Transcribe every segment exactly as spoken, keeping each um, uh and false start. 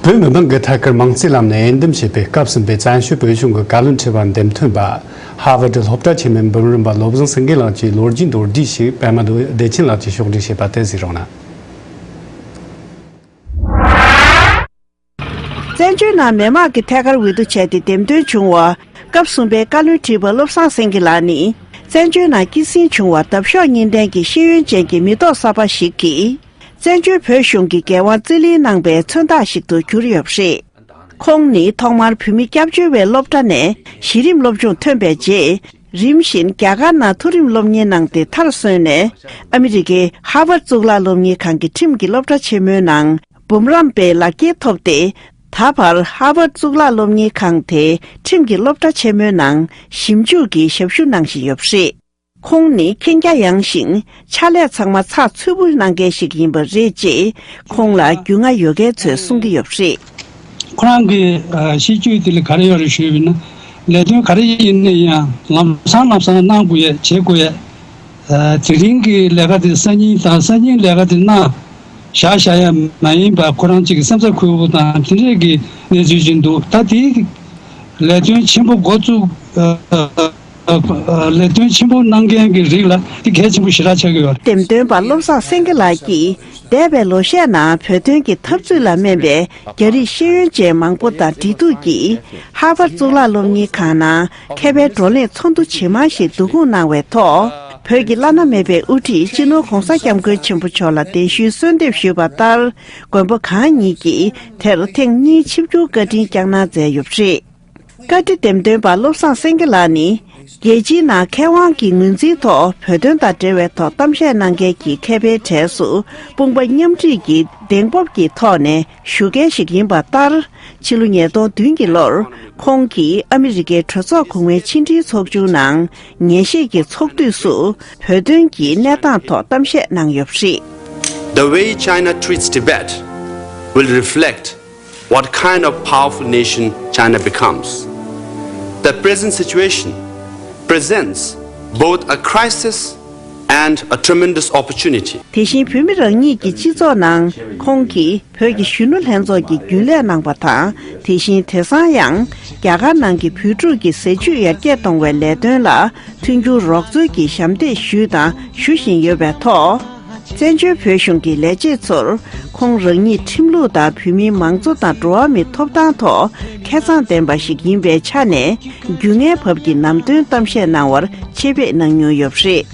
བོད་མི་མང་གིས་ཐད་ཀར་མིང་རྩིས་ལམ་ནས་འོས་འདེམས་བྱས་པའི་སྐབས་གསུམ་པའི་བཙན་བྱོལ་བོད་གཞུང་གི་བཀའ་བློན་ཁྲི་པར་འདེམས་ཐོན་པ། ཧར་ཝར་སློབ་གྲྭ་ཆེན་མོའི་འབུམ་རམས་པ་བློ་བཟང་སེང་གེ་ལགས་ཀྱི་ལོ་རྒྱུས་མདོར་བསྡུས་ཤིག་པད་མ་བདེ་ཆེན་ལགས་ཀྱིས་ཕྱོགས་སྒྲིག་བྱས་པ་དེ་གཟིགས་རོགས་གནང་། བཙན་བྱོལ་ནང་མི་མང་གིས་ཐད་ཀར་འོས་བསྡུ་བྱས་ཏེ་འདེམས་ཐོན་བྱུང་བ། སྐབས་གསུམ་པའི་བཀའ་བློན་ཁྲི་པ་བློ་བཟང་སེང་གེ་ལགས་ནི། བཙན་བྱོལ་ནང་སྐྱེད་སྲིང་བྱུང་བ་འདབ་གཤོག་གཉིས་ལྡན་གྱི་ཤེས་ཡོན་ཅན་གྱི་མི་ཐོག་གསར་པ་ཞིག་གིས། བཙན་བྱོལ་བོད་གཞུང་གི་འགན་དབང་རྩིས་ལེན་གནང་པའི་མཚོན་རྟགས་ཤིག་ཏུ་གྱུར་ཡོད་པ་རེད། ཁོང་ནི་ཐོག་མར་བོད་མི་སྐྱབས་བཅོལ་བའི་སློབ་གྲྭ་ནས་གཞི་རིམ་སློབ་སྦྱོང་ཐོན་པའི་རྗེས། རིམ་བཞིན་རྒྱ་གར་ནང་མཐོ་རིམ་སློབ་གཉེར་གནང་སྟེ་མཐར་སོན་ནས། ཨ་མི་རི་ཀའི་ཧར་ཝར་གཙུག་ལག་སློབ་གཉེར་ཁང་གི་ཁྲིམས་ཀྱི་སློབ་གྲྭ་ཆེན་མོའི་ནང་འབུམ་རམས་པའི་ལག་འཁྱེར་ཐོབ་སྟེ། ད་བར་ཧར་ཝར་གཙུག་ལག་སློབ་གཉེར་ཁང་དེའི་ཁྲིམས་ཀྱི་སློབ་གྲྭ་ཆེན་མོའི་ནང་ཞིབ་འཇུག་གི་ཞབས་ཞུ་གནང་བཞིན་ཡོད་པ་རེད། ཁོང་ནི་མཁྱེན་རྒྱ་ཡངས་ཤིང་། ཕྱག་ལས་ཚང་མ་ཚགས་ཚུད་པོ་གནང་མཁན་ཞིག་ཡིན་པ་རེད་ཅེས་ཁོང་ལ་རྒྱུས་མངའ་ཡོད་མཁན་ཚོས་གསུང་གི་ཡོད་པ་རེད། ཁོ་རང་གི་ཨ་གཤིས་སྤྱོད་དེ་ལ་ག་རེ་ཡོད་རེད་ཞུས་པ་ཡིན་ན། ལས་དོན་ག་རེ་ཡིན་ན་ཡང་ལམ་སང་ལམ་སང་གནང་དགོས་ཡས་བྱེད་དགོས་ཡས། ཨ་དེ་རིང་གི་ལས་ཀ་དེ་སང་ཉིན་དང་སང་ཉིན་ལས་ཀ་དེ་གནང་བཞག་བཞག་ཡས་མ་ཡིན་པ། ཁོ་རང་གཅིག་གི་སེམས་ཚ་འཁོལ་པོ་དང་དེ་འདྲས་ཀྱི་གནས་ཚུལ་ཅིག་འདུག་ད་དེ་ལས་དོན་ཆེན་པོ་འགོ་བཙུགས། ཨ་ལས་དོན་ཆེན་པོ་གནང་མཁན་གྱི་རིགས་ལ་དེ་གལ་ཆེན་པོ་ཞེ་དྲག་ཆགས་ཀྱི་ཡོད་རེད། འདེམས་ཐོན་པ་བློ་བཟང་སེང་གེ་ལགས་ཀྱིས་འདས་པའི་ལོ་ཤས་ནང་བོད་དོན་གྱི་འཐབ་རྩོད་ལ་སྨན་པའི་རྒྱ་རིགས་ཤེས་ཡོན་ཅན་མང་པོ་དང་འབྲེལ་གཏུག་གིས། ཧར་ཝར་གཙུག་ལག་སློབ་གཉེར་ཁང་ནང་མཁས་པའི་བགྲོ་གླེང་ཚོགས་འདུ་ཇེ་མང་ཞིག་བསྡུ་སྐོང་གནང་བའི་ཐོག་བོད་ཀྱི་བླ་ན་མེད་པའི་དབུ་ཁྲིད་སྤྱི་ནོར་༧གོང་ས་༧སྐྱབས་མགོན་ཆེན་པོ་མཆོག་ལ་གདན་ཞུའི་གསོལ་འདེབས་ཞུས་པ་ལྟར། མགོན་པོ་གང་ཉིད་ཀྱིས་དེར་ཐེངས་གཉིས་ཆིབས་བསྒྱུར་བཀའ་དྲིན་བསྐྱངས་གནང་མཛད་ཡོད་པ་རེད། བཀའ་ཁྲི་འདེམས་ཐོན་པ་བློ་བཟང་སེང་གེ་ལགས་ནི། རྒྱལ་སྤྱིའི་ནང་མཁས་དབང་གི་ངོས་འཛིན་ཐོག་བོད་དོན་དང་འབྲེལ་བའི་ཐོག་གཏམ་བཤད་གནང་མཁན་གྱི་མཁས་པའི་གྲས་སུ་དཔུང་པ་མཉམ་འཁྲིད་ཀྱི་གདེང་སྤོབས་ཀྱི་ཐོག་ནས་ཞུགས་མཁན་ཞིག་ཡིན་པ་ལྟར། ཕྱི་ལོ་ཉིས་སྟོང་བདུན་གྱི་ལོར་ཁོང་གིས་ཨ་མི་རི་ཀའི་གྲོས་ཚོགས་གོང་མའི་ཕྱི་འབྲེལ་ཚོགས་ཆུང་ནང་ཉན་ཞིབ་ཀྱི་ཚོགས་དུས་སུ་བོད་དོན་གྱི་གནས་སྟངས་ཐོག་གཏམ་བཤད་གནང་ཡོད་པ་རེད། The way China treats Tibet will reflect what kind of powerful nation China becomes. The present situation presents both a crisis and a tremendous opportunity. དེ་བཞིན་བོད་མི་རང་ཉིད་ཀྱི་སྤྱི་ཚོགས་ནང་ཁོང་གིས་བོད་ཀྱི་གཞོན་ནུ་ལྷན་ཚོགས་ཀྱི་རྒྱུན་ལས་གནང་པ་དང་། དེ་བཞིན་དེང་སང་ཡང་རྒྱ་གར་ནང་གི་བོད་ཕྲུག་གི་ཟས་བཅུད་ཡར་རྒྱས་གཏོང་བའི་ལས་དོན་ལ་མཐུན་འགྱུར་རོགས་འཚོལ་གྱི་ཞབས་འདེགས་ཞུས་དང་ཞུ་བཞིན་ཡོད་པའི་ཐོག་བཙན་བྱོལ་བོད་གཞུང་གི་ལས་བྱེད་ཚོར་ཁོང་རང་ཉིད་ཁྲིམས་ལུགས་དང་བོད་མིའི་མང་གཙོ་དང་འགྲོ་བ་མིའི་ཐོབ་ཐང་ཐོག་ཁེ་གཙང་ལྡན་པ་ཞིག་ཡིན་པའི་ཆ་ནས་རྒྱུས་མངའི་བབ་ཀྱི་ནམ་སྟོན་གཏམ་བཤད་གནང་བར་ཆེད་ཕེབས་གནང་མྱོང་ཡོད་པ་རེད།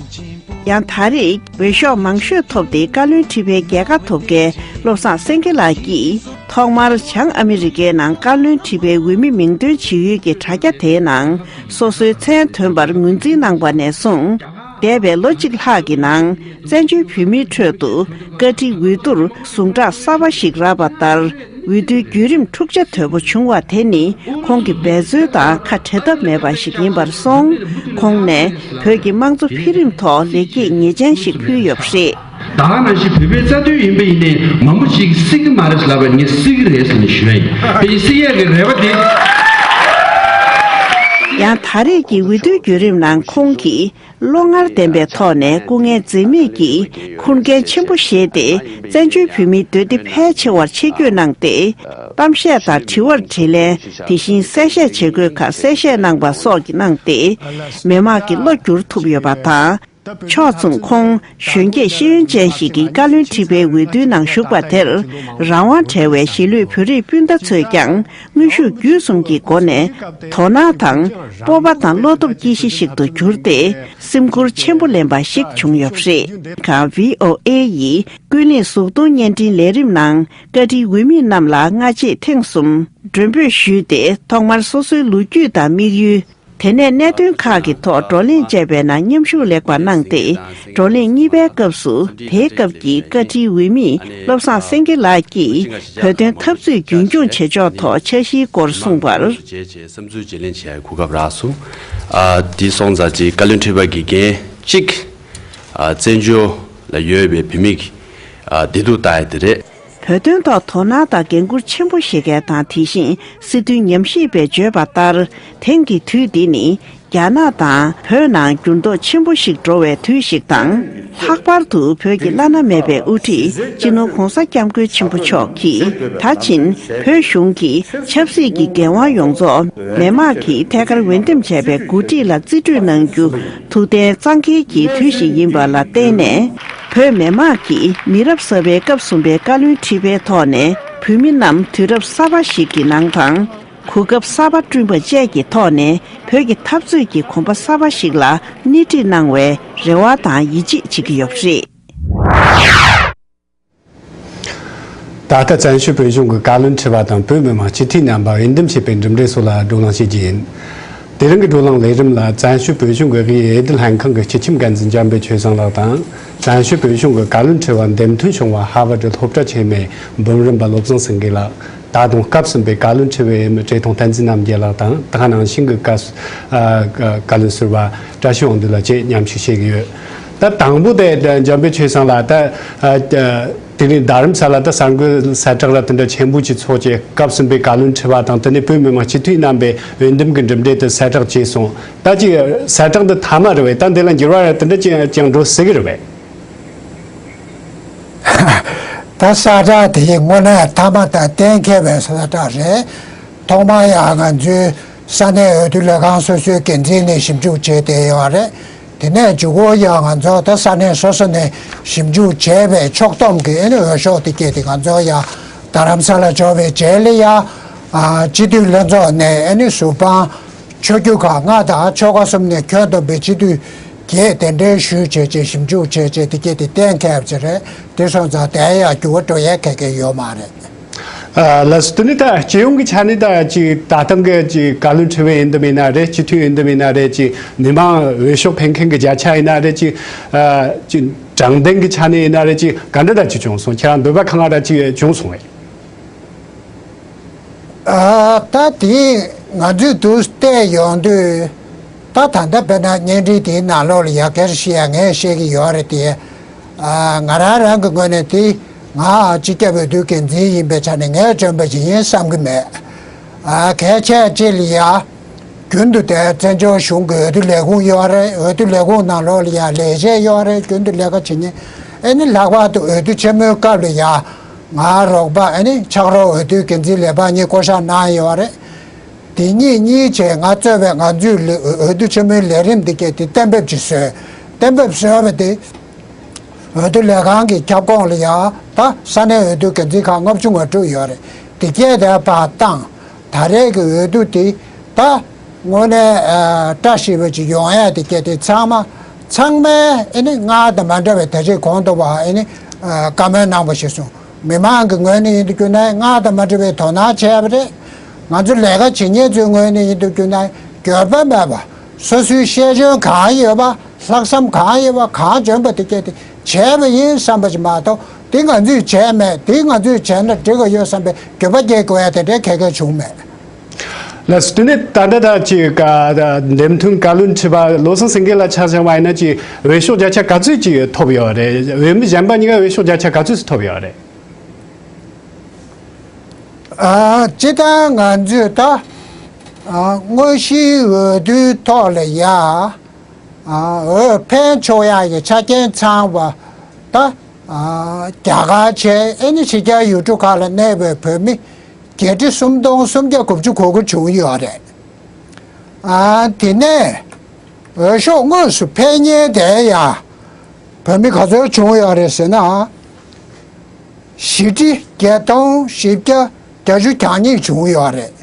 ཡང་ད་རེས་འོས་ཤོག་མང་ཤོས་ཐོབ་སྟེ་བཀའ་བློན་ཁྲི་པའི་རྒྱལ་ཁ་ཐོབ་མཁན་བློ་བཟང་སེང་གེ་ལགས་ཀྱིས་ཐོག་མར་བྱང་ཨ་མི་རི་ཀའི་ནང་བཀའ་བློན་ཁྲི་པའི་འོས་མི་མིང་འདོན་བྱེད་ཡུལ་གྱི་དྲ་རྒྱ་དེའི་ནང་སོ་སོའི་མཚན་ཐོན་པར་ངོས་འཛིན་གནང་པ་ནས་བཟུང་། འདས་པའི་ལོ་གཅིག་ལྷག་གི་ནང་བཙན་བྱོལ་བོད་མིའི་ཁྲོད་དུ་བཀའ་ཁྲིའི་འོས་བསྡུར་ཟུངས་ཁྲག་གསར་པ་ཞིག་རག་པ་ལྟར། འོས་བསྡུའི་བརྒྱུད་རིམ་འཁྲུག་ཆ་དོད་པོ་བྱུང་བ་དེ་ནི་ཁོང་གི་འབད་རྩོལ་དང་ཁ་བྲལ་ཐབས་མེད་པ་ཞིག་ཡིན་པར་སོང་། ཁོང་ནས་བོད་ཀྱི་དམངས་གཙོ་འཕེལ་རིམ་ཐོག་ལེགས་སྐྱེས་ངེས་ཅན་ཞིག་ཕུལ་ཡོད་པ་རེད། ད་ག་ནང་བཞིན་བོད་པའི་རྩ་དོན་ཡིན་པ་ཡིན་ནའི་མང་པོ་ཞིག་སྲིད་ཀྱི་མ་རེད་ལབ་པ་ངས་སྲིད་ཀྱི་རེད་ཟེར་ནས་ཞུ་ཡ་ཡིན། དེ་ཡིན་སྲིད་ཡས་ཀྱི་རེ་བ་དེ། ཡང་ད་རེས་ཀྱི་འོས་བསྡུའི་བརྒྱུད་རིམ་ནང་ཁོང་གིས། བློ་ངར་ལྡན་པའི་ཐོག་ནས་སྐུ་ངལ་འཛེམས་མེད་ཀྱིས་ཁུར་འགན་ཆེན་པོ་བཞེས་ཏེ། བཙན་བྱོལ་བོད་མིའི་འདོད་བདེ་ཕལ་ཆེ་བར་ཆེད་བསྐྱོད་གནང་སྟེ། གཏམ་བཤད་དང་དྲི་བར་དྲིས་ལན། དེ་བཞིན་གསལ་བཤད་བྱེད་དགོས་ཁག་གསལ་བཤད་གནང་པ་སོགས་ཀྱི་གནང་སྟེ། མི་མང་གི་བློ་བསྒྱུར་ཐུབ་ཡོད་པ་དང་། ཕྱོགས་མཚུངས་ཁོང་གཞོན་སྐྱེས་ཤེས་ཡོན་ཅན་ཞིག་གིས་བཀའ་བློན་ཁྲི་པའི་འོས་བསྡུའི་ནང་ཞུགས་པ་དེར་རང་དབང་བྲལ་བའི་གཞིས་ལུས་བོད་རིགས་སྤུན་ཟླ་ཚོས་ཀྱང་དངོས་ཤུགས་བརྒྱུད་གསུམ་གྱི་སྒོ་ནས་དོ་སྣང་དང་སྤོབས་པ་དང་བློ་སྟོབས་སྐྱེད་གཞི་ཞིག་ཏུ་གྱུར་ཏེ། སེམས་ཁུར་ཆེན་པོ་ལེན་པ་ཞིག་བྱུང་ཡོད་པ་རེད། ཁང་བྷི་ཨོ་ཨེ་ཡིས་ཀུན་གླེང་གཟུགས་མཐོང་བརྙན་འཕྲིན་ལས་རིམ་ནང་བཀའ་ཁྲིའི་འོས་མི་རྣམས་ལ་སྔ་རྗེས་ཐེངས་གསུམ་མགྲོན་འབོད་ཞུས་ཏེ། ཐོག་མར་སོ་སོའི་ལོ་རྒྱུས་དང་དམིགས་ཡུལ། དེ་ནས་གནད་དོན་ཁག་གི་ཐོག་བགྲོ་གླེང་བཅས་པའི་ནང་མཉམ་ཞུགས་ལེགས་པར་གནང་སྟེ། བགྲོ་གླེང་གཉིས་པའི་སྐབས་སུ་དེའི་སྐབས་ཀྱི་བཀའ་ཁྲིའི་འོས་མི་བློ་བཟང་སེང་གེ་ལགས་ཀྱིས་བོད་དོན་འཐབ་རྩོད་རྒྱུན་འཁྱོངས་བྱེད་ཕྱོགས་ཐོག་འཆར་གཞིའི་སྐོར་གསུངས་པར། བྱས་བྱས་བསམ་ཚུལ་བརྗེ་ལེན་བྱེད་ཡའི་གོ་སྐབས་རག་སོང་། ཨ་འདི་སོང་ཙང་ཅིག་བཀའ་བློན་ཁྲི་པ་གི་འགན་གཅིག་ཨ་བཙན་བྱོལ་ལ་ཡོད་པའི་བོད་མི་གི་ཨ་བདེ་སྡུག་ལྟ་ཡ་དེ་རེད། བོད་དོན་ཐོག་དོ་སྣང་དང་འགན་འཁུར་ཆེན་པོ་བཞེས་མཁན་དང་། དེ་བཞིན་སྲིད་དོན་ཉམས་ཞིབ་པས་བརྗོད་པ་ལྟར། དེང་གི་དུས་འདི་ནི་ རྒྱ་ནག་དང་བོད་ནང་འགྱུར་ལྡོག་ཆེན་པོ་ཞིག་འགྲོ་བའི་དུས་ཤིག་དང་། ལྷག་པར་དུ་བོད་ཀྱི་བླ་ན་མེད་པའི་དབུ་ཁྲིད་སྤྱི་ནོར་༧གོང་ས་༧སྐྱབས་མགོན་ཆེན་པོ་མཆོག་གིས་ད་ཕྱིན་བོད་གཞུང་གི་ཆབ་སྲིད་ཀྱི་འགན་དབང་ཡོངས་རྫོགས་མི་དམངས་ཀྱིས་ཐད་ཀར་འོས་འདེམས་བྱས་པའི་འགོ་ཁྲིད་ལ་རྩིས་སྤྲོད་གནང་རྒྱུ་ཐུགས་གཏན་གཙང་འཁེལ་གྱི་དུས་ཤིག་ཡིན་པ་ལ་བརྟེན་ནས། བོད་མི་དམངས་ཀྱིས་མི་རབས་གསར་པའི་སྐབས་གསུམ་པའི་བཀའ་བློན་ཁྲི་པའི་ཐོག་ནས་བོད་མི་རྣམས་དུས་རབས་གསར་པ་ཞིག་གི་ནང་དང་། གོ་སྐབས་གསར་པ་བསྐྲུན་པ་བཅས་ཀྱི་ཐོག་ནས་བོད་ཀྱི་འཐབ་རྩོད་ཀྱི་གོམ་པ་གསར་པ་ཞིག་ལ་སྣེ་ཁྲིད་གནང་བའི་རེ་བ་དང་ཡིད་ཆེས་བྱེད་ཀྱི་ཡོད་པ་རེད། ད་ལྟ་བཙན་བྱོལ་བོད་གཞུང་གི་བཀའ་བློན་ཁྲི་པ་དང་བོད་མི་མང་སྤྱི་འཐུས་རྣམ་པ་འོས་འདེམས་བྱེད་པའི་གྲུབ་འབྲས་སོགས་ལ་བགྲོ་གླེང་བྱེད་རྒྱུ་ཡིན། དེ་རིང་གི་བགྲོ་གླེང་ལས་རིམ་ལ་བཙན་བྱོལ་བོད་གཞུང་གི་དབུས་འོས་བསྡུ་ལྷན་ཁང་གི་སྤྱི་ཁྱབ་འགན་འཛིན་འཇམ་དཔལ་ཆོས་བཟང་ལགས་དང་། བཙན་བྱོལ་བོད་གཞུང་གི་བཀའ་བློན་ཁྲི་པར་འདེམས་ཐོན་བྱུང་བ་ཧར་ཝར་ཌི་སློབ་གྲྭ་ཆེན་མོའི་འབུམ་རམས་པ་བློ་བཟང་སེང་གེ་ལགས། ད་དུང་སྐབས་གསུམ་པའི་བཀའ་བློན་ཁྲི་པའི་འོས་མི་བཀྲས་མཐོང་བསྟན་འཛིན་རྣམ་རྒྱལ་ལགས་དང་། ད་ག་ནང་བཞིན་གྱི་བཀའ་ཨ་བཀའ་བློན་ཟུར་པ་བཀྲ་ཤིས་དབང་འདུས་ལགས་བཅས་མཉམ་ཞུགས་བྱེད་ཀྱི་ཡོད། ད་དང་པོ་དེ་འཇམ་དཔལ་ཆོས་བཟང་ལགས། ད་ཨ་དེ་རིང་རྡ་རམ་ས་ལ་ད་གསར་འགོད་གསལ་བསྒྲགས་ར་དེ་འདྲ་ཆེན་པོ་ཅིག་ཚོགས་བྱས། སྐབས་གསུམ་པའི་བཀའ་བློན་ཁྲི་པ་དང་དེ་ནས་བོད་མི་མང་སྤྱི་འཐུས་རྣམ་པའི་འོས་འདེམས་ཀྱི་གྲུབ་འབྲས་དེ་གསལ་བསྒྲགས་བྱས་སོང་། ད་ཅིག་གསལ་བསྒྲགས་འདི་མཐའ་མ་རེད་པས། ད་འདི་ལ་འགྱུར་བ་ར་དེ་འདྲ་ཅིག་ཀྱང་འགྲོ་སྲིད་ཀྱི་རེད་པས། ད་གསལ་བསྒྲགས་དེ་དངོས་གནས་མཐའ་མ་དང་གཏན་འཁེལ་བའི་གསལ་བསྒྲགས་རེད། ཐོག་མར་ཡང་ང་ཚོའི་ས་གནས་འོས་བསྡུ་ལས་ཁང་སོ་སོའི་འགན་འཛིན་ནས་ཞིབ་འཇུག་བྱས་བསྡད་ཡོད་རེད། དེ་ནས་མཇུག་གུ་ཡང་ང་ཚོ་ད་ས་གནས་སོ་སོ་ནས་ཞིབ་འཇུག་བྱས་པའི་ཕྱོགས་བསྡོམས་ཀྱི་ཨ་ནི་འོས་ཤོག་དེ་སྐད་དེ་ང་ཚོ་ཡང་རྡ་རམ་ས་ལ་འབྱོར་བའི་རྗེས་ལ་ཡང་ཨ་སྤྱི་འཐུས་ལྷན་ཚོགས་ནས་ཨ་ནི་ཟུར་དཔང་ཆོས་བརྒྱུད་ཁག་ལྔ་དང་ཆོལ་ཁ་གསུམ་ནས་ཁྱོན་བསྡོམས་པའི་སྤྱི་འཐུས་བརྒྱད་གདན་འདྲེན་ཞུས་བྱས་རྗེས་ཞིབ་འཇུག་བྱས་རྗེས་དེ་སྐད་དེ་གཏན་འཁེལ་བ་ཅིག་རེད། དེ་སོང་ཙང་དེ་ཡང་འགྱུར་བ་འགྲོ་ཡས་ག་གེ་ཡོད་མ་རེད། ཨ་ལགས་སོ། དེ་ནས་ད་སྤྱི་ཡོངས་ཀྱི་ཆ་ནས་ད་ཅིག་ད་ཐེངས་ཀྱི་ཅིག་བཀའ་བློན་ཁྲི་པའི་འོས་འདེམས་ཡིན་ན་རེད། སྤྱི་འཐུས་འོས་འདེམས་ཡིན་ན་རེད། ཅིག་མི་མང་འོས་ཤོག་འཕེན་མཁན་གྱི་བརྒྱ་ཆ་ཡིན་ན་རེད། ཅིག་ཨ་ཅིག་དྲང་བདེན་གྱི་ཆ་ནས་ཡིན་ན་རེད། ཅིག་ག་འདྲ་ད་ཅིག་བྱུང་སོང་། ཁྱེད་རང་འདོད་པ་གང་ག་ད་ཅིག་བྱུང་སོང་བས། ཨ་ད་དེ་ང་ཚོས་འདུག་བལྟས་ཡོང་དུས། ད་ད་ལྟ་དཔེར་ན་བརྙན་འཕྲིན་དེའི་ནང་ལོགས་ལ་ཡ་གེར་བཤད་ཡ་ངས་བཤད་ཀྱི་ཡོད་རེད་དེ། ཨ་ང་རང་རང་གི་ངོས་ནས་དེ་ང་སྤྱི་ཁྱབ་འོས་བསྡུའི་འགན་འཛིན་ཡིན་པའི་ཆ་ནས་ངས་བྱོན་པ་ཞིག་ཡིན་བསམ་གྱི་མེད། ཨ་གལ་ཆེ་ཅིག་ལ་ཡ་རྒྱུན་དུ་དེ་བཙན་བྱོལ་གཞུང་གི་འོས་བསྡུ་ལས་ཁུངས་ཡོད་རེད། འོས་བསྡུ་ལས་ཁུངས་ནང་ལོགས་ལ་ཡ་ལས་བྱེད་ཡོད་རེད། རྒྱུན་དུ་ལས་ཀ་བྱེད་མཁན། ཨ་ནི་ལྷག་པར་དུ་འོས་བསྡུ་ཆེན་མོའི་སྐབས་ལ་ཡ། ང་རོགས་པ་ཨ་ནི་ཕྱག་རོགས་འོས་བསྡུའི་འགན་འཛིན་ལས་འཕགས་གཉིས་བསྐོ་བཞག་གནང་ཡོད་རེད། དེ་གཉིས་གཉིས་བྱས་ང་གཙོས་པའི་ང་ཚོའི་ལས་འོས་བསྡུ་ཆེན་མོའི་ལས་རིམ་འདི་གས་དེ་གཏན་འབེབས་ཀྱིས་བཟོས། གཏན་འབེབས་བཟོས་པ་དེ་འོས་བསྡུ་ལས་ཁང་གི་ཁྱབ་ཁོངས་ལ་ཡང་ད་ས་གནས་འོས་བསྡུ་འགན་འཛིན་ཁག་ལྔ་བཅུ་ང་དྲུག་ཡོད་རེད། དེ་གས་དེ་ཕར་བཏང་། ད་རེས་ཀྱི་འོས་བསྡུ་དེ་ད་དངོས་གནས་ཨ་བཀྲ་ཤིས་པ་ཅིག་ཡོང་ཡ་དེ་གས་དེ་ཚང་མ་ཚང་མས་ཨ་ནི་སྔར་དང་མ་འདྲ་བའི་ད་ཅིག་གོང་དུ་བ་ཨ་ནི་ཨ་བཀའ་མོལ་གནང་བ་ཞིག་སོང་། མི་མང་གི་ངོས་ནས་ཡིན་དུ་གྱུར་ན་སྔར་དང་མ་འདྲ་བའི་དོ་སྣང་བྱས་པ་རེད། ང་ཚོ་ལས་ཀ་བྱེད་མཁན་ཚོའི་ངོས་ནས་ཡིན་དུ་གྱུར་ན་འགྱོད་པ་མེད་པ། སོ་སོའི་ཤེས་འཇོན་གང་ཡོད་པ། ལྷག་བསམ་གང་ཡོད་པ། གང་འཇོན་པ་དེ་སྐད་དེ་བྱས་པ་ཡིན་བསམ་པ་ཞིག་མ་གཏོགས། དེ་ང་ཚོས་བྱས་མེད། དེ་ང་ཚོས་བྱས་ན་འགྲིག་གི་ཡོད་བསམ་པའི་འགྱོད་པ་སྐྱེ་དགོས་ཡ་དེ་འདྲའི་གལ་གལ་བྱུང་མེད། ལགས་སོ། དེ་ནས་ད་ལྟ་ད་ཅིག་ཀ་འདེམས་ཐོན་བཀའ་བློན་ཁྲི་པ་བློ་བཟང་སེང་གེ་ལགས་ཆ་བཞག་པ་ཡིན་ན་ཅིག་འོས་ཤོག་བརྒྱ་ཆ་ག་ཚོད་ཅིག་ཐོབ་ཡོད་རེད། འོས་མི་གཞན་པ་གཉིས་ཀ་འོས་ཤོག་བརྒྱ་ཆ་ག་ཚོད་ཅིག་ཐོབ་ཡོད་རེད། ཨ་སྤྱིར་བཏང་ང་ཚོས་ད་ཨ་དངོས་གཞིའི་འོས་བསྡུའི་ཐོག་ལ་ཡ་ཨ་འོས་འཕེན་ཆོག་ཡག་གི་ཆ་རྐྱེན་ཚང་བ་ད་ཨ་རྒྱ་གར་བྱས། ཨ་ནི་ཕྱི་རྒྱལ་ཡུལ་གྲུ་ཁག་ལ་གནས་པའི་བོད་མི་བརྒྱད་ཁྲི་སུམ་སྟོང་སུམ་བརྒྱ་དགུ་བཅུ་གོ་དགུ་བྱུང་ཡོད་རེད། ཨ་དེ་ནས་འོས་ཤོག་དངོས་སུ་འཕེན་མཁན་དེ་ཡང་བོད་མི་ག་ཚོད་བྱུང་ཡོད་རེད་ཟེར་ན། བཞི་ཁྲི་བརྒྱད་སྟོང་བཞི་བརྒྱ་བརྒྱད་ཅུ་གྱ་གཉིས་བྱུང་ཡོད་རེད།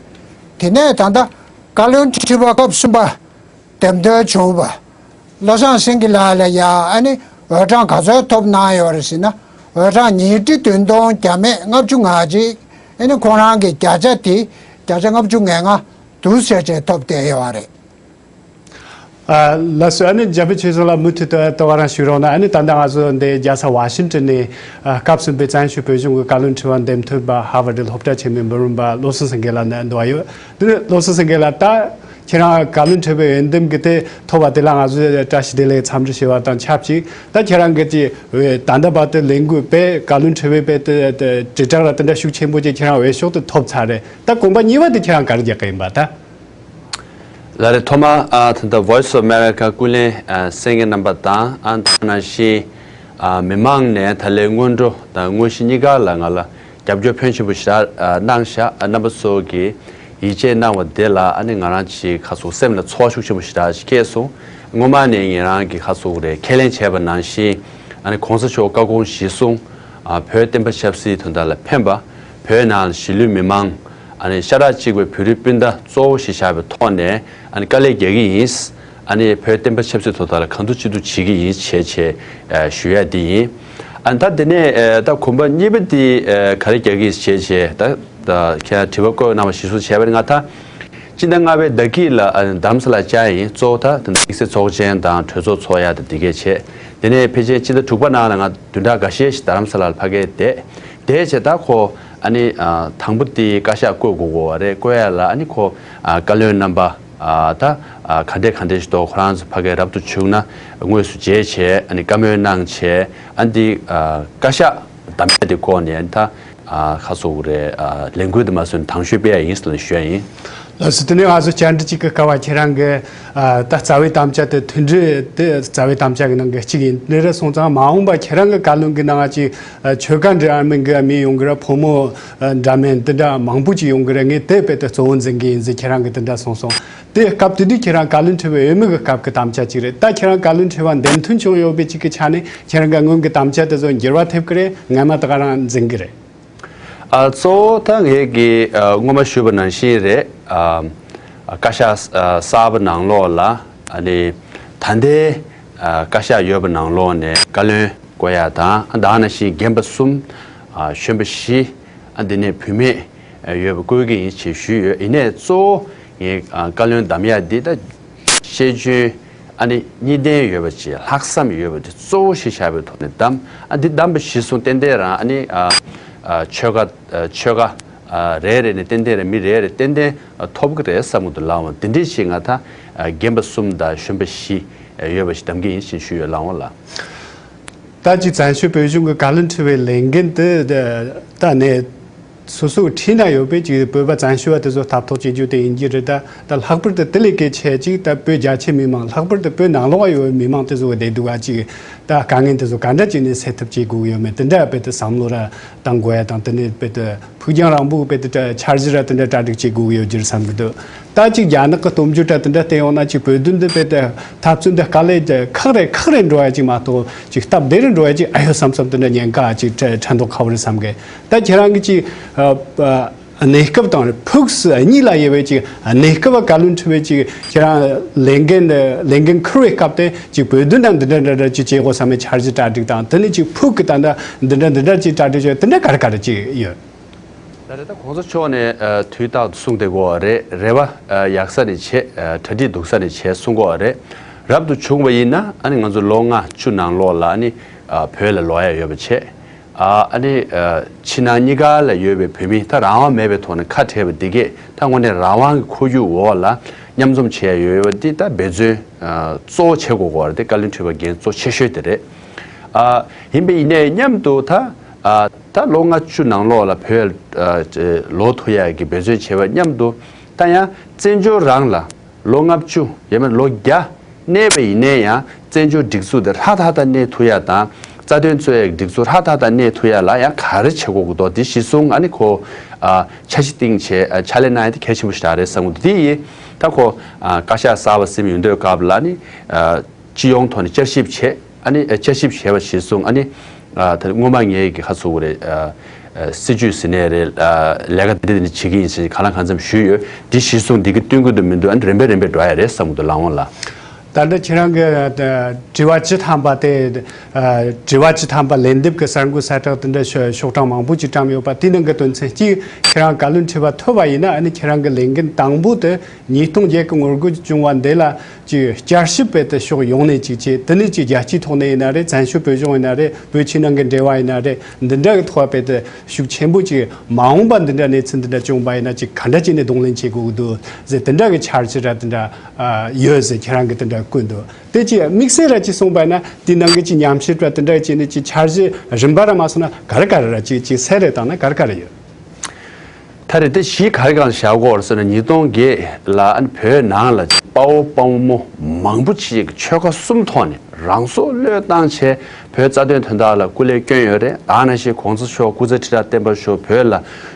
དེ་ནས་ད་ལྟ་བཀའ་བློན་ཁྲི་པ་སྐབས་གསུམ་པ་འདེམས་ཐོན་བྱུང་བ་བློ་བཟང་སེང་གེ་ལགས་ལ་ཡང་ཨ་ནི་འོས་གྲངས་ག་ཚོད་ཐོབ་གནང་ཡོད་རེད་ཟེར་ན། འོས་གྲངས་ཉིས་ཁྲི་བདུན་སྟོང་བརྒྱ་མེད་ལྔ་བཅུ་ང་གཅིག་ཨ་ནི་ཁོང་རང་གི་བརྒྱ་ཆ་དེ་བརྒྱ་ཆ་ལྔ་བཅུ་ང་ལྔ་འདུག་ཟེར་བྱས་ཐོབ་བསྡད་ཡོད་རེད། ཨ་ལགས་སོ། ཨ་ནི་འཇམ་དཔལ་ཆོས་བཟང་ལགས་མུ་མཐུད་དུ་ལྟ་བ་རང་ཞུ་རོགས་གནང་། ཨ་ནི་ད་ལྟ་ང་ཚོ་འདི་རྒྱལ་ས་ཝ་ཤིང་ཊོན་ནས་ཨ་སྐབས་གསུམ་པའི་བཙན་བྱོལ་བོད་གཞུང་གི་བཀའ་བློན་ཁྲི་པར་འདེམས་ཐོན་པ་ཧར་ཝར་ཌི་སློབ་གྲྭ་ཆེན་མོའི་འབུམ་རམས་པ་བློ་བཟང་སེང་གེ་ལགས་ནས་འདུག་ཡོད། དེ་ནས་བློ་བཟང་སེང་གེ་ལགས། ད་ཁྱེད་རང་བཀའ་བློན་ཁྲི་པའི་འོས་འདེམས་ཀྱི་དེ་ཐོབ་པ་དེ་ལ་ང་ཚོས་བཀྲ་ཤིས་བདེ་ལེགས་འཚམས་འདྲི་ཞུ་བ་དང་ཆབས་ཅིག་ད་ཁྱེད་རང་གི་ཅིག་ད་ལྟ་བར་དུ་ལས་འགུལ་དཔེ་བཀའ་བློན་ཁྲི་པའི་དཔེ་དེ་དེ་དྲིལ་བསྒྲགས་ལ་དེ་འདྲ་ཤུགས་ཆེན་པོ་ཅིག་ཁྱེད་རང་འོས་ཤོག་དེ་ཐོབ་ཚར་རེད། ད་གོམ་པ་གཉིས་པ་དེ་ཁྱེད་རང་ག་རེ་རྒྱག་གི་ཡིན་པ་ད། ལགས་རེད། ཐོག་མར་ཨ་ད་ལྟ་Voice of America ཀུན་གླེང་ཨ་གསན་མཁན་རྣམ་པ་དང་ཨ་ད་ནང་བཞིན་ཨ་མི་མང་ནས་ད་ལན་སྔོན་འགྲོ་དང་དངོས་གཞི་གཉིས་ཀ་ལ་ང་ལ་རྒྱབ་སྐྱོར་ཕོན་ཆེན་པོ་ཞེ་དྲག་ཨ་གནང་ཤག་ཨ་རྣམ་པ་ཚོ་གིས་ཡིད་ཆེས་གནང་བ་དེ་ལ་ཨ་ནི་ང་རང་ཅིག་ཁ་སོ་སེམས་ལ་ཚོར་བ་ཤུགས་ཆེན་པོ་ཞེ་དྲག་ཅིག་སྐྱེས་སོང་། སྔོན་མ་ནས་ངེད་རང་གི་ཁ་སོ་རེད་ཁས་ལེན་བྱས་པ་ནང་བཞིན་ཨ་ནི་གོང་ས་མཆོག་བཀའ་དགོངས་གཞིར་བཟུང་ཨ་བོད་བསྟན་པ་ཆབ་སྲིད་དོན་དག་ལ་ཕན་པ། བོད་ནང་གཞིས་ལུས་མི་མང་ཨ་ནི་ཤ་ཁྲག་གཅིག་པའི་བོད་རིགས་སྤུན་ཟླ་གཙོ་བོ་ཞིག་བཞག་པའི་ཐོག་ནས་ཨ་ནི་དཀའ་ལས་རྒྱག་གི་ཡིན། ཨ་ནི་བོད་བསྟན་པ་ཆབ་སྲིད་དོན་དག་ལ་གང་ཐུབ་ཅི་ཐུབ་བྱེད་ཀྱི་ཡིན་བྱས་བྱས་ཨ་ཞུ་ཡ་འདི་ཡིན། ཨ་ནི་ད་དེ་ནས་ཨ་ད་གོམ་པ་གཉིས་པ་འདི་ཨ་ག་རེ་རྒྱག་གི་ཡིན་བྱས་བྱས་ད་ད་ཁྱེད་དྲི་བ་བཀོད་གནང་བ་གཞིར་བཟུང་བྱས་པ་ནི་ང་ད་སྤྱི་ཟླ་ལྔ་པའི་ཟླ་དཀྱིལ་ལ་ཨ་ནི་རྡ་རམ་ས་ལ་བཅར་ཡིན། གཙོ་བོ་ད་ད་དམིགས་བསལ་ཚོགས་ཆེན་དང་གྲོས་ཚོགས་ཚོགས་ཡ་དང་འདི་གས་བྱས། དེ་ནས་ཕལ་ཆེར་སྤྱི་ཟླ་དྲུག་པ་ནང་ལ་ང་བདུན་ཕྲག་འགའ་ཤས་ཤིག་རྡ་རམ་ས་ལ་ལ་ཕ་གིར་བསྡད། བསྡད་བྱས་ད་ཁོ་ཨ་ནི་ཨ་དང་པོ་དེ་བཀའ་ཤག་བསྐོ་དགོས་དགོས་པ་རེད། བསྐོ་ཡ་ལ་ཨ་ནི་ཁོ་ཨ་བཀའ་བློན་རྣམ་པ་ཨ་ད་ཨ་ག་འདྲས་ག་འདྲས་ཤིག་འདུག་ཁོ་རང་ཚོ་ཕ་གིར་རབ་ཏུ་བྱུང་ན་དངོས་སུ་མཇལ་བྱས་ཨ་ནི་བཀའ་མོལ་གནང་བྱས་ཨ་འདི་ཨ་བཀའ་ཤག་བདམས་ཡ་དེ་སྐོར་ནས་ཨ་ནི་ད་ཨ་ཁ་སོ་རེད་ཨ་ལས་འགུལ་དེ་མ་སོན་དང་ཤོས་སྤེལ་ཡ་ཡིན་ཟེར་ནས་ཞུ་ཡ་ཡིན། ལགས་སོ། དེ་ནས་ང་ཚོ་བཅར་འདྲི་གཅིག་གི་སྐབས་བ་ཁྱེད་རང་གི་ཨ་ད་རྩ་བའི་དམ་བཅའ་དེ་མཐུན་སྒྲིལ་དེ་རྩ་བའི་དམ་བཅའ་གི་ནང་གི་གཅིག་ཡིན། དེ་རེད་སོང་ཙང་མ་འོངས་པ་ཁྱེད་རང་གི་བཀའ་བློན་གི་ནང་ཅིག་ཨ་ཆོལ་ཁ་འདྲ་མིན་གི་མི་ཡོང་གི་རེད། ཕོ་མོ་ཨ་འདྲ་མིན་དེ་འདྲ་མང་པོ་ཅིག་ཡོང་གི་རེད། ངས་དེ་དཔེ་དེ་གཙོ་བོ་འཛིན་གི་ཡིན་ཟེར་ཁྱེད་རང་གི་དེ་འདྲ་གསུངས་སོང་། དེ་སྐབས་དེ་དུས་ཁྱེད་རང་བཀའ་བློན་ཁྲི་པའི་འོས་མི་གི་སྐབས་ཀྱི་དམ་བཅའ་ཅིག་རེད། ད་ཁྱེད་རང་བཀའ་བློན་ཁྲི་པ་འདེམས་ཐོན་བྱུང་ཡོད་པའི་ཅིག་གི་ཆ་ནས་ཁྱེད་རང་གི་སྔོན་གི་དམ་བཅའ་དེ་ཚོ་འགྱུར་བ་ཐེབས་ཀི་རེད། སྔ་མ་དེ་ག་རང་འཛིན་གི་རེད། ཨ་གཙོ་བོ་ད་ངས་ཀྱི་ཨ་སྔོན་མ་ཞུས་པ་ནང་བཞིན་རེད། ཨ་བཀའ་ཤག་ཨ་གསར་པ་ནང་ལོགས་ལ་ཨ་ནི་ད་ལྟའི་ཨ་བཀའ་ཤག་ཡོད་པ་ནང་ལོགས་ནས་བཀའ་བློན་བསྐོ་ཡ་དང་ཨ་ད་ནང་བཞིན་རྒན་པ་གསུམ་ཨ་གཞོན་པ་བཞི་ཨ་འདི་ནས་བུད་མེད་ཨ་ཡོད་པ་བསྐོ་གི་ཡིན་ཞེས་ཞུས་ཡོད། ཡིན་ནའི་གཙོ་བོ་ངས་ཨ་བཀའ་བློན་བདམས་ཡ་འདི་ད་ཤེས་འཇོན་ཨ་ནི་གཉིས་ལྡན་ཡོད་པ་ཅིག་ལྷག་བསམ་ཡོད་པ་དེ་གཙོ་བོ་ཞིག་བཞག་པའི་ཐོག་ནས་བདམས། ཨ་འདི་བདམས་པ་གཞིར་བཟུང་ཏན་ཏན་རང་ཨ་ནི་ཨ་ཨ་ཆོལ་ཁ་ཨ་ཆོལ་ཁ་ཨ་རེ་རེ་ནས་ཏན་ཏན་རེ་མི་རེ་རེ་ཏན་ཏན་ཨ་ཐོབ་ཀྱི་རེད་བསམ་གྱི་འདུག་ལགས་འོང་། དེ་འདྲའི་ཞིག་ང་ད་ཨ་རྒན་པ་གསུམ་དང་གཞོན་པ་བཞི་ཨ་ཡོད་པ་ཞིག་བདམས་ཀྱི་ཡིན་ཞེས་ཞུས་ཡོད་ལགས་འོང་ལགས། ད་ཅིག་བཙན་བྱོལ་བོད་གཞུང་གི་བཀའ་བློན་ཁྲི་པའི་ལས་འགན་དེ་ད་ནས་སོ་སོའི་འཁྲིས་ན་ཡོད་པའི་ཅིག་བོད་པ་བཙན་བྱོལ་བ་དེ་ཚོ་ལྟ་རྟོག་བྱེད་རྒྱུ་དེ་ཡིན་གྱི་རེད། ད་ད་ལྷག་པར་དུ་དེ་ལས་གལ་ཆེ་ཅིག་ད་བོད་རྒྱ་ཆེ་མི་མང་ལྷག་པར་དུ་བོད་ནང་ལོགས་ཡོད་པའི་མི་མང་དེ་ཚོ་གི་བདེ་སྡུག་ག་ཅིག་ད་དཀའ་ངལ་དེ་ཚོ་ག་འདྲ་བྱས་ནས་སེལ་ཐབས་བྱེད་དགོས་ཀྱི་ཡོད་མེད་དེ་འདྲ་དཔེ་དེ་བསམ་བློ་ར་བཏང་དགོས་ཡ་དང་དེ་ནས་དཔེ་དེ་ཕུགས་རྒྱང་རིང་པོའི་དཔེ་དེ་འཆར་གཞི་ར་དེ་འདྲ་གྲ་སྒྲིག་བྱེད་དགོས་ཀྱི་ཡོད་རྒྱུ་རེད་བསམ་གྱི་འདུག་ད་ཅིག་རྒྱ་ནག་གི་སྟོབས་འབྱོར་གྲས་དེ་འདྲ་བལྟས་ཡོང་ན་ཅིག་བོད་དོན་འདི་དཔེ་དེ་འཐབ་རྩོད་འདི་དཀའ་ལས་ཁག་རེ་ཁག་རེ་འགྲོ་ཡ་ཅིག་མ་གཏོགས་ཅིག་སྟབས་བདེ་རུ་འགྲོ་ཡ་ཅིག་ཨ་ཡོད་བསམ་བསམ་དེ་འདྲ་ཉེན་ཁ་ཅིག་འཕྲད་འཕྲད་མདོག་ཁ་པོ་རེད་བསམ་གི། ད་ཁྱེད་རང་གི་ཅིག་ཨ་ཨ་གནས་སྐབས་དང་ཕུགས་སུ་གཉིས་ལ་དབྱེ་བའི་ཅིག་གནས་སྐབས་བཀའ་བློན་ཁྲི་པའི་ཅིག་ཁྱེད་རང་ལས་འགན་ལས་འགན་འཁུར་བའི་སྐབས་དེ་ཅིག་བོད་དོན་དང་འདི་འདྲ་འདྲ་འདྲ་ཅིག་བྱེད་དགོས་བསམ་པའི་འཆར་གཞི་གྲ་སྒྲིག་དང་དེ་ནས་ཅིག་ཕུགས་ཀྱི་ད་ལྟ་འདི་འདྲ་འདི་འདྲ་ཅིག་གྲ་སྒྲིག་བྱས་དེ་འདྲ་ག་རེ་ག་རེ་ཅིག་ཡོད། ད་རེས་ད་གོང་ས་མཆོག་ནས་ཨ་དུས་རྟག་ཏུ་གསུངས་བསྡད་ཀྱི་ཡོད་རེད། རེ་བ་ཨ་ཡག་ས་ནས་བྱེད། ཨ་གྲ་སྒྲིག་སྡུག་ས་ནས་བྱེད་གསུང་གི་ཡོད་རེད། རབ་ཏུ་བྱུང་བ་ཡིན་ན་ཨ་ནི་ང་ཚོ་ལོ་ལྔ་བཅུ་ནང་ལོགས་ལ་ཨ་ནི་ཨ་བོད་ལ་ལོག་ཡ་ཡོད་པ་བྱེད། ཨ་ཨ་ནི་ཨ་ཕྱི་ནང་གཉིས་ཀ་ལ་ཡོད་པའི་བོད་མི་ད་རང་དབང་མེད་པའི་ཐོག་ནས་ཁ་བྲལ་བ་འདི་གས་ད་དངོས་གནས་རང་དབང་གི་ཁོར་ཡུག་འོག་ལ་མཉམ་འཛོམས་བྱེད་ཡ་ཡོད་པ་འདི་ད་འབད་བརྩོན་ཨ་གཙོ་བོ་བྱེད་དགོས་ཀྱི་ཡོད་རེད། དེ་བཀའ་བློན་ཁྲི་པ་འགན་གཙོ་ཆེ་ཤོས་དེ་རེད། ཨ་ཡིན་པས་ཡིན་ནའི་མཉམ་དུ་ད་ཨ་ད་ལོ་ལྔ་བཅུ་ནང་ལོགས་ལ་བོད་ཨ་ལོག་ཐུབ་ཡ་གི་འབད་བརྩོན་བྱེད་པ་མཉམ་དུ་ད་ཡང་བཙན་བྱོལ་རང་ལ་ལོ་ལྔ་བཅུ་ཡང་མིན་ལོ་བརྒྱ་གནས་པ་ཡིན་ནའི་ཡང་བཙན་བྱོལ་སྒྲིག་འཛུགས་དེ་ཧྲག་ཐག་ཐག་གནས་ཐུབ་ཡ་དང་རྩ་དོན་རྩོད་ཡ་གི་སྒྲིག་འཛུགས་ཧྲག་ཐག་ཐག་གནས་ཐུབ་ཡ་ལ་ཡང་ག་རེ་བྱེད་དགོས་ཀྱི་འདུག་དེ་གཞི་བཟུང་ཨ་ནི་ཁོ་ཨ་འཆར་གཞི་བཏིང་བྱས་ཨ་ཕྱག་ལས་གནང་ཡ་དེ་གལ་ཆེན་པོ་ཞིག་རེད་བསམ་གྱི་འདུག་དེ་ཡིན་ད་ཁོ་ཨ་བཀའ་ཤག་གསར་པ་ཟིན་ཡོང་དུས་སྐབས་ལ་ནི་ཨ་སྤྱི་ཡོངས་ཐོག་ནས་བསྐྱར་ཞིབ་བྱས། ཨ་ནི་ཨ་བསྐྱར་ཞིབ་བྱས་པ་གཞིར་བཟུང་ཨ་ནི་ཨ་ད་སྔོན་མ་ངའི་གི་ཁ་ཚུགས་རེད་ཨ་ཨ་སྲིད་ཇུས་ཟིན་ནས་རེད་ཨ་ལས་ཀ་འདི་འདི་འདི་བྱེད་ཀྱི་ཡིན་ཟེར་གང་ལ་གང་འཚམ་ཞུས་ཡོད། འདི་གཞིར་བཟུང་འདི་གི་བསྟུན་གྱི་འདུག་མི་འདུག་ཨ་ནི་རིམ་པས་རིམ་པས་འགྲོ་ཡ་རེད་བསམ་གྱི་འདུག་ལགས་འོང་ལགས། ད་ལྟ་ཁྱེད་རང་གི་ཨ་དྲི་བ་བཅུ་ཐམ་པ་དེ་ཨ་དྲི་བ་བཅུ་ཐམ་པ་ལན་འདེབས་ཀྱི་གསར་འགོད་གསལ་བསྒྲགས་དེ་འདྲ་ཤོ་ཤོག་གྲངས་མང་པོ་ཅིག་བཀྲམ་ཡོད་པ་དེའི་ནང་གི་དོན་ཚན་གཅིག་ཁྱེད་རང་བཀའ་བློན་ཁྲི་པ་ཐོབ་པ་ཡིན་ན་ཨ་ནི་ཁྱེད་རང་གི་ལས་འགན་དང་པོ་དེ། ཉིས་སྟོང་བརྒྱད་ཀྱི་ངོ་རྒོལ་བྱུང་བ་འདི་ལ་ཅིག་བསྐྱར་ཞིབ་དཔེ་དེ་ཕྱོགས་ཡོངས་ནས་ཅིག་བྱས། དེ་ནས་ཅིག་རྒྱལ་སྤྱིའི་ཐོག་ནས་ཡིན་ན་རེད། བཙན་བྱོལ་བོད་གཞུང་ཡིན་ན་རེད། བོད་ཕྱི་ནང་གི་འབྲེལ་བ་ཡིན་ན་རེད། འདི་འདྲ་གི་ཐོག་དཔེ་དེ་ཤུགས་ཆེན་པོ་ཅིག་མ་འོངས་པ་འདི་འདྲ་གནས་ཚུལ་འདི་འདྲ་བྱུང་བ་ཡིན་ན་ཅིག་ག་འདྲ་བྱས་ནས་གདོང་ལེན་བྱེད་དགོས་ཀྱི་འདུག་ཟེར་དེ་འདྲ་གི་འཆར་གཞི་ར་དེ་འདྲ་ཨ་ཡོད་ཟེར་ཁྱེད་རང་གི་དེ་འདྲ་བཀོད་འདུག་དེ་ཅིག་དམིགས་བསལ་ར་ཅིག་གསུངས་པ་ཡིན་ན་དེའི་ནང་གི་ཅིག་ཉམས་ཞིབ་ར་དེ་འདྲ་བྱས་ནས་ཅིག་འཆར་གཞི་རིམ་པ་ར་མ་སོང་ན་ག་རེ་ག་རེ་ར་ཅིག་ཅིག་གསལ་རེ་བཏང་ན་ག་རེ་ག་རེ་ཡོད། ད་རེས་དེ་གཞི་ག་རེ་གང་བཞག་དགོས་རེད་ཟེར་ན་ཉིས་སྟོང་བརྒྱད་ལ་ཨ་ནི་བོད་ནང་ལ་ དཔའ་བོ་དཔའ་མོ་མང་པོ་ཅིག་ཆོལ་ཁ་གསུམ་ཐོག་ནས་རང་སྲོག་བློས་བཏང་བྱས་བོད་རྩ་དོན་དོན་དག་ལ་སྐུ་ལས་བསྐྱོན་ཡོད་རེད། ད་ནང་བཞིན་གོང་ས་མཆོག་སྐུ་ཚེ་ཁྲི་ཕྲག་བརྟན་པར་ཤོག་བོད་ལ་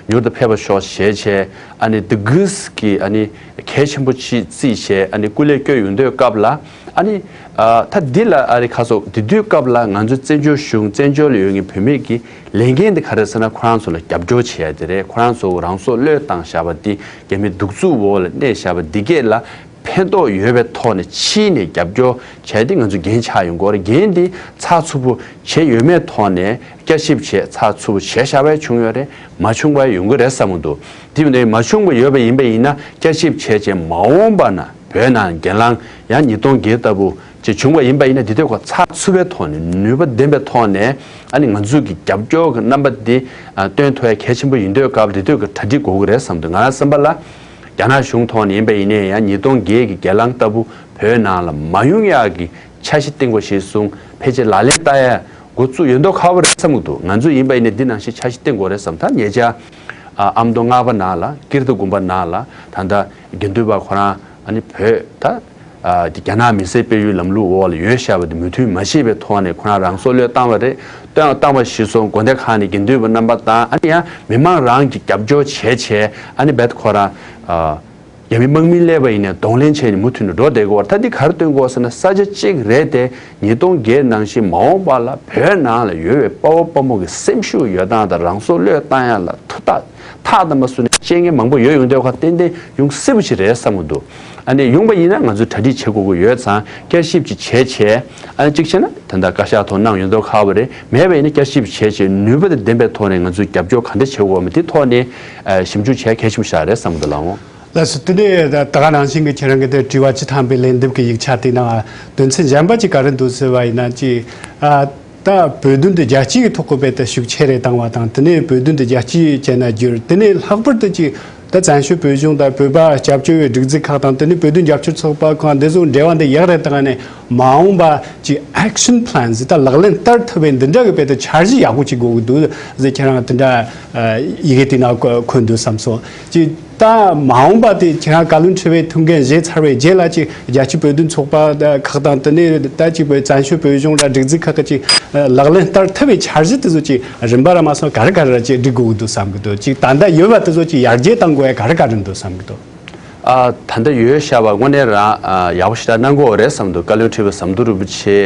མྱུར་དུ་ཕེབས་པར་ཤོག་ཞེས་བྱས། ཨ་ནི་དེ་གུས་ཀྱི་ཨ་ནི་གལ་ཆེན་པོ་ཅིག་བརྩིས་བྱས་ཨ་ནི་སྐུ་ལས་བསྐྱོན་ཡོང་དུས་སྐབས་ལ། ཨ་ནི་ཨ་ད་འདི་ལ་ཨ་རི་ཁ་སོགས་དེ་དུས་སྐབས་ལ་ང་ཚོའི་བཙན་བྱོལ་གཞུང་བཙན་བྱོལ་ལ་ཡོད་མཁན་བོད་མི་གི་ལས་འགན་དེ་ག་རེ་ཟེར་ན། ཁོ་རང་ཚོ་ལ་རྒྱབ་སྐྱོར་བྱེད་ཡ་དེ་རེད། ཁོ་རང་ཚོ་རང་སྲོག་བློས་བཏང་བཞག་པ་དེ། རྒྱ་མི་གདུག་རྩུབ་འོག་ལ་གནས་བཞག་པ་འདི་གས་ལ་ཕན་ཐོགས་ཡོད་པའི་ཐོག་ནས་ཕྱིན་ནས་རྒྱབ་སྐྱོར་བྱས་ཏེ་ང་ཚོ་འགན་ཆགས་ཡོང་གི་ཡོད་རེད། འགན་འདི་ཚགས་ཚུད་པོ་བྱས་ཡོད་མེད་ཐོག་ནས་བསྐྱར་ཞིབ་བྱས་ཚགས་ཚུད་པོ་བྱས་བཞག་པ་བྱུང་ཡོད་རེད། མ་བྱུང་བ་ཡོང་གི་རེད་བསམ་གི་འདུག་དེ་མིན་མ་བྱུང་བ་ཡོད་པ་ཡིན་པ་ཡིན་ན་བསྐྱར་ཞིབ་བྱས་རྗེས་མ་འོངས་པ་ན་བོད་ནང་གྱེན་ལངས་ཡང་ཉིས་སྟོང་བརྒྱད་ལྟ་བུ་ཅིག་བྱུང་བ་ཡིན་པ་ཡིན་ན། དེ་དུས་ཁོ་ཚགས་ཚུད་པའི་ཐོག་ནས་ནུས་པ་ལྡན་པའི་ཐོག་ནས་ཨ་ནི་ང་ཚོས་ཀྱི་རྒྱབ་སྐྱོར་གྱི་རྣམ་པ་འདི་ཨ་སྟོན་ཐུབ་ཡ་གལ་ཆེན་པོ་ཡིན་དུས་སྐབས་དེ་དུས་ཀྱི་གྲ་སྒྲིག་དགོས་ཀྱི་རེད་བསམ་འདུག་ང་རང་བསམ་པ་ལ་རྒྱ་ནག་གཞུང་ཐོག་ནས་ཡིན་པ་ཡིན་ནའི་ཡང་ཉིས་སྟོང་བརྒྱད་ཀྱི་གྱེན་ལངས་ལྟ་བུ་བོད་ནང་ལ་མ་ཡོང་ཡག་གི་འཆར་གཞི་བཏིང་དགོས་ཞེས་གསུངས། ཕལ་ཆེར་ལག་ལེན་བསྟར་ཡ་འགོ་བཙུགས་ཡོད་མདོག་ཁ་པོ་རེད་བསམ་གྱི་འདུག་ང་ཚོས་ཡིན་པ་ཡིན་ནའི་འདི་ནང་བཞིན་འཆར་གཞི་བཏིང་དགོས་རེད་བསམ། ད་ཉེ་ཆར་ཨ་ཨ་མདོ་སྔགས་པ་ནང་ལ་ཀིརྟི་དགོན་པ་ནང་ལ་ད་ལྟ་དགེ་འདུན་པ་ཁོ་རང་ཨ་ནི་བོད་ད་ཨ་དེ་རྒྱ་ནག་མི་སེར་སྤེལ་ཡུལ་ལམ་ལུགས་འོག་ལ་ཡོད་བཞག་པ་དེ་མོས་མཐུན་མ་བྱས་པའི་ཐོག་ནས་ཁོ་རང་རང་སྲོག་བློས་བཏང་བ་རེད། བཏང་བཏང་བ་གཞིར་བཟུང་དགོན་སྡེ་ཁག་ནས་དགེ་འདུན་པ་རྣམ་པ་དང་ཨ་ནི་ཡང་མི་མང་རང་གིས་རྒྱབ་སྐྱོར་བྱས་བྱས་ཨ་ནི་རྦད་ཁོ་རང་ཨ་རྒྱ་མི་དམག་མི་སླེབས་པ་ཡིན་ནའི་གདོང་ལེན་བྱས་ནས་མུ་མཐུད་ནས་འགྲོ་བསྡད་ཀྱི་ཡོད་རེད། ད་འདི་ག་རེ་སྟོན་གྱི་ཡོད་ཟེར་ན་ས་ཆ་གཅིག་རེད་དེ། ཉིས་སྟོང་བརྒྱད་ནང་བཞིན་མ་འོངས་པ་ལ་བོད་ནང་ལ་ཡོད་པའི་དཔའ་བོ་དཔའ་མོ་གི་སེམས་ཤུགས་ཡོད་སྟངས་དང་རང་སྲོག་བློས་བཏང་ཡ་ལ་ཐུགས་ཐག་ཐག་དམ་པ་བསུ་ནས་བྱེད་མཁན་མང་པོ་ཡོད་ཡོང་དུས་ཁ་ཏན་ཏན་ཡོང་སྲིད་པ་ཞིག་རེད་བསམ་གྱི་འདུག་ཨ་ནི་ཡོང་པ་ཡིན་ན་ང་ཚོས་གྲ་སྒྲིག་བྱེད་དགོས་ཀྱི་ཡོད་ཙང་བསྐྱར་ཞིབ་ཅིག་བྱས་བྱས་ཨ་ནི་གཅིག་བྱས་ན་ད་ལྟ་བཀའ་ཤག་ཐོག་གནང་ཡོད་མདོག་ཁ་པོ་རེད། མེད་པ་ཡིན་ན་བསྐྱར་ཞིབ་བྱས་བྱས་ནུས་པ་དང་ལྡན་པའི་ཐོག་ནས་ང་ཚོས་རྒྱབ་སྐྱོར་ག་འདྲ་བྱེད་དགོས་མིན་དེ་ཐོག་ནས་ཨ་ཞིབ་འཇུག་བྱས་གལ་ཆེན་པོ་ཞིག་རེད་བསམ་གྱི་འདུག་ལགས་འོང་། ལགས་སོ། དེ་ནས་ད་ག་ནང་བཞིན་གྱི་ཁྱེད་རང་གི་དེ་དྲི་བ་བཅུ་ཐམ་པའི་ལན་འདེབས་ཀྱི་ཡིག་ཆ་དེ་ནང་དོན་ཚན་གཞན་པ་ཅིག་ག་རེ་འདུག་ཟེར་བ་ཡིན་ན་ཅིག་ཨ་ད་བོད་དོན་དེ་རྒྱལ་སྤྱིའི་ཐོག་གི་དཔེ་དེ་ཤུགས་ཆེ་རེ་བཏང་བ་དང་དེ་ནས་བོད་དོན་དེ་རྒྱལ་སྤྱིའི་བྱས་ན་བསྒྱུར། དེ་ནས་ལྷག་པར་དུ་ཅིག་ད་བཙན་བྱོལ་བོད་གཞུང་དང་བོད་པ་སྐྱབས་བཅོལ་བའི་སྒྲིག་འཛུགས་ཁག་དང་དེ་ནས་བོད་དོན་རྒྱབ་སྐྱོར་ཚོགས་པ་ཁག་འདི་ཚོ་འབྲེལ་བ་འདི་ཡག་རེ་བཏང་ནས་མ་འོངས་པ་ཅིག་action plans ད་ལག་ལེན་བསྟར་ཐུབ་པའི་འདི་འདྲ་གི་དཔེ་དེ་འཆར་གཞི་ཡག་པོ་ཅིག་དགོས་ཀྱི་འདུག་ཟེར་ཁྱེད་རང་དེ་འདྲ་ཡི་གེ་དེ་ནང་འཁོད་འདུག་བསམ་སོང་ཅིག་ད་མ་འོངས་པ་དེ་ཁྱེད་རང་བཀའ་བློན་ཁྲི་པའི་ཐུགས་འགན་བཞེས་ཚར་བའི་རྗེས་ལ་ཅིག་རྒྱལ་སྤྱིའི་བོད་དོན་ཚོགས་པ་ཁག་དང་དེ་ནས་ད་ཅིག་བོད་བཙན་བྱོལ་བོད་གཞུང་ལ་སྒྲིག་འཛུགས་ཁག་གི་ཅིག་ལག་ལེན་བསྟར་ཐུབ་པའི་འཆར་གཞི་དེ་ཚོ་ཅིག་རིམ་པ་ར་མ་སོང་ག་རེ་ག་རེ་ཅིག་སྒྲིག་དགོས་ཀྱི་འདུག་བསམ་གྱི་འདུག་ཅིག་ད་ལྟ་ཡོད་པ་དེ་ཚོ་ཅིག་ཡར་རྒྱས་གཏང་དགོས་ཡ་ག་རེ་ག་རེ་འདུག་བསམ་གྱི་འདུག་ཨ་ད་ལྟ་ཡོད་བཞག་པ་དངོས་གནས་རང་ཨ་ཡག་པོ་ཞེ་དྲག་གནང་གི་ཡོད་རེད་བསམ་འདུག་བཀའ་བློན་ཁྲི་པ་ཟམ་གདོང་རིན་པོ་ཆེ་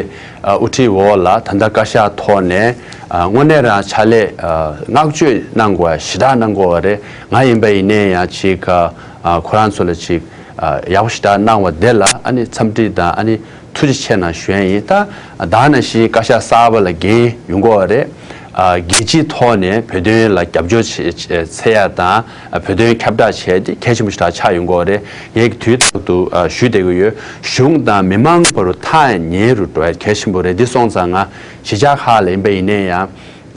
ཨ་དབུ་ཁྲིད་འོག་ལ་ད་ལྟ་བཀའ་ཤག་ཐོག་ནས་ཨ་དངོས་གནས་རང་ཕྱག་ལས་ཨ་བསྔགས་བརྗོད་གནང་དགོས་ཞེ་དྲག་གནང་གི་ཡོད་རེད། ང་ཡིན་པ་ཡིན་ནའི་ཡང་ཅིག་ཨ་ཁོ་རང་ཚོ་ལ་ཅིག་ཨ་ཡག་པོ་ཞེ་དྲག་གནང་བ་དེ་ལ་ཨ་ནི་འཚམས་འདྲི་དང་ཨ་ནི་ཐུགས་རྗེ་ཆེ་གནང་ཞུ་ཡ་ཡིན། ད་ད་ནང་བཞིན་བཀའ་ཤག་གསར་པ་ལ་འགན་ཡོང་གི་ཡོད་རེད། ཨ་རྒྱལ་སྤྱིའི་ཐོག་ནས་བོད་དོན་ལ་རྒྱབ་སྐྱོར་བྱེད་བྱེད་ཚད་ཡ་དང་བོད་དོན་ཁྱབ་བསྒྲགས་བྱས་ཏེ་གལ་ཆེན་པོ་ཞིག་ཆགས་ཡོང་གི་ཡོད་རེད། ངས་དུས་རྟག་ཏུ་ཨ་ཞུ་བསྡད་ཀྱི་ཡོད། གཞུང་དང་མི་མང་བར་ཐག་ཉེ་རུ་འགྲོ་ཡ་གལ་ཆེན་པོ་རེད། འདི་སོང་ཙང་ང་གཞིས་ཆགས་ཁག་ལ་ཡིན་པ་ཡིན་ནའི་ཡང་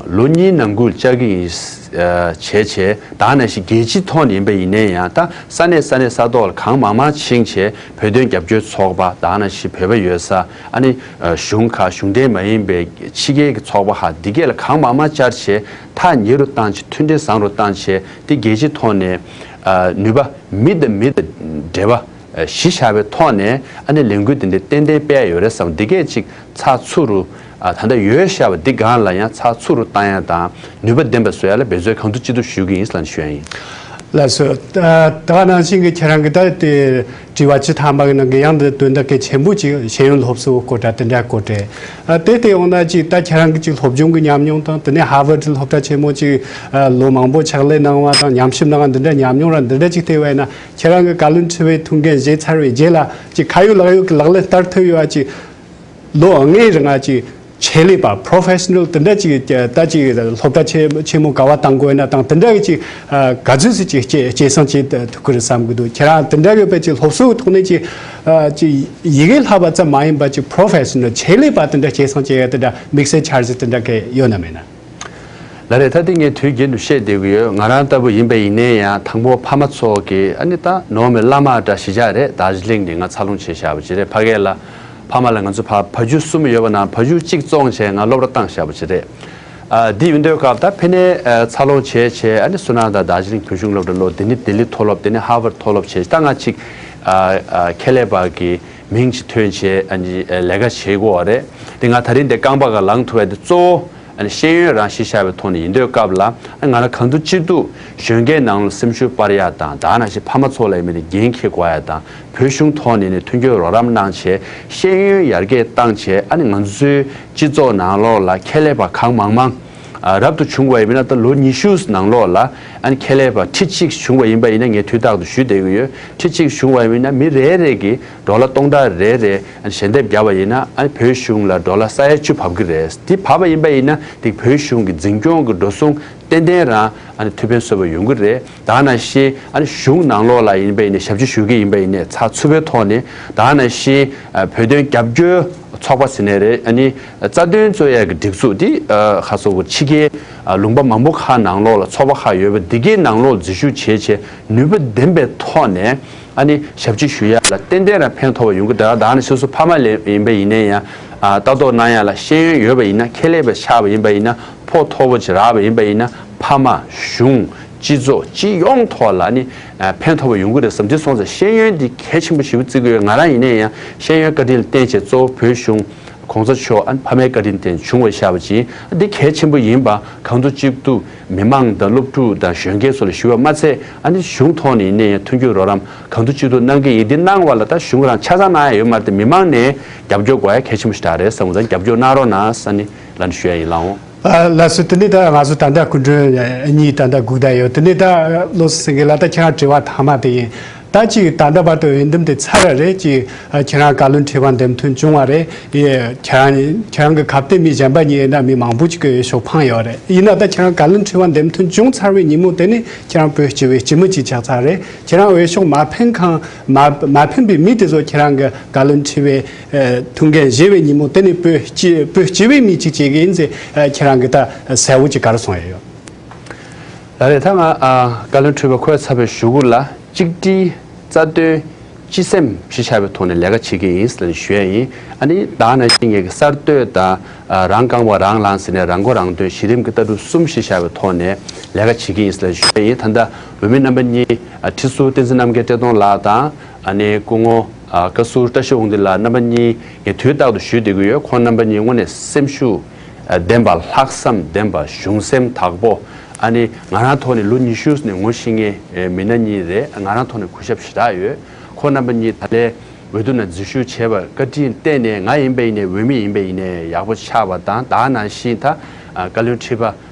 ལོ་གཉིས་ནང་ཁུལ་བཅར་གྱི་ཡིན། ཨ་བྱས་བྱས་ད་ནང་བཞིན་རྒྱལ་སྤྱིའི་ཐོག་ནས་ཡིན་པ་ཡིན་ནའི་ཡང་ད་ས་གནས་ས་གནས་ས་ཐོག་ལ་གང་མང་མང་ཕྱིན་བྱས་བོད་དོན་རྒྱབ་སྐྱོར་ཚོགས་པ་ད་ནང་བཞིན་བོད་པ་ཡོད་ས་ཨ་ནི་ཨ་གཞུང་ཁག་གཞུང་འབྲེལ་མ་ཡིན་པའི་ཕྱི་རྒྱལ་གྱི་ཚོགས་པ་ཁག་འདི་གས་ལ་གང་མང་མང་བཅར་བྱས་ཐག་ཉེ་རུ་བཏང་བྱས་མཐུན་སྒྲིལ་བཟང་རུ་བཏང་བྱས་དེ་རྒྱལ་སྤྱིའི་ཐོག་ནས་ཨ་ནུས་པ་མི་དང་མི་དང་འབྲེལ་བ་གཞི་བཞག་པའི་ཐོག་ནས་ཨ་ནི་ལས་འགུལ་འདི་འདྲ་ཏན་ཏན་སྤེལ་ཡོད་རེད་བསམ། འདི་གས་ཅིག་ཚགས་ཚུད་རུ་ཨ་ད་ལྟ་ཡོད་བཞག་པ་འདི་སྒང་ལ་ཡང་ཚགས་ཚུད་རུ་བཏང་ཡ་དང་ནུས་པ་ལྡན་པ་བཟོ་ཡ་ལ་འབད་རྩོལ་གང་ཐུབ་ཅི་ཐུབ་ཞུ་གི་ཡིན་ལབ་ཞུ་ཡ་ཡིན། ལགས་སོ། ད་ད་ག་ནང་བཞིན་གྱི་ཁྱེད་རང་གི་ད་དེ་དྲི་བ་བཅུ་ཐམ་པ་གི་ནང་གི་ཡང་དེ་དོན་དག་གལ་ཆེན་པོ་ཅིག་ཤེས་ཡོན་སློབ་གསོ་སྐོར་དྲ་དེ་འདྲ་སྐོར་དྲ་ཨ་དེ་ལྟ་ཡོང་ན་ཅིག་ད་ཁྱེད་རང་གི་ཅིག་སློབ་སྦྱོང་གི་ཉམས་མྱོང་དང་དེ་ནས་ཧར་ཝར་སློབ་གྲྭ་ཆེན་མོ་ཅིག་ཨ་ལོ་མང་པོ་ཕྱག་ལས་གནང་བ་དང་ཉམས་ཞིབ་གནང་བ་འདི་འདྲ་ཉམས་མྱོང་ར་འདི་འདྲ་ཅིག་བལྟས་པ་ཡིན་ན། ཁྱེད་རང་གི་བཀའ་བློན་ཁྲི་པའི་ཐུགས་འགན་བཞེས་ཚར་བའི་རྗེས་ལ་ཅིག་ཁ་ཡོད་ལག་ཡོད་ཀྱི་ལག་ལེན་བསྟར་ཐུབ་ཡོད་པ་ཅིག་ལོ་ལྔའི་རིང་ང་ཅིག་ཆེད་ལས་པ་professional དེ་འདྲ་ཅིག་ད་ཅིག་སློབ་གྲྭ་ཆེ་ཆེན་མོ་ག་བ་བཏང་དགོས་ན་དང་དེ་འདྲ་གི་ཅིག་ག་ཚོད་ཅིག་སྐྱེད་སྐྱེད་སྲིང་བྱེད་ཐུབ་ཀྱི་རེད་བསམ་གི་འདུག་ཁྱེད་རང་དེ་འདྲ་གི་དཔེ་ཅིག་སློབ་གསོའི་ཐོག་ནས་ཅིག་ཅིག་ཡི་གེ་ལྷག་པ་ཙམ་མ་ཡིན་པ་ཅིག་professional ཆེད་ལས་པ་དེ་འདྲ་སྐྱེད་སྲིང་བྱེད་ཡ་དེ་འདྲ་དམིགས་བསལ་འཆར་གཞི་དེ་འདྲ་གི་ཡོད་ན་མེད་ན། ལགས་རེད། ད་དེ་ངས་དུས་རྒྱུན་དུ་བཤད་བསྡད་ཀྱི་ཡོད། ང་རང་ལྟ་བུ་ཡིན་པ་ཡིན་ནའི་ཡང་དང་པོ་ཕ་མ་ཚོ་གིས་ཨ་ནི་ད་ནོར་མེད་བླ་མ་འདྲ་གཞིས་ཆགས་རེད། རྡོ་རྗེ་གླིང་ནས་ང་འཚར་ལོངས་བྱས་བཞག་པ་ཅིག་རེད། ཕ་གི་ལ་ཕ་མ་ལ་ང་ཚོ་ཕ་བུ་བཅུ་གསུམ་ཡོད་པ་ནང་བུ་བཅུ་གཅིག་བཙོང་བྱས་ང་སློབ་གྲྭ་བཏང་བཞག་པ་ཅིག་རེད། ཨ་འདི་ཡིན་དུས་སྐབས་ད་ཕ་ནས་ཨ་འཚར་ལོངས་བྱས་བྱས་ཨ་ནི་བསོད་ནམས་དང་རྡོ་རྗེ་གླིང་བོད་གཞུང་སློབ་གྲྭ་སློབ། དེ་ནས་ལྡི་ལི་མཐོ་སློབ། དེ་ནས་ཧར་ཝརཌ་མཐོ་སློབ་བྱས། ད་ང་ཅིག་ ཨ་ཨ་ཁེ་ལས་པ་གི་མིང་ཅིག་ཐོན་བྱས་ཨ་ནི་ལས་ཀ་བྱེད་དགོས་པ་རེད། དེ་ང་ད་རིང་འདི་རྐང་པ་ག་ལངས་ཐུབ་པ་དེ་གཙོ་བོ་ཨ་ནི་ཤེས་ཡོན་རང་གཞི་བཞག་པའི་ཐོག་ནས་ཡིན་དུས་སྐབས་ལ་ཨ་ང་རང་གང་ཐུབ་ཅི་ཐུབ་གཞོན་སྐྱེས་ནང་ལ་སེམས་ཤུགས་སྤར་ཡག་དང་། དེ་ནང་བཞིན་ཕ་མ་ཚོ་ལ་ཡིན་མིན་དེ་འགན་འཁྱེར་དགོས་ཡག་དང་། བོད་གཞུང་ཐོག་ནས་ནི་མཐུན་འགྱུར་རོགས་རམ་གནང་བྱས་ཤེས་ཡོན་ཡར་རྒྱས་བཏང་བྱས་ཨ་ནི་ང་ཚོའི་སྤྱི་ཚོགས་ནང་ལོགས་ལ་ཁེ་ལས་པ་གང་མང་མང་ཨ་རབ་ཏུ་བྱུང་བ་ཡིན་ན། ད་ལོ་ཉི་ཤུ་ནང་ལོགས་ལ་ཨ་ནི་ཁེ་ལས་པ་ཁྲི་གཅིག་བྱུང་བ་ཡིན་པ་ཡིན་ན། ངས་དུས་རྟག་ཏུ་ཞུ་བསྡད་ཀྱི་ཡོད། ཁྲི་གཅིག་བྱུང་བ་ཡིན་ན་མི་རེ་རེ་གིས་ཌོ་ལར་སྟོང་ཕྲག་རེ་རེ་ཨ་ནི་ཞལ་འདེབས་བརྒྱབ་པ་ཡིན་ན་ཨ་ནི་བོད་གཞུང་ལ་ཌོ་ལར་ས་ཡ་བཅུ་བབས་ཀྱི་རེད། དེ་བབས་པ་ཡིན་པ་ཡིན་ན་དེ་བོད་གཞུང་གི་འཛིན་སྐྱོང་གི་འགྲོ་སོང་ཏན་ཏན་རང་ཨ་ནི་ཐུགས་ཕན་གསོས་པ་ཡོང་གི་རེད། དེ་ནང་བཞིན་ཨ་ནི་གཞུང་ནང་ལོགས་ལ་ཡིན་པ་ཡིན་ནའི་ཞབས་ཕྱི་ཞུ་གི་ཡིན་པ་ཡིན་ནའི་ཚགས་ཚུད་པའི་ཐོག་ནས། དེ་ནང་བཞིན་ཨ་བོད་དོན་རྒྱབ་སྐྱོར་ཚོགས་པ་ཟེར་ནའི་རེད། ཨ་ནི་རྩ་དོན་རྩོད་ཡག་གི་སྒྲིག་འཛུགས་འདི་ཨ་ཁ་སོ་བོ་ཕྱི་རྒྱལ་ཨ་ལུང་པ་མང་པོ་ཁག་ནང་ལོགས་ལ་ཚོགས་པ་ཁག་ཡོད་པ་འདི་གའི་ནང་ལོགས་འཛུལ་ཞུགས་བྱས་བྱས་ནུས་པ་ལྡན་པའི་ཐོག་ནས་ཨ་ནི་ཞབས་ཕྱི་ཞུ་ཡག་ལ་ཏན་ཏན་རང་ཕན་ཐོགས་པ་ཡོང་གི་འདུག། དེ་ནང་སོ་སོ་ཕ་མ་ལ་ཡིན་པ་ཡིན་ནའི་ཡང་ཨ་ལྟ་རྟོག་གནང་ཡག་ལ་ཤེས་ཡོན་ཡོད་པ་ཡིན་ན། ཁེ་ལས་པ་ཆགས་པ་ཡིན་པ་ཡིན་ན། ཕོགས་མཐོ་པོ་ཅིག་རག་པ་ཡིན་པ་ཡིན་ན་ཕ་མ་གཞུང་སྤྱི་ཚོགས་སྤྱི་ཡོངས་ཐོག་ལ་ནི་ཨ་ཕན་ཐོགས་པ་ཡོང་གི་རེད་བསམ། དེ་སོང་ཙང་ཤེས་ཡོན་འདི་གལ་ཆེན་པོ་ཞེ་པོ་བརྩི་གི་ཡོད། ང་རང་ཡིན་ནའི་ཡང་ཤེས་ཡོན་བཀའ་དྲིན་ལ་བརྟེན་བྱས་གཙོ་བོ་བོད་གཞུང་གོང་ས་མཆོག་ཨ་ནི་ཕ་མའི་བཀའ་དྲིན་བརྟེན་བྱུང་བ་ཤར་བ་ཅིག་འདི་གལ་ཆེན་པོ་ཡིན་པ་གང་ཐུབ་ཅི་ཐུབ་མི་མང་དང་སློབ་ཕྲུག་དང་གཞོན་སྐྱེས་ཚོ་ལ་ཞུ་བ་མ་ཚད། ཨ་ནི་གཞུང་ཐོག་ནས་ཡིན་ནའི་ཡང་མཐུན་འགྱུར་རོགས་རམ་གང་ཐུབ་ཅི་ཐུབ་གནང་གི་ཡིན། འདི་གནང་བ་ལ་ད་གཞུང་རང་ཆ་ཚང་གནང་ཡ་ཡོད་མ་རེད་དེ། མི་མང་ནས་རྒྱབ་སྐྱོར་དགོས་ཡ་གལ་ཆེན་པོ་ཞིག་རེད་བསམ་གི་འདུག། རྒྱབ་སྐྱོར་གནང་རོགས་གནང་ཟེར་ནི་ལབ་ནས་ཞུ་ཡ་ཡིན། ལགས་འོང་། ལགས་སོ། དེ་ནས་ད་ང་ཚོ་ད་ལྟ་སྐུ་མགྲོན་གཉིས་ད་ལྟ་སྒུག་བསྡད་ཡོད། དེ་ནས་ད་བློ་བཟང་སེང་གེ་ལགས། ད་ཁྱེད་རང་དྲི་བ་མཐའ་མ་དེ་ཡིན། ད་ཅིག་ད་ལྟ་བར་དུ་འོས་འདེམས་དེ་ཚར་ར་རེད། ཅིག་ཁྱེད་རང་བཀའ་བློན་ཁྲི་པ་འདེམས་ཐོན་བྱུང་བ་རེད། ཡེ་ཁྱེད་རང་ཁྱེད་རང་གི་ཁ་གཏད་མི་གཞན་པ་གཉིས་ཡིན་ན་མི་མང་པོ་ཅིག་གི་འོས་ཤོག་འཕངས་ཡོད་རེད། ཡིན་ན་ད་ཁྱེད་རང་བཀའ་བློན་ཁྲི་པ་འདེམས་ཐོན་བྱུང་ཚར་བའི་ཉིན་མོ་དེ་ནས་ཁྱེད་རང་བོད་སྤྱི་པའི་སྤྱི་མི་ཅིག་ཆགས་ཚར་རེད། ཁྱེད་རང་འོས་ཤོག་མ་འཕེན་གང་མ་མ་འཕེན་པའི་མི་དེ་ཚོ་ཁྱེད་རང་གི་བཀའ་བློན་ཁྲི་པའི་ཨ་ཐུགས་འགན་བཞེས་པའི་ཉིན་མོ་དེ་ནས་བོད་སྤྱི་བོད་སྤྱི་པའི་མི་གཅིག་བྱེད་ཀྱི་ཡིན་ཟེར། ཨ་ཁྱེད་རང་གི་ད་གསལ་བོ་ཅིག་ག་རེ་གསུང་ཡ་ཡོད། ལགས་རེད། ད་ང་ཨ་བཀའ་བློན་ཁྲི་པ་འཁོད་ཚར་བའི་གཞུག་གུ་ལ་གཅིག་སྒྲིལ་རྩ་དོན་སྤྱི་སེམས་གཞི་བཞག་པའི་ཐོག་ནས་ལས་ཀ་བྱེད་ཀྱི་ཡིན་ཟེར་ཞུ་ཡ་ཡིན། ཨ་ནི་ད་ནང་བཞིན་ངེད་ཀྱི་གསར་གཏོད་དང་ཨ་རང་རྐང་པ་རང་ལངས་ཟེར་ནས་རང་མགོ་རང་ཐོན་གཞི་རིམ་གྱི་ལྟ་གྲུབ་གསུམ་གཞི་བཞག་པའི་ཐོག་ནས་ལས་ཀ་བྱེད་ཀྱི་ཡིན་ཟེར་ཞུ་ཡ་ཡིན། ད་ལྟ་འོས་མི་རྣམ་པ་གཉིས་ཨ་ཁྲི་ཟུར་བསྟན་འཛིན་རྣམ་རྒྱལ་བཀྲས་མཐོང་ལགས་དང་། ཨ་ནི་སྐུ་ངོ་ཨ་བཀའ་ཟུར་བཀྲ་ཤིས་དབང་འདུས་ལགས། རྣམ་པ་གཉིས་ངས་དུས་རྟག་ཏུ་ཞུས་བསྡད་ཀྱི་ཡོད། ཁོང་རྣམ་པ་གཉིས་དངོས་གནས་སེམས་ཤུགས་ཨ་ལྡན་པ། ལྷག་བསམ་ལྡན་པ། གཞུང་སེམས་དག་པོ། ཨ་ནི་ང་རང་ཐོག་ནས་ལོ་ཉི་ཤུ་ནས་ངོ་ཤེས་མཁན་ཨེ་མི་སྣ་གཉིས་རེད། ང་རང་ཐོག་ནས་གུས་ཞབས་ཞེ་དྲག་ཡོད། ཁོང་རྣམ་པ་གཉིས་ད་ལན་འོས་བསྡུ་ནང་འཛུལ་ཞུགས་བྱས་པར་བཀའ་དྲིན་བརྟེན་ནས་ང་ཡིན་པ་ཡིན་ནའི་འོས་མི་ཡིན་པ་ཡིན་ནའི་ཡག་པོ་ཆགས་པ་དང་། ད་ནང་བཞིན་ད་ཨ་བཀའ་བློན་ཁྲི་པ་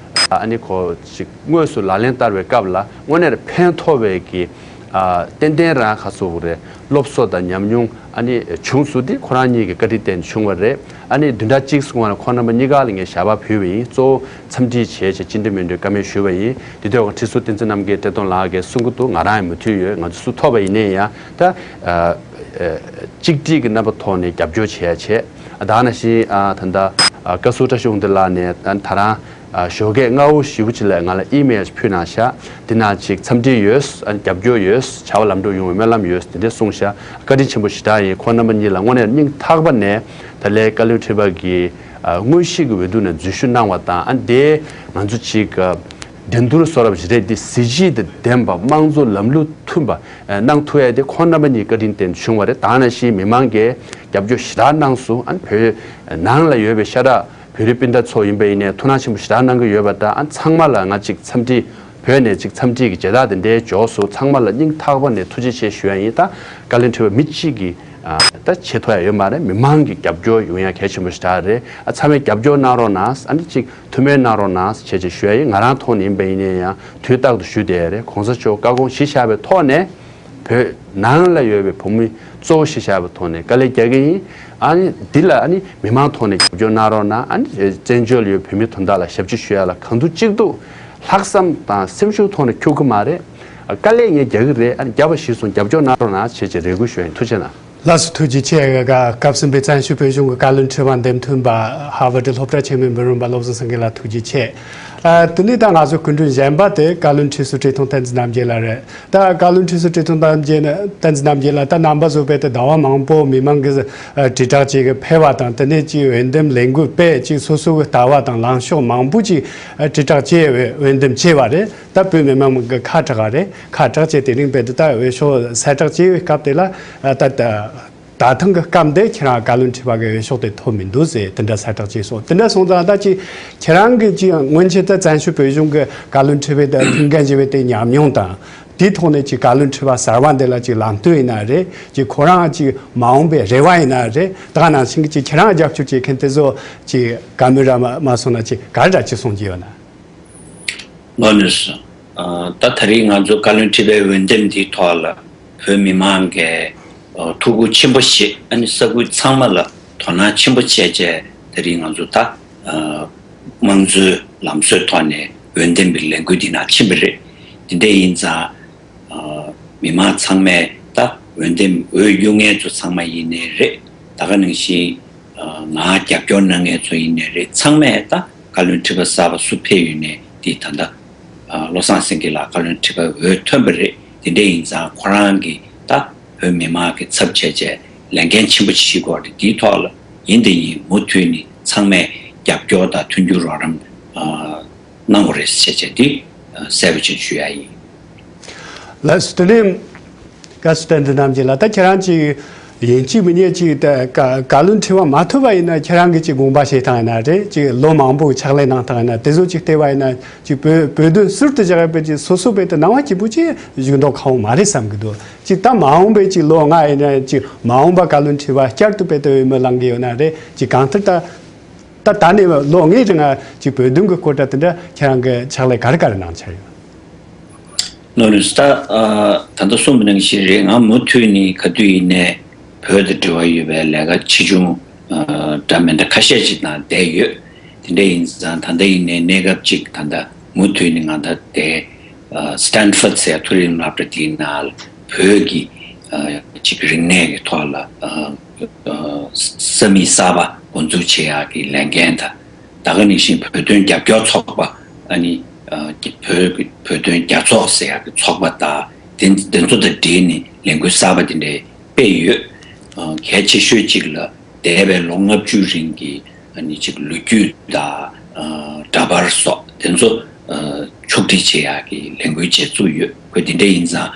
ཨ་ནི་ཁོ་ཅིག་དངོས་སུ་ལག་ལེན་བསྟར་བའི་སྐབས་ལ་དངོས་གནས་ཕན་ཐོགས་པའི་གི་ཨ་ཏན་ཏན་རང་ཁ་སོ་རེད། སློབ་གསོ་དང་ཉམས་མྱོང་ཨ་ནི་བྱུང་སོང་། འདི་ཁོ་རང་གཉིས་ཀྱི་བཀའ་དྲིན་བརྟེན་བྱུང་བ་རེད། ཨ་ནི་བདུན་ཕྲག་གཅིག་སོང་བ་ལ་ཁོང་རྣམ་པ་གཉིས་ཀ་ལ་ངས་ཞལ་པར་ཕུལ་བ་ཡིན། གཙོ་བོ་འཚམས་འདྲི་བྱས་བྱས་བཅར་འདྲི་མི་འདྲི་བཀའ་མོལ་ཞུས་པ་ཡིན། དེ་དུས་ཁྲི་ཟུར་བསྟན་འཛིན་རྣམ་རྒྱལ་བཀྲས་མཐོང་ལགས་ཀྱིས་གསུང་གི་འདུག། ང་རང་ཡང་མུ་མཐུད་ཡོད། ང་ཚོ་སུ་ཐོབ་པ་ཡིན་ནའི་ཡང་ད་ཨ་ཨ་གཅིག་སྒྲིལ་གྱི་རྣམ་པ་ཐོག་ནས་རྒྱབ་སྐྱོར་བྱས་བྱས། ད་ནང་བཞིན་ཨ་ད་ལྟ་ཨ་བཀའ་ཟུར་བཀྲ་ཤིས་དབང་འདུས་ལགས་ནས་ད་ད་རང་ཨ་ཞོགས་ཀས་སྔ་པོ་ཞེ་པོ་ཅིག་ལ་ང་ལ་ཨི་མེལ་ཕུལ་གནང་ཤག། འདི་ནང་ཅིག་འཚམས་འདྲི་ཡོད། ཨ་རྒྱབ་སྐྱོར་ཡོད། བྱ་བ་ལམ་འགྲོ་ཡོང་བའི་སྨོན་ལམ་ཡོད། དེ་འདྲས་གསུངས་ཤག། བཀའ་དྲིན་ཆེན་པོ་ཞེ་དྲག་ཡིན། ཁོང་རྣམ་པ་གཉིས་ལ་དངོས་གནས་སྙིང་ཐག་པ་ནས་ད་ལན་བཀའ་བློན་ཁྲི་པ་གི་ཨ་དངོས་གཞི་གི་འོས་བསྡུ་ནང་འཛུལ་ཞུགས་གནང་བ་དང་། ཨ་འདི་ང་ཚོ་ཅིག་ཨ་འགྲན་བསྡུར་བཟོ་འདྲ་ཞིག་རེད། འདི་གཟི་བརྗིད་དང་ལྡན་པ། དམངས་གཙོ་ལམ་ལུགས་མཐུན་པ་ཨ་གནང་ཐུབ་ཡ་དེ་ཁོང་རྣམ་པ་གཉིས་བཀའ་དྲིན་བརྟེན་བྱུང་བ་རེད། ད་ནང་བཞིན་མི་མང་གིས་རྒྱབ་སྐྱོར་ཞེ་དྲག་གནང་སོང་། ཨ་བོད་ནང་ལ་ཡོད་པའི་ཤ་ཁྲག་བོད་རིགས་སྤུན་ཟླ་ཚོ་ཡིན་པ་ཡིན་ནའི་ཐུགས་སྣང་ཆེན་པོ་ཞེ་དྲག་གནང་གི་ཡོད་པ་དང་། ཨ་ཚང་མ་ལ་ང་ཅིག་འཚམས་འདྲི། བོད་ནས་ཅིག་འཚམས་འདྲི་གི་མཇལ་དར་དེ་འདྲའི་འབྱོར་སོང་། ཚང་མ་ལ་སྙིང་ཐག་པ་ནས་ཐུགས་རྗེ་ཆེ་ཞུ་ཡ་ཡིན། ད་བཀའ་བློན་ཁྲི་པ་མི་གཅིག་གིས་ཨ་ད་བྱེད་ཐུབ་ཡ་ཡོད་མ་རེད། མི་མང་གི་རྒྱབ་སྐྱོར་ཡོང་ཡ་གལ་ཆེན་པོ་ཞེ་དྲག་རེད། ཨ་ཚང་མས་རྒྱབ་སྐྱོར་གནང་རོགས་གནང་། ཨ་ནི་ཅིག་ཐུགས་སྨོན་གནང་རོགས་གནང་བྱས་བྱས་ཞུ་ཡ་ཡིན། ང་རང་ཐོག་ནས་ཡིན་པ་ཡིན་ནའི་ཡང་དུས་རྟག་ཏུ་ཞུ་བསྡད་ཡ་རེད། གོང་ས་མཆོག་བཀའ་དགོངས་གཞི་བཞག་པའི་ཐོག་ནས་བོད་ནང་ལ་ཡོད་པའི་བོད་མི་གཙོ་བོ་གཞི་བཞག་པའི་ཐོག་ནས་དཀའ་ལས་རྒྱག་གི་ཡིན། ཨ་ནི་འདི་ལ་ཨ་ནི་མི་མང་ཐོག་ནས་རྒྱབ་སྐྱོར་གནང་རོགས་གནང་། ཨ་ནི་བཙན་བྱོལ་ཡོད་བོད་མི་དོན་དག་ལ་ཞབས་ཕྱི་ཞུ་ཡ་ལ་གང་ཐུབ་ཅི་ཐུབ་ལྷག་བསམ་དང་སེམས་ཤུགས་ཐོག་ནས་འཁྱུག་གི་མ་རེད། དཀའ་ལས་ངས་རྒྱག་གི་རེད། ཨ་ནི་རྒྱབ་པ་གཞིར་བཟུང་རྒྱབ་སྐྱོར་གནང་རོགས་གནང་བྱས་བྱས་རེ་སྐུལ་ཞུ་ཡ་ཡིན། ཐུགས་རྗེ་གནང་། ལགས་སོ། ཐུགས་རྗེ་ཆེ། སྐབས་གསུམ་པའི་བཙན་བྱོལ་བོད་གཞུང་གི་བཀའ་བློན་ཁྲི་པ་འདེམས་ཐོན་པ་ཧར་ཝར་ཌི་སློབ་གྲྭ་ཆེན་མོའི་འབུམ་རམས་པ་བློ་བཟང་སེང་གེ་ལགས་ཐུགས་རྗེ་ཆེ། ཨ། དེ་ནས་ད་ང་ཚོ་སྐུ་མགྲོན་གཞན་པ་དེ་བཀའ་བློན་ཁྲི་ཟུར་བཀྲས་མཐོང་བསྟན་འཛིན་རྣམ་རྒྱལ་ལགས་རེད། ད་བཀའ་བློན་ཁྲི་ཟུར་བཀྲས་མཐོང་རྣམ་རྒྱལ་བསྟན་འཛིན་རྣམ་རྒྱལ་ལགས། ད་རྣམ་པ་ཚོ་དཔེ་དེ་ཟླ་བ་མང་པོ་མི་མང་གི་ཨ་དྲིལ་བསྒྲགས་བྱེད་གི་ཕེབས་པ་དང་། དེ་ནས་ཅིག་འོས་འདེམས་ལས་འགུལ་སྤེལ། ཅིག་སོ་སོ་གི་ལྟ་བ་དང་ལངས་ཕྱོགས་མང་པོ་ཅིག་ཨ་དྲིལ་བསྒྲགས་བྱས། འོས་འོས་འདེམས་བྱས་པ་རེད། ད་བོད་མི་མང་གི་ཁ་གྲག་ག་རེད། ཁ་གྲག་བྱས། དེ་རིང་དཔེ་དེ་ད་འོས་ཤོག་གསལ་བསྒྲགས་བྱས་པའི་སྐབས་དེ་ལ་ཨ་ད་ད་ད་ཐེངས་ཀྱི་སྐབས་འདི་ཁྱེད་རང་བཀའ་བློན་ཁྲི་པ་གི་འོས་ཤོག་དེ་ཐོབ་མི་འདུག་ཟེར་དེ་འདྲ་གསལ་བསྒྲགས་བྱས་སོང་། དེ་འདྲ་སོང་ཙང་ད་ཅིག་ཁྱེད་རང་གི་ཅིག་སྔོན་ཆད་ད་བཙན་བྱོལ་བོད་གཞུང་གི་བཀའ་བློན་ཁྲི་པའི་ད་ཐུགས་འགན་བཞེས་པའི་དེ་ཉམས་མྱོང་དང་། དེའི་ཐོག་ནས་ཅིག་བཀའ་བློན་ཁྲི་པ་གསར་པ་འདི་ལ་ཅིག་ལམ་སྟོན་ཡིན་ན་རེད། ཅིག་ཁོ་རང་ཅིག་མ་འོངས་པའི་རེ་བ་ཡིན་ན་རེད། ད་ག་ནང་བཞིན་གྱི་ཅིག་ཁྱེད་རང་རྒྱབ་སྐྱོར་བྱེད་མཁན་དེ་ཚོ་ཅིག་བཀའ་མོལ་ར་མ་མ་གསུངས་ན་ཅིག་ག་རེ་འདྲ་ཅིག་གསུང་རྒྱུ་ཡོད་ན། ལགས་སོ། ཨ། ད་ད་རེས་ང་ཚོ་བཀའ་བློན་ཁྲི་པའི་འོས་འདེམས་འདིའི་ཐོག་ལ་བོད་མི་མང་གིས་ཨ་ཐུགས་ཁུར་ཆེན་པོ་བཞེས། ཨ་ནི་ས་ཁུལ་ཚང་མ་ལ་དོ་སྣང་ཆེན་པོ་བྱས་བྱས། ད་རེས་ང་ཚོ་ད་ཨ་དམངས་གཙོའི་ལམ་སྲོལ་ཐོག་ནས་འོས་འདེམས་པའི་ལས་འགུལ་འདི་ནང་ཕྱིན་པ་རེད། དེ་འདྲ་ཡིན་ཙང་། ཨ། མི་མང་ཚང་མས་ད་འོས་འདེམས་འོས་གཡུག་མཁན་ཚོ་ཚང་མ་ཡིན་ནའི་རེད། ད་ག་ནང་བཞིན་ཨ་ང་རྒྱབ་སྐྱོར་གནང་མཁན་ཚོ་ཡིན་ནའི་རེད། ཚང་མས་ད་བཀའ་བློན་ཁྲི་པ་གསར་པ་སུ་ཕེབས་ཡོད་ནའི་དེ་ད་ལྟ་ཨ་བློ་བཟང་སེང་གེ་ལགས་བཀའ་བློན་ཁྲི་པ་འོས་ཐོན་པ་རེད། དེ་འདྲ་ཡིན་ཙང་ཁོ་རང་གིས་ད་བོད་མི་མང་གི་ཚབ་བྱས་བྱས་ལས་འགན་ཆེན་པོ་ཞིག་དགོས་རེད། དེའི་ཐོག་ལ་ཡིན་དེ་ཡིན་མུ་མཐུད་ནས་ཚང་མས་རྒྱབ་སྐྱོར་དང་མཐུན་འགྱུར་རོགས་རམ་ཨ་གནང་དགོས་རེད་ཟེར་བྱས་དེ་གསལ་པོ་བྱས་ཞུ་ཡ་ཡིན། ལགས་སོ། དེ་ནས་བཀའ་ཟུར་བསྟན་འཛིན་རྣམ་རྒྱལ་ལགས། ད་ཁྱེད་རང་ཅིག་ཡིན་གཅིག་མིན་གཉིས་ཅིག་ད་བཀའ་བཀའ་བློན་ཁྲི་པ་མ་ཐོབ་པ་ཡིན་ན་ཁྱེད་རང་གི་ཅིག་དགོངས་པ་བཞེས་སྟངས་ཡིན་ན་རེད། ཅིག་ལོ་མང་པོའི་ཕྱག་ལས་གནང་སྟངས་ཡིན་ན། དེ་ཚོ་ཅིག་བལྟས་པ་ཡིན་ན་ཅིག་བོད་བོད་དོན་ཟུར་དུ་བཞག་པའི་ཅིག་སོ་སོ་བོད་དུ་སྣང་བ་སྐྱིད་པོ་ཅིག་བཞུགས་མདོག་ཁ་པོ་མ་རེད་བསམ་གི་འདུག་ཅིག་ད་མ་འོངས་པའི་ཅིག་ལོ་ལྔ་ཡིན་ན་ཅིག་མ་འོངས་པ་བཀའ་བློན་ཁྲི་པ་བསྐྱར་དུ་བོད་དུ་འོས་མི་ལངས་གི་ཡོད་ན་རེད། ཅིག་གང་ལྟར་ད་ད་ད་ནས་ལོ་ལྔའི་རིང་ང་ཅིག་བོད་དོན་གྱི་སྐོར་དང་དེ་འདྲ་ཁྱེད་རང་གི་ཕྱག་ལས་ག་རེ་ག་རེ་གནང་འཆར་ཡོད། ལགས་སོ། ད་ཨ་ད་ལྟ་གསུངས་པ་ནང་བཞིན་རེད། ང་མུ་མཐུད་ནས་ག་དུས་ཡིན་ནའི་བོད་དང་འབྲེལ་བ་ཡོད་པའི་ལས་ཀ་ཆེ་ཆུང་ཨ་འདྲ་མི་འདྲ་ཁ་ཤས་ཅིག་ནང་བསྡད་ཡོད། དེ་འདྲ་ཡིན་ཙང་ད་ལྟ་ཡིན་ནའི་གནས་སྐབས་ཅིག་ད་ལྟ་མུ་མཐུད་ནས་ང་ད་ལྟའི་ཨ་སི་ཊན་ཕོར་ཌི་ཟེར་མཐོ་རིམ་སློབ་གྲྭ་དེའི་ནང་ལ་བོད་ཀྱི་ཨ་ཅིག་རིག་གནས་ཀྱི་ཐོག་ལ་ཨ་ཨ་ས་མིག་གསར་པ་འགོ་འཛུགས་བྱེད་ཡག་གི་ལས་འགན་དང་། ད་ག་ནང་བཞིན་བོད་དོན་རྒྱབ་སྐྱོར་ཚོགས་པ། ཨ་ནི་ཨ་བོད་བོད་དོན་རྒྱབ་ཚོགས་ཟེར་ཡག་གི་ཚོགས་པ་དང་དེ་དེ་ཚོ་དང་འབྲེལ་ནས་ལས་འགུལ་གསར་པ་དེ་འདྲ་སྤེལ་ཡོད། ཨ་གལ་ཆེ་ཤོས་གཅིག་ལ་འདས་པའི་ལོ་ལྔ་བཅུ་རིང་གི་ཨ་ནི་ཅིག་ལོ་རྒྱུས་དང་ཨ་འདྲ་པར་སོགས་དེ་ཚོ་ཨ་ཕྱོགས་སྒྲིག་བྱེད་ཡག་གི་ལས་འགུལ་བྱེད་ཚུགས་ཡོད། ཁོས་དེ་འདྲ་ཡིན་ཙང་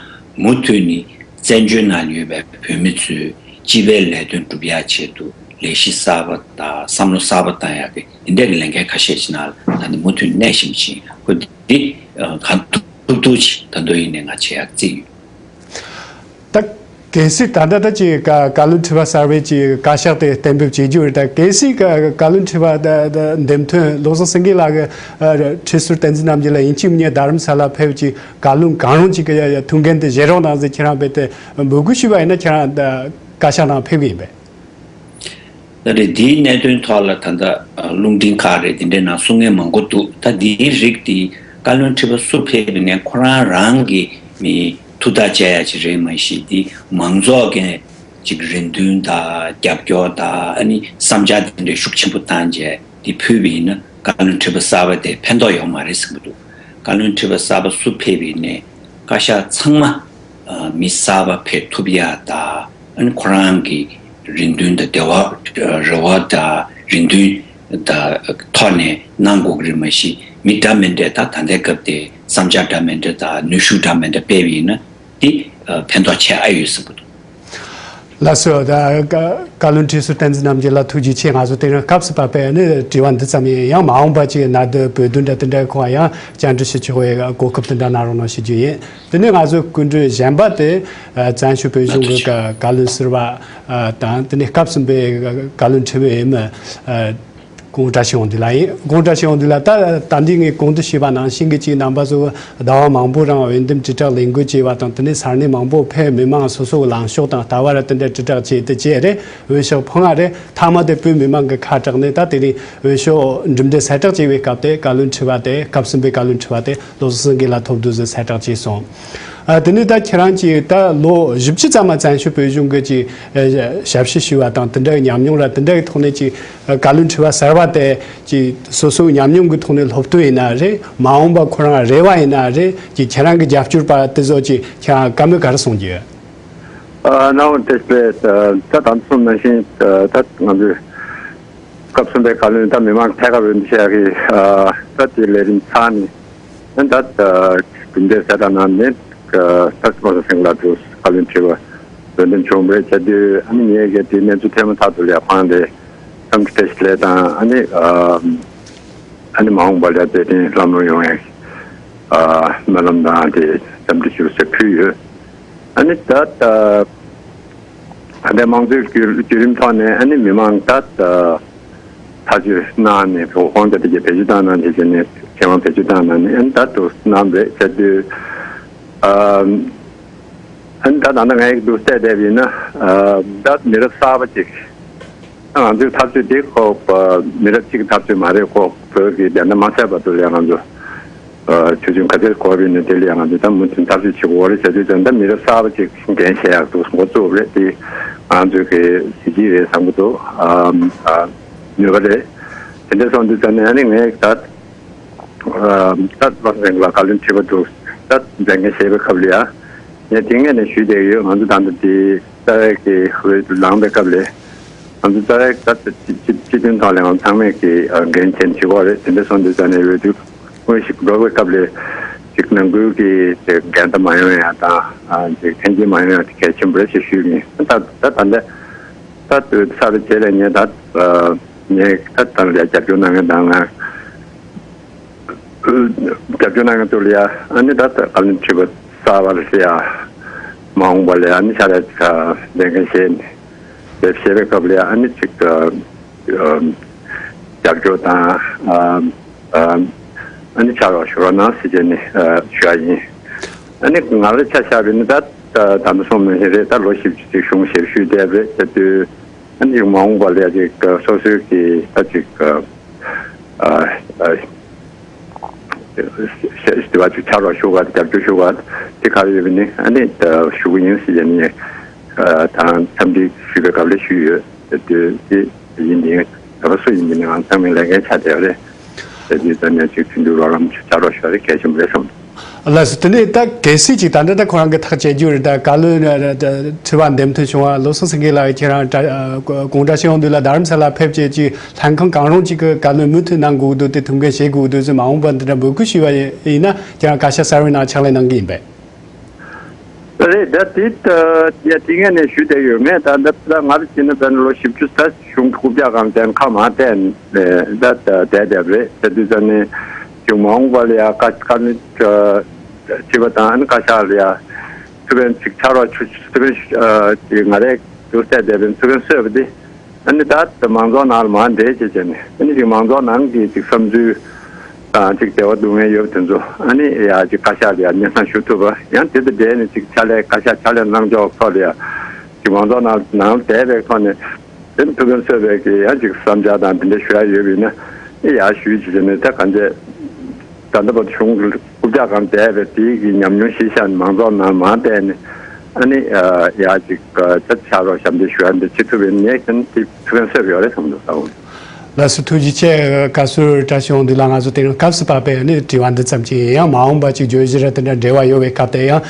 མུ་མཐུད་ནས་བཙན་བྱོལ་ནང་ཡོད་པའི་བོད་མི་ཚོས་སྤྱི་པའི་ལས་དོན་སྒྲུབ་ཡག་ཆེད་དུ་ལས་གཞི་གསར་པ་དང་བསམ་བློ་གསར་པ་བཏང་ཡག་གི་དེ་འདྲ་གི་ལས་འགན་ཁ་ཤས་ཤིག་ནང་ལ་ད་ནི་མུ་མཐུད་གནས་བཞིན་ཞིང་ཁོ་འདི་གང་ཐུབ་ཐུབ་ཅིག་ད་དུང་ཡིན་ནའི་ང་བྱེད་ཡག་བརྩིས་ཡོད། ད་གལ་སྲིད་ད་ལྟ་ད་ཅིག་བཀའ་བཀའ་བློན་ཁྲི་པ་གསར་པའི་ཅིག་བཀའ་ཤག་དེ་གཏན་འབེབས་བྱེད་རྒྱུ་རེད། ད་གལ་སྲིད་བཀའ་བཀའ་བློན་ཁྲི་པ་ད་ད་འདེམས་ཐོན་བློ་བཟང་སེང་གེ་ལགས་ཀྱི་ཨ་ཁྲི་ཟུར་བསྟན་འཛིན་རྣམ་རྒྱལ་ལགས་ཡིན་གཅིག་མིན་གཉིས་རྡ་རམ་ས་ལ་ཕེབས་ཅིག་བཀའ་བློན་གང་རུང་ཅིག་གི་ཐུགས་འགན་དེ་བཞེས་རོགས་གནང་ཟེར་ཁྱེད་རང་རྦད་དེ་འབོད་སྐུལ་ཞུས་པ་ཡིན་ན་ཁྱེད་རང་ད་བཀའ་ཤག་ནང་ཕེབས་ཀྱི་ཡིན་པས། ད་རེས་འདིའི་གནད་དོན་ཐོག་ལ་ད་ལྟ་རླུང་འཕྲིན་ཁག་རེད། དེ་འདྲའི་ནང་གསུང་མཁན་མང་པོ་འདུག་ད་འདིའི་རིགས་དེ་བཀའ་བློན་ཁྲི་པ་སུ་ཕེབས་པ་ཡིན་ནའི་ཁོ་རང་རང་གི་མི་ཐུགས་ཐག་བཅད་ཡ་ཅིག་རེད། མ་གཞི་འདི་མང་ཚོགས་ཀྱི་ཅིག་རེ་འདུན་དང་རྒྱབ་སྐྱོར་དང་ཨ་ནི་བསམ་འཆར་དེ་འདྲའི་ཤུགས་ཆེན་པོ་བཏང་རྗེས་འདི་ཕུལ་བ་ཡིན་ན་བཀའ་བློན་ཁྲི་པ་གསར་པ་དེ་ཕན་ཐོགས་ཡོད་མ་རེད་བསམ་གྱི་འདུག་བཀའ་བློན་ཁྲི་པ་གསར་པ་སུ་ཕེབས་པ་ཡིན་ནའི་བཀའ་ཤག་ཚང་མ་ཨ་མི་གསར་པ་ཕེབས་ཐུབ་ཡ་དང་ཨ་ནི་ཁོ་རང་གི་རེ་འདུན་དང་འབྲེལ་བ་རེ་བ་དང་རེ་འདུན་དང་ཐོག་ནས་གནང་དགོས་ཀྱི་རེད། མ་གཞི་མི་འདྲ་མི་འདྲ་ད་ད་ལྟའི་སྐབས་དེ་བསམ་འཆར་འདྲ་མི་འདྲ་དང་ནུས་ཤུགས་འདྲ་མི་འདྲ་སྤེལ་བ་ཡིན་ན་འདི་ཕན་ཐོགས་ཆེ་ཨ་ཡོད་བསམ་གྱི་འདུག་ལགས་སོ། ད་བཀའ་བཀའ་བློན་ཁྲི་ཟུར་བསྟན་འཛིན་རྣམ་རྒྱལ་ལགས་ཐུགས་རྗེ་ཆེ། ང་ཚོ་དེ་རིང་སྐབས་སུ་བབས་པའི་ནི་དྲི་བ་འདི་ཙམ་ཡིན། ཡང་མ་འོངས་པ་ཅིག་ན་དུ་བོད་དོན་འདྲ་དེ་འདྲའི་སྐོར་ཡང་བཅར་འདྲི་ཞུ་ཆོག་པའི་གོ་སྐབས་དེ་འདྲ་གནང་རོགས་གནང་ཞུ་རྒྱུ་ཡིན། དེ་ནས་ང་ཚོའི་སྐུ་མགྲོན་གཞན་པ་དེ་བཙན་བྱོལ་བོད་གཞུང་གི་བཀའ་བཀའ་བློན་ཟུར་པ་དང་དེ་ནས་སྐབས་གསུམ་པའི་བཀའ་བློན་ཁྲི་པའི་འོས་མི་༸གོང་བཀྲ་ཤིས་དབང་འདུས་ལགས་ཡིན། ༸གོང་བཀྲ་ཤིས་དབང་འདུས་ལགས། ད་ད་འདི་ངས་གོང་དུ་ཞུས་པ་ནང་བཞིན་གྱི་ཅིག་རྣམ་པ་ཚོ་ཟླ་བ་མང་པོ་རིང་འོས་འདེམས་དྲིལ་བསྒྲགས་ལས་འགུལ་བྱས་པ་དང་དེ་ནས་ས་གནས་མང་པོ་ཕེབས་མི་མང་སོ་སོའི་ལངས་ཕྱོགས་དང་ལྟ་བ་ར་དེ་འདྲ་དྲིལ་བསྒྲགས་བྱས་ཏེ་བྱས་རེད། འོས་ཤོག་ཕུལ་ང་རེད། མཐའ་མ་དེ་བོད་མི་མང་གི་ཁ་གྲགས་ནས་ད་དེ་རིང་འོས་ཤོག་གྲུབ་འབྲས་གསལ་བསྒྲགས་བྱས་པའི་སྐབས་དེ་བཀའ་བློན་ཁྲི་པ་དེ་སྐབས་གསུམ་པའི་བཀའ་བློན་ཁྲི་པ་དེ་བློ་བཟང་སེང་གེ་ལགས་ཐོབ་འདུག་ཟེར་གསལ་བསྒྲགས་བྱས་སོང་། ཨ། དེ་ནས་ད་ཁྱེད་རང་གིས་ད་ལོ་བཞི་བཅུ་ཙམ་མ་བཙན་བྱོལ་བོད་གཞུང་གི་ཅིག་ཨ་ཞབས་ཞུ་ཞུས་པ་དང་། དེ་འདྲའི་ཉམས་མྱོང་ར་དེ་འདྲའི་ཐོག་ནས་ཅིག་ཨ་བཀའ་བློན་ཁྲི་པ་གསར་པ་དེ་ཅིག་སོ་སོའི་ཉམས་མྱོང་གི་ཐོག་ནས་སློབ་སྟོན་ཡིན་ན་རེད། མ་འོངས་པ་ཁོ་རང་རེ་བ་ཡིན་ན་རེད། ཅིག་ཁྱེད་རང་གི་རྒྱབ་སྐྱོར་པ་དེ་ཚོ་ཅིག་ཁྱེད་རང་བཀའ་མོལ་ག་རེ་གསུང་རྒྱུ་ཡོད། ཨ། ནའོ་ཏེ་སྤེ་ད་དམ་སོང་ནང་བཞིན་ད་ང་ཚོས་སྐབས་གསུམ་པའི་བཀའ་བློན་ད་མི་མང་ཐད་ཀར་འོས་བསྡུ་བྱས་ཀྱི་ད་དེ་ལས་རིམ་ཚར་ནས་ད་གྲུབ་འབྲས་གསལ་བསྒྲགས་གནང་ནས་ད་ཁོང་ཚོ་སེང་ལ་དུ་བཀའ་བློན་ཁྲི་པ་འོས་འདེམས་བྱུང་བ་རེད། བྱས་དུས་ཨ་ནི་ངས་གལ་ཏེ་གནས་ཚུལ་ཐོན་མ་ཐག་ཏུ་ལས་ཁོང་དེ་འཚམས་འདྲི་བཀྲ་ཤིས་བདེ་ལེགས་དང་། ཨ་ནི་ཨ་ནི་མ་འོངས་པ་ལ་དེ་རིང་ལམ་ལྷོང་ཡོང་བའི་སྨོན་ལམ་དང་དེ་འཚམས་འདྲི་ཞུ་ཟེར་ཕུལ་ཡོད། ཨ་ནི་ད་ད་ད་ལྟའི་དམངས་གཙོའི་བརྒྱུད་བརྒྱུད་རིམ་ཐོག་ནས་ཨ་ནི་མི་མང་ད་ད་ཐག་གཅོད་གནང་ནས་དབང་ཆ་དེ་གའི་བེད་སྤྱོད་བཏང་གནང་བྱས་བྱས་ནས་ཁེ་དབང་བེད་སྤྱོད་བཏང་གནང་ནས་ཨ་ནི་ད་དུ་གནང་བས་བྱས་དུས་ཨ། ཨ་ནི་ད་ད་ལྟ་ངས་འདུག་བལྟས་བསྡད་པ་ཡིན་ན། ཨ། ད་མི་རབས་གསར་པ་ཅིག་ང་ཚོའི་འཐབ་རྩོད་འདི་ཁོ་མི་རབས་གཅིག་གི་འཐབ་རྩོད་མ་རེད། ཁོ་བོད་ཀྱི་བདེན་མཐའ་མ་གསལ་བར་དུ་ལ་ང་ཚོ་ཆོས་ཆུང་ག་ཚོད་གོ་བ་ཡིན་ན་དེ་ལ་ང་ཚོ་ད་མུ་མཐུད་འཐབ་རྩོད་བྱེད་དགོས་རེད་བྱ་དུས་ཙམ་ད་མི་རབས་གསར་པ་ཅིག་འགན་བཞེས་ཡག་འདུག་འགོ་བཙུགས་རེད། དེ་ང་ཚོའི་གི་གཟི་བརྗིད་རེད་བསམ་གྱི་འདུག་ཨ། ནུས་པ་རེད། དེ་འདྲ་སོང་དུས་ཙམ་ནས་ཨ་ནི་ངས་ད། ད་བློ་སེང་ལ་བཀའ་བློན་ཁྲི་པ་དུ་ད་མཛད་འགན་བཞེས་པའི་སྐབས་ལ་ཡ། ངས་དེ་སྔོན་ནས་ཞུས་བསྡད་ཡོད། ང་ཚོ་ད་ལྟ་དེ་རྩ་བའི་གི་འོས་བསྡུ་ལངས་པའི་སྐབས་ལ་ང་ཚོ་རྩ་བའི་ད་སྤྱི་སྤྱི་མཐུན་ཐོག་ལ་ང་ཚོ་ཚང་མས་ཀྱི་འགན་འཁྱེར་བྱེད་དགོས་རེད། དེ་འདྲ་སོང་དུས་ཙམ་ནས་འོས་བསྡུ་དངོས་ཤིག་འགྲོ་བའི་སྐབས་ལ་ཅིག་ནང་ཁུལ་གྱི་ཅིག་འགལ་ཟླ་མ་ཡོང་ཡ་དང་ཅིག་འཐེན་འཁྱེར་མ་ཡོང་ཡ་དེ་གལ་ཆེན་པོ་རེད་ཅེས་ཞུས་ནས་ད་ད་ད་ལྟ་ད་འོས་བསྡུ་ཚར་བའི་རྗེས་ལ་ངས་ད་ངས་ད་ད་ལ་རྒྱབ་སྐྱོར་གནང་མཁན་དང་ང་། རྒྱབ་སྐྱོར་གནང་མཁན་ཚོ་ལ་ཡ་ཨ་ནི་ད་ལྟ་བཀའ་བློན་ཁྲི་པ་གསར་པ་ལ་ཡ་མ་འོངས་པ་ལ་ཡ་ཨ་ནི་ཕྱག་ལས་ལས་འགན་བཞེས་ནས་ལས་བྱེད་པའི་སྐབས་ལ་ཡ་ཨ་ནི་ཅིག་རྒྱབ་སྐྱོར་དང་ཨ་ནི་ཕྱག་རོགས་ཞུ་རོགས་གནང་ཟེར་བྱས་ནས་ཞུ་ཡ་ཡིན། ཨ་ནི་ང་ལ་ཆ་བཞག་པ་ཡིན་ན་ད་ད་ལྟ་སོང་མི་ཤེས་རེད། ད་ལོ་བཞི་བཅུ་ཅིག་གཞུང་ཞབས་ཞུས་བསྡད་པ་རེད་བྱས་དུས། ཨ་ནི་ཅིག་མ་འོངས་པ་ལ་ཅིག་སོ་སོའི་གི་ད་ཅིག་ཨ་ཨ་ཞེས་པ་ཅིག་ཕྱག་རོགས་ཞུ་ག་རྒྱབ་སྐྱོར་ཞུ་ག་དེ་ག་རེ་ཡོད་པ་ནི་ཨ་ནི་ཞུ་གི་ཡིན་ཟེར་ཡ་ནི་དང་འཚམས་འདྲི་ཞུས་པའི་སྐབས་ལ་ཞུས་ཡོད། དེ་དེ་ཡིན་ནི་ད་སུ་ཡིན་པ་ནི་ང་ཚང་མའི་ལས་འགན་ཆགས་བསྡད་པ་རེད། དེ་དུས་ད་ནས་ཅིག་མཐུན་འགྱུར་རོགས་རམ་ཕྱག་རོགས་ཞུ་བ་རེ་གལ་ཆེན་པོ་རེད་བསམ། ལགས་སོ། དེ་ནས་ད་གལ་སྲིད་ཅིག་ད་ལྟ་ད་ཁོ་རང་གི་ཐག་བཅད་རྒྱུ་རེད། ད་བཀའ་བློན་ཁྲི་པ་འདེམས་ཐོན་བྱུང་བ་བློ་བཟང་སེང་གེ་ལགས་ཁྱེད་རང་གོང་བཀྲ་ཤིས་དབང་འདུས་ལ་རྡ་རམ་ས་ལ་ཕེབས་བྱས་ཅིག་ལྷན་ཁང་གང་རུང་ཅིག་གི་བཀའ་བློན་མུ་མཐུད་གནང་དགོས་འདུག་དེ་ཐུགས་འགན་བཞེས་དགོས་འདུག་ཟེར་མ་འོངས་པ་འདི་འདྲ་འབོད་སྐུལ་ཞུས་པ་ཡིན་ན་ཁྱེད་རང་བཀའ་ཤག་གསར་པའི་ནང་ཕྱག་ལས་གནང་གི་ཡིན་པས། རེད། ད་དེ་ད་ཡ་དེ་ངས་ནས་ཞུས་བསྡད་ཡོད། ངས་ད་ད་ད་ང་རང་བྱས་ན་ད་ལོ་བཞི་བཅུ་ད་གཞུང་རྐུབ་བཀྱག་གམ་དེ་ཁ་མ་གཏད་ནས་ད་ད་བསྡད་བསྡད་པ་རེད། དེ་དུས་ད་ནས་གཞུང་མ་འོངས་པ་ལ་ཡ་བཀའ་བཀའ་མོལ་བྱེད་པ་དང་ཨ་ནི་བཀའ་ཤག་ལ་ཡ་ཐུགས་ཕན་ཅིག་ཕྱག་རོགས་ཆུ་ཐུགས་ཕན་ཅིག་ང་རས་དུ་བསྡད་བསྡད་པའི་ཐུགས་ཕན་གསོས་པ་དེ། ཨ་ནི་ད་ལྟ་མང་ཚོགས་ནང་ལ་མར་འདྲེས་བྱས་བྱས་ནས་ཨ་ནི་ཅིག་མང་ཚོགས་ནང་གི་ཅིག་བསམ་ཚུལ་དང་ཅིག་འབྲེལ་བ་སྡུག་བསྔལ་ཡོད་པ་དེ་ཚོ་ཨ་ནི་ཡ་ཅིག་བཀའ་ཤག་ལ་ཡ་སྙན་སེང་ཞུ་ཐུབ་པ་ཡང་དེ་དང་འབྲེལ་ནས་ཅིག་ཕྱག་ལས་བཀའ་ཤག་ཕྱག་ལས་གནང་ཕྱོགས་ཐོག་ལ་ཡ་ཅིག་མང་ཚོགས་ནང་ནང་བསྡད་པའི་ཐོག་ནས་དེ་ཐུགས་ཕན་གསོས་པའི་གི་ཡང་ཅིག་བསམ་འཆར་དང་དེ་འདྲ་ཞུ་ཡ་ཡོད་པ་ཡིན་ན་ཨེ་ཡ་ཞུས་བྱས་བྱས་ནས་ད་གང་བྱས། ད་ལྟ་བར་གཞུང་རྐུབ་བཀྱག་གམ་བསྡད་པའི་དེའི་གི་ཉམས་མྱོང་གཞི་བཞག་ནས་མང་ཚོགས་ནང་མར་བསྡད་ནས་ཨ་ནི་ཡ་ཅིག་ད་ཕྱག་རོགས་ཞབས་འདེགས་ཞུ་ཡ་འདི་བྱེད་ཐུབ་པའི་ངས་ཀྱང་དེ་ཐུགས་ཕན་གསོས་ཡོད་རེད་བསམ་འདུག་ད་འོང་། ལགས་སོ། ཐུགས་རྗེ་ཆེ། བཀའ་ཟུར་བཀྲ་ཤིས་དབང་འདུས་ལགས། ང་ཚོ་དེ་རིང་སྐབས་སུ་བབས་པའི་ཨ་ནི་དྲི་བ་འདི་ཙམ་ཅིག་ཡིན། ཡང་མ་འོངས་པ་ཅིག་བརྗོད་གཞི་ར་དེ་འདྲ་འབྲེལ་བ་ཡོད་པའི་སྐབས་དེ་ཡང་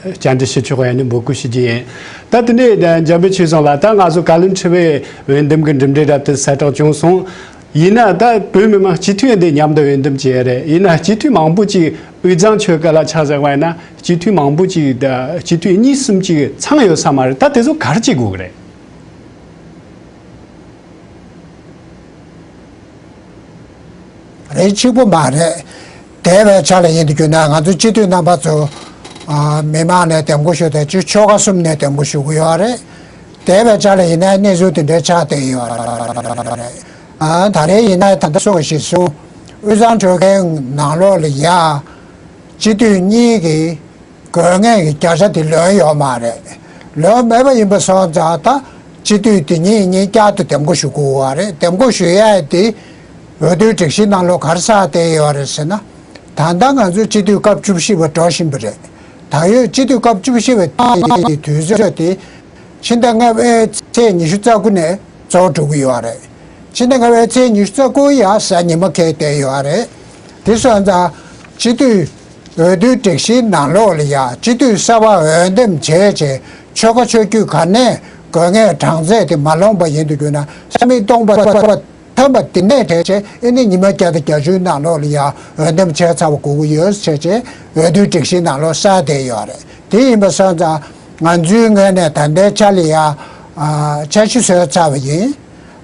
བཅར་འདྲི་ཞུ་ཆོག་པའི་ཨ་ནི་འབོད་སྐུལ་ཞུ་རྒྱུ་ཡིན། ད་དེ་ནས་འཇམ་དཔལ་ཆོས་བཟང་ལགས། ད་ང་ཚོ་བཀའ་བློན་ཁྲི་པའི་འོས་འདེམས་ཀྱི་གྲུབ་འབྲས་ར་དེ་གསལ་བསྒྲགས་བྱུང་སོང་། ཡིན་ན་ད་བོད་མི་མང་སྤྱི་འཐུས་འདི་མཉམ་དུ་འོས་འདེམས་བྱས་རེད། ཡིན་ན་སྤྱི་འཐུས་མང་པོ་ཅིག་དབུས་གཙང་ཆོལ་ཁ་ལ་ཆ་བཞག་པ་ཡིན་ན་སྤྱི་འཐུས་མང་པོ་ཅིག་ད་སྤྱི་འཐུས་གཉིས་གསུམ་ཅིག་ཚང་ཡོད་ས་མ་རེད། ད་དེ་ཚོ་ག་རེ་བྱེད་དགོས་ཀྱི་རེད། རེད། གཅིག་པོ་མ་རེད། འདས་པའི་ཆ་ལ་ཡིན་དུ་གྱུར་ན་ང་ཚོ་སྤྱི་འཐུས་རྣམ་པ་ཚོ་མི་མང་ནས་འདེམས་བསྐོ་ཞུ་དེ་ཆོལ་ཁ་གསུམ་ནས་འདེམས་བསྐོ་ཞུ་གི་ཡོད་རེད། འདས་པའི་ཆ་ལ་ཡིན་ན་གནས་ཚུལ་དེ་འདྲའི་ཆགས་བསྡད་ཡོད་རེད། ཨ། ད་རེས་ཡིན་ན་ད་ལྟ་སོང་ཞིག་སོང་། དབུས་གཙང་ཆོལ་ཁའི་ནང་ལོགས་ལ་ཡ་སྤྱི་འཐུས་གཉིས་ཀྱི་དགོས་ངེས་ཀྱི་བརྒྱ་ཆ་དེ་ལོན་ཡོད་མ་རེད། ལོན་མེད་པ་ཡིན་པ་སོང་ཙང་ད་སྤྱི་འཐུས་དེ་གཉིས་གཉིས་བསྐྱར་དུ་འདེམས་བསྐོ་ཞུ་དགོས་པ་རེད། འདེམས་བསྐོ་ཞུ་ཡས་དེ་འོས་བསྡུའི་སྒྲིག་གཞི་ནང་ལོགས་ག་རེ་ཆགས་བསྡད་ཡོད་རེད་ཟེར་ན། ད་ལྟ་ང་ཚོའི་སྤྱི་འཐུས་སྐབས་བཅུ་བཞི་པ་འགྲོ་བཞིན་པ་རེད། ད་ཡོད་སྤྱི་འཐུས་སྐབས་བཅུ་བཞི་པའི་ཏང་ཡོན་གྱི་དུས་ཚོད་དེ་ཕྱི་ཟླ་ལྔ་པའི་ཚེས་ཉི་ཤུ་རྩ་དགུ་ནས་རྫོགས་འགྲོ་གི་ཡོད་རེད། ཕྱི་ཟླ་ལྔ་པའི་ཚེས་ཉི་ཤུ་རྩ་དགུ་ཡང་གཟའ་ཉི་མ་འཁེལ་བསྡད་ཡོད་རེད། དེ་སོང་ཙང་སྤྱི་འཐུས་འོས་བསྡུའི་སྒྲིག་གཞིའི་ནང་ལོགས་ལ་ཡང་སྤྱི་འཐུས་གསར་པ་འོས་འདེམས་བྱས་རྗེས་ཆོལ་ཁ་ཆོས་བརྒྱུད་ག་ནས་དགོས་ངེས་གྲངས་ཚད་དེ་མ་ལོངས་པ་ཡིན་དུ་གྱུར་ན་ས་མིག་སྟོང་པ་ཐོན་པ་དེ་ནས་བྱས་རྗེས་ཨེ་ནི་ཉི་མ་བརྒྱ་དང་བརྒྱད་ཅུའི་ནང་ལོགས་ལ་ཡང་འོས་འདེམས་བྱས་ཚར་བ་དགོས་ཀྱི་ཡོད་ཟེར་བྱས་རྗེས་འོས་བསྡུའི་སྒྲིག་གཞིའི་ནང་ལོགས་གསལ་བསྡད་ཡོད་རེད། དེ་ཡིན་པ་སོང་ཙང་ང་ཚོའི་ངོས་ནས་ད་ལྟའི་ཆ་ལ་ཡང་ཨ་འཆར་གཞི་བཟོས་ཚར་བ་ཡིན།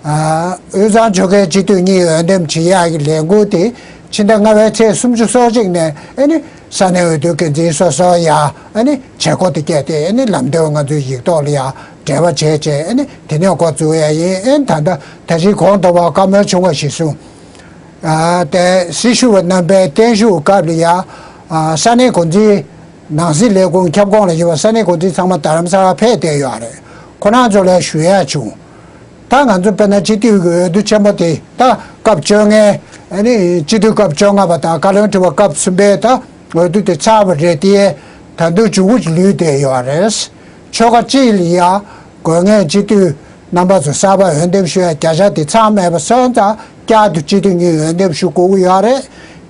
ཨ་དབུས་གཙང་ཆོལ་ཁའི་སྤྱི་འཐུས་གཉིས་འོས་འདེམས་བྱེད་ཡག་གི་ལས་འགུལ་དེ་ཕྱི་ཟླ་ལྔ་པའི་ཚེས་སུམ་ཅུ་སོ་གཅིག་ནས་ཨེ་ནི་ས་གནས་འོས་བསྡུ་འགན་འཛིན་སོ་སོ་ཡ་ཨེ་ནི་བྱེད་སྒོ་དེ་བསྐྱལ་ཏེ་ཨེ་ནི་ལམ་སྟོན་ང་ཚོའི་ཡིག་ཐོག་ལ་ཡ་འབྲེལ་བ་བྱས་རྗེས་ཨེ་ནི་དེ་ནས་འགོ་བཙུགས་ཡ་ཡིན། ཨེ་ནི་ད་ལྟ་ད་ཅི་གོང་དུ་བ་བཀའ་མོལ་བྱུང་བ་གཞིར་བཟུང་ཨ་དེ་སྲི་ཞུ་བ་རྣམ་པའི་བརྟན་བཞུགས་སྐབས་ལ་ཡ་ཨ་ས་གནས་འགོ་འཛིན་ནང་སྲིད་ལས་ཁུངས་ཁྱབ་ཁོངས་ལ་ཡོད་པ་ས་གནས་འགོ་འཛིན་ཚང་མ་རྡ་རམ་ས་ལ་ཕེབས་བསྡད་ཡོད་རེད། ཁོ་རང་ཚོ་ལ་ཞུ་ཡ་བྱུང་། ད་ང་ཚོ་དཔེར་ན་སྤྱི་འཐུས་ཀྱི་འོས་བསྡུ་ཆེན་པོ་དེ་ད་སྐབས་བཅོ་ལྔའི་ཨ་ནི་སྤྱི་འཐུས་སྐབས་བཅོ་ལྔ་པ་དང་བཀའ་བློན་ཁྲི་པ་སྐབས་གསུམ་པའི་ད་འོས་བསྡུ་དེ་ཚར་བ་རེད་དེ། ད་དུང་མཇུག་གུ་ལུས་བསྡད་ཡོད་རེད། ཆོལ་ཁ་གཅིག་ལ་ཡ་དགོས་ངེས་སྤྱི་འཐུས་རྣམ་པ་ཚོ་གསར་པ་འོས་འདེམས་ཞུ་ཡ་བརྒྱ་ཆ་དེ་ཚང་མེད་པ་སོང་ཙང་བསྐྱར་དུ་སྤྱི་འཐུས་གཉིས་འོས་འདེམས་ཞུ་དགོས་ཀྱི་ཡོད་རེད།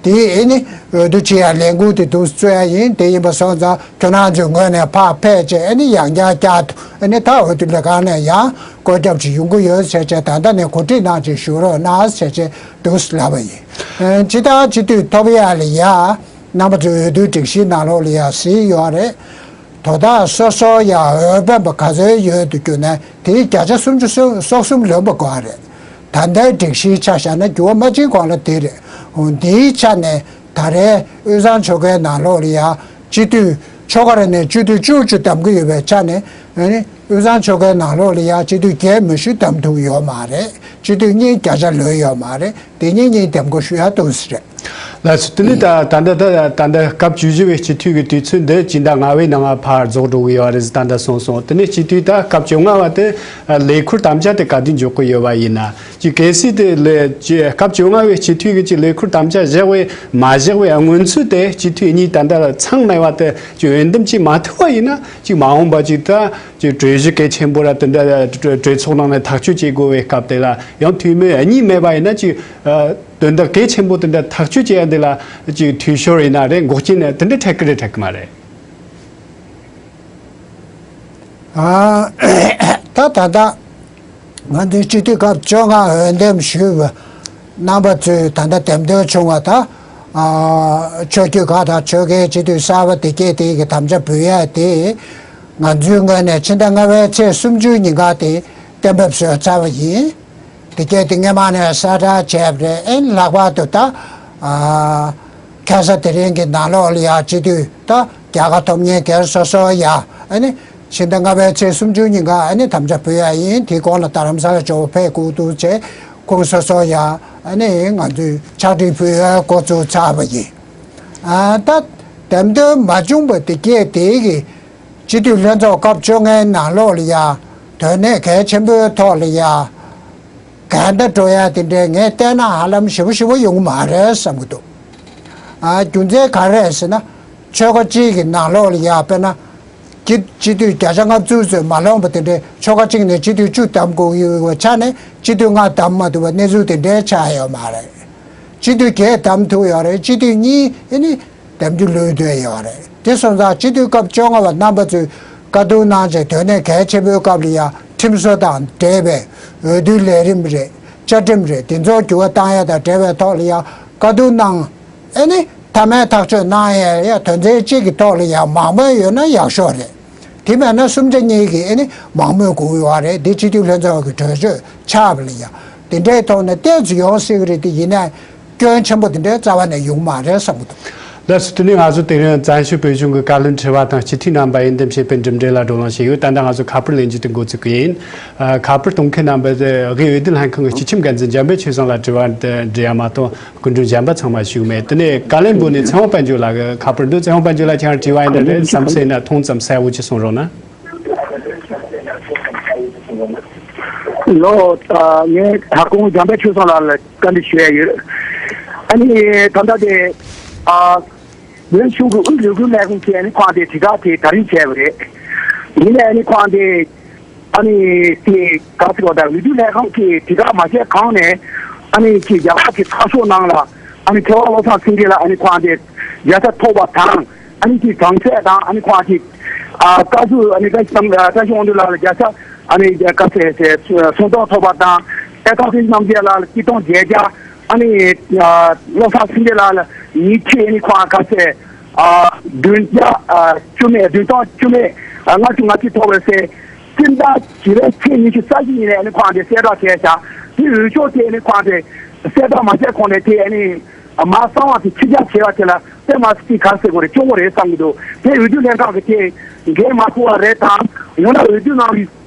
དེ་ཨེ་ནི་འོས་བསྡུ་བྱེད་ཡ་ལས་འགུལ་དེ་འདུག་རྩོད་ཡ་ཡིན། དེ་ཡིན་པ་སོང་ཙང་ཁྱོད་རང་ཚོའི་ངོས་ནས་ཕར་ཕེབས་བྱས་ཨེ་ནི་ཡང་བསྐྱར་བསྐྱར་དུ་ཨེ་ནི་ད་འོས་བསྡུ་ལས་ཁང་ནས་ཡང་བཀོད་ཁྱབ་ཅིག་ཡོང་གི་ཡོད་ཟེར་བྱས་ད་ལྟ་ནས་གོ་སྒྲིག་གནང་ཅིག་ཞུ་རོགས་གནང་ཟེར་བྱས་འདུག་ལབ་པ་ཡིན། ཨེ་སྤྱི་བཏང་སྤྱི་འཐུས་ཐོབ་ཡ་ལ་ཡ་རྣམ་པ་ཚོའི་འོས་བསྡུའི་སྒྲིག་གཞིའི་ནང་ལོགས་ལ་ཡ་གཟིགས་ཡོད་རེད། དོ་བདག་སོ་སོ་ཡ་འོས་འཕེན་པ་ག་ཚོད་ཡོད་དུ་གྱུར་ན་དེའི་བརྒྱ་ཆ་སུམ་ཅུ་སོ་གསུམ་ལོན་པ་དགོས་རེད། ད་ལྟའི་སྒྲིག་གཞིའི་ཆ་བཞག་ན་འགྱུར་བ་མ་ཕྱིན་གོང་ལ་དེ་རེད། འོ་འདིའི་ཆ་ནས་ད་རེས་དབུས་གཙང་ཆོལ་ཁའི་ནང་ལོགས་ལ་ཡ་སྤྱི་འཐུས་ཆོལ་ཁ་རེ་ནས་སྤྱི་འཐུས་བཅུ་བཅུ་བདམས་ཀྱི་ཡོད་པའི་ཆ་ནས་ཨ་ནི་དབུས་གཙང་ཆོལ་ཁའི་ནང་ལོགས་ལ་ཡ་སྤྱི་འཐུས་བརྒྱད་མི་ཞུ་བདམས་ཐུབ་ཡོད་མ་རེད། སྤྱི་འཐུས་གཉིས་བརྒྱ་ཆ་ལོན་ཡོད་མ་རེད། དེ་གཉིས་གཉིས་འདེམས་བསྐོ་ཞུ་ཡ་འདུག་ཟེར། ལགས་སོ། དེ་ནས་ད་ད་ལྟ་ད་ད་ལྟ་སྐབས་བཅུ་བཞི་པའི་སྤྱི་འཐུས་ཀྱི་དུས་ཚོད་འདི་སྤྱི་ཟླ་ལྔ་པའི་ནང་ཕར་རྫོགས་འགྲོ་གི་ཡོད་རེད་ཟེར་ད་ལྟ་གསུངས་སོང་། དེ་ནས་སྤྱི་འཐུས་ད་སྐབས་བཅོ་ལྔ་པ་དེ་ལས་འཁུར་དམ་བཅའ་དེ་ག་དུས་འཇོག་གི་ཡོད་པ་ཡིན་ན། ཅིག་གལ་སྲིད་དེ་ལས་ཅིག་སྐབས་བཅོ་ལྔ་པའི་སྤྱི་འཐུས་ཀྱི་ཅིག་ལས་འཁུར་དམ་བཅའ་བཞག་པའི་མ་བཞག་པའི་སྔོན་ཚུད་དེ་སྤྱི་འཐུས་གཉིས་ད་ལྟ་ཚང་མེད་པ་དེ་ཅིག་འོས་འདེམས་ཅིག་མ་ཐུབ་པ་ཡིན་ན་ཅིག་མ་འོངས་པ་ཅིག་ད་ཅིག་གྲོས་གཞི་གལ་ཆེན་པོ་ར་དེ་འདྲ་གྲོས་གྲོས་ཚོགས་ནང་ནས་ཐག་གཅོད་བྱེད་དགོས་པའི་སྐབས་དེ་ལ་ཡང་འཐུས་མི་གཉིས་མེད་པ་ཡིན་ན་ཅིག་དོན་དག་གལ་ཆེན་པོ་དེ་འདྲ་ཐག་གཅོད་བྱེད་ཡ་འདི་ལ་ཅིག་འཐུས་ཤོར་ཡིན་ན་རེད། འགོག་རྐྱེན་དེ་འདྲ་འཕྲད་ཀྱི་རེད་འཕྲད་ཀྱི་མ་རེད། ཨ་ད་ད་ད་ང་ཚོའི་སྤྱི་འཐུས་སྐབས་བཅོ་ལྔ་འོས་འདེམས་ཞུས་པ་རྣམ་པ་ཚོས་ད་ལྟ་འདེམས་ཐོན་བྱུང་བ་དང་ཨ་ཆོས་བརྒྱུད་ཁག་དང་ཆོལ་ཁའི་སྤྱི་འཐུས་གསར་པ་དེ་སྐད་དེ་གི་དམ་བཅའ་འབུལ་ཡ་དེ་ང་ཚོའི་ངོས་ནས་ཕྱི་ཟླ་ལྔ་པའི་ཚེས་སུམ་ཅུའི་ཉིན་ཀ་དེ་གཏན་འབེབས་བཟོས་ཚར་བ་ཡིན། དེ་སྐད་དེ་སྔས་མ་ནས་གསལ་བསྒྲགས་བྱས་པ་རེད། ཨེ་ལྷག་པར་དུ་ད་ཨ་ཁ་ས་དེ་རིང་གི་ནང་ལོགས་ལ་ཡ་སྤྱི་འཐུས་ད་རྒྱལ་ཁ་ཐོབ་མཁན་སྒེར་སོ་སོ་ཡ་ཨ་ནི་ཕྱི་ཟླ་ལྔ་པའི་ཚེས་སུམ་ཅུ་ཉིན་ཀ་ཨ་ནི་དམ་བཅའ་འབུལ་ཡ་ཡིན། དེའི་གོང་ལ་རྡ་རམ་ས་ལ་ཇོ་བོ་ཕེབས་དགོས་འདུག་བྱས་ཁོང་སོ་སོ་ཡ་ཨ་ནི་ང་ཚོས་ཕྱག་བྲིས་ཕུལ་ཡ་འགོ་བཙུགས་ཚར་བ་ཡིན། ཨ་ད་འདེམས་ཐོན་མ་བྱུང་བ་དེ་སྐད་དེ་གི་སྤྱི་འཐུས་ལྷན་ཚོགས་སྐབས་བཅོ་ལྔའི་ནང་ལོགས་ལ་ཡ་དོན་གནད་གལ་ཆེན་པོའི་ཐོག་ལ་ཡ་འགལ་ཟླ་འགྲོ་ཡ་དེ་འདྲའི་ངས་བལྟས་ན་ཧ་ལམ་ཞེ་པོ་ཞེ་པོ་ཡོང་གི་མ་རེད་བསམ་གྱི་འདུག་ཨ་རྒྱུ་མཚན་ག་རེ་རེད་ཟེར་ན་ཆོལ་ཁ་གཅིག་གི་ནང་ལོགས་ལ་ཡ་དཔེར་ན་སྤྱི་སྤྱི་འཐུས་བརྒྱ་ཆ་ལྔ་བཅུ་ཙམ་མ་ལོངས་པ་དེ་འདྲའི་ཆོལ་ཁ་གཅིག་ནས་སྤྱི་འཐུས་བཅུ་བདམས་དགོས་ཀྱི་ཡོད་པའི་ཆ་ནས་སྤྱི་འཐུས་ལྔ་བདམས་མ་ཐུབ་པ་གནས་ཚུལ་དེ་འདྲའི་ཆགས་ཡོད་མ་རེད། སྤྱི་འཐུས་བརྒྱད་བདམས་ཐུབ་ཡོད་རེད། སྤྱི་འཐུས་གཉིས་ཨེ་ནི་གདམ་རྒྱུ་ལུས་སྡོད་ཡོད་རེད། དེ་སོང་ཙང་སྤྱི་འཐུས་སྐབས་བཅོ་ལྔ་པ་རྣམ་པ་ཚོས་བཀའ་བསྡུར་གནང་བྱས་དོན་གནད་གལ་ཆེན་པོའི་སྐབས་ལ་ཡང་ཁྲིམས་བཟོ་དང་འབྲེལ་བའི་འོས་བསྡུའི་ལས་རིམ་རེད། བཅའ་ཁྲིམས་རེད། དེ་ཚོར་འགྱུར་བ་བཏང་ཡ་དང་འབྲེལ་བའི་ཐོག་ལ་ཡང་བཀའ་བསྡུར་གནང་། ཨེ་ནི་མཐའ་མའི་ཐག་གཅོད་གནང་ཡ་ཡ་དོན་ཚན་གཅིག་གི་ཐོག་ལ་ཡང་མང་མོས་ཡོད་ན་ཡག་ཤོས་རེད། དེ་མེད་ན་གསུམ་ཆ་གཉིས་ཀྱིས་ཨེ་ནི་མང་མོས་དགོས་ཡོད་རེད། འདི་སྤྱི་འཐུས་ལྷན་ཚོགས་ཀྱི་གྲོས་ཆོད་ཆགས་པ་ལ་ཡང་དེ་འདྲའི་ཐོག་ནས་ཏོག་ཙམ་ཡོང་སྲིད་ཀྱི་རེད། དེ་ཡིན་ན་སྐྱོན་ཆེན་པོ་དེ་འདྲའི་རྩ་བ་ནས་ཡོང་མ་རེད་བསམ་གྱི་འདུག་ལགས་སོ། དེ་ནས་ང་ཚོ་དེ་རིང་བཙན་བྱོལ་བོད་གཞུང་གི་བཀའ་བློན་ཁྲི་པ་དང་སྤྱི་འཐུས་རྣམ་པ་འོས་འདེམས་བྱས་པའི་གྲུབ་འབྲས་ལ་བགྲོ་གླེང་བྱས་ཡོད། ད་ལྟ་ང་ཚོ་ཁ་པར་ལེན་རྒྱུ་དེ་འགོ་བཙུགས་ཀྱི་ཡིན། ཨ། ཁ་པར་གཏོང་མཁན་རྣམ་པ་དེ་དབུས་འོས་བསྡུ་ལྷན་ཁང་གི་སྤྱི་ཁྱབ་འགན་འཛིན་འཇམ་དཔལ་ཆོས་བཟང་ལ་དྲི་བ་འདྲི་ཡ་མ་གཏོགས་སྐུ་མགྲོན་གཞན་པ་ཚང་མ་བཞུགས་མེད། དེ་ནས་བཀའ་བློན་པོ་ནས་ཚེ་དབང་དཔལ་འབྱོར་ལགས་ཀྱི་ཁ་པར་འདུག་ཚེ་དབང་དཔལ་འབྱོར་ལགས། ཁྱེད་རང་དྲི་བ་ཡིན་ན་རེད། བསམ་ཚུལ་ཡིན་ན་ཐུང་ཙམ་གསལ་བོ་ཅིག་གསུང་རོགས་གནང་། ལོ། ཨ། ངས་ད་སྐུ་ངོ་འཇམ་དཔལ་ཆོས་བཟང་ལགས་ལ་བཀའ་འདྲི་ཞུ་ཡ་ཡོད། ཨ་ནི་ད་ལྟ་དེ་ཨ། བོད་གཞུང་གི་དབུས་ལས་ཁུངས་ལས་ཁུངས་ཀྱིས་ཨ་ནི་ཁོང་དེ་དྲིལ་བསྒྲགས་དེ་ད་རིང་བྱས་པ་རེད། ཡིན་ནའི་ཨ་ནི་ཁོང་དེ་ཨ་ནི་དེ་ག་ཚོད་པ་དང་འོས་བསྡུ་ལས་ཁང་གིས་དྲིལ་བསྒྲགས་མ་བྱས་གོང་ནས་ཨ་ནི་ཅིག་རྒྱ་གར་གྱི་ཚགས་ཤོག་ནང་ལ་ཨ་ནི་ཐེ་བ་བློ་བཟང་སེང་གེ་ལ་ཨ་ནི་ཁོང་དེ་རྒྱལ་ས་ཐོབ་པ་དང་ཨ་ནི་ཅིག་གྲངས་ཚད་དང་ཨ་ནི་ཁོང་ཅིག་ཨ་བཀའ་ཟུར་ཨ་ནི་བཀའ་ཤག་བཀའ་ཤག་དབང་འདུས་ལགས་ལ་རྒྱལ་ས་ཨ་ནི་ཀ་ཟེ་ཟེ་སུང་ཐོག་ཐོབ་པ་དང་ཨེ་ཐོག་ཁྲི་རྣམ་རྒྱལ་ལགས་ལ་ཆིག་སྟོང་བརྒྱད་བརྒྱ། ཨ་ནི་བློ་བཟང་སེང་གེ་ལགས་ལ་ཉིས་ཁྲི། ཨ་ནི་ཁོང་ཁ་ཤས་བདུན་བརྒྱ་བཅུ་མེད་བདུན་སྟོང་བཅུ་མེད་ལྔ་བཅུ་ང་གཅིག་ཐོབ་པའི་སྲིད་སྤྱི་ཟླ་བཞི་པའི་ཚེས་ཉི་ཤུ་རྩ་བཞི་ཉིན་ནས་ཨ་ནི་ཁོང་དེ་གསལ་བསྒྲགས་བྱས་ཤག་དེ་འོས་ཤོག་དེ་ཨ་ནི་ཁོང་དེ་གསལ་བསྒྲགས་མ་བྱས་གོང་ནས་དེ་ཨ་ནི་མ་གསང་བ་དེ་ཕྱི་རྒྱ་བྱས་པ་དེ་ལ་དཔེ་མ་སྲིད་ག་རེ་ཟེར་དགོས་རེད། སྐྱོ་བོ་རེད་བསམ་གྱི་འདུག་དེ་འོས་བསྡུ་ལྷན་ཁང་གི་དེ་འགན་མ་འཁུར་བ་རེད་དང་། ཡང་ན་འོས་བསྡུ་ནང་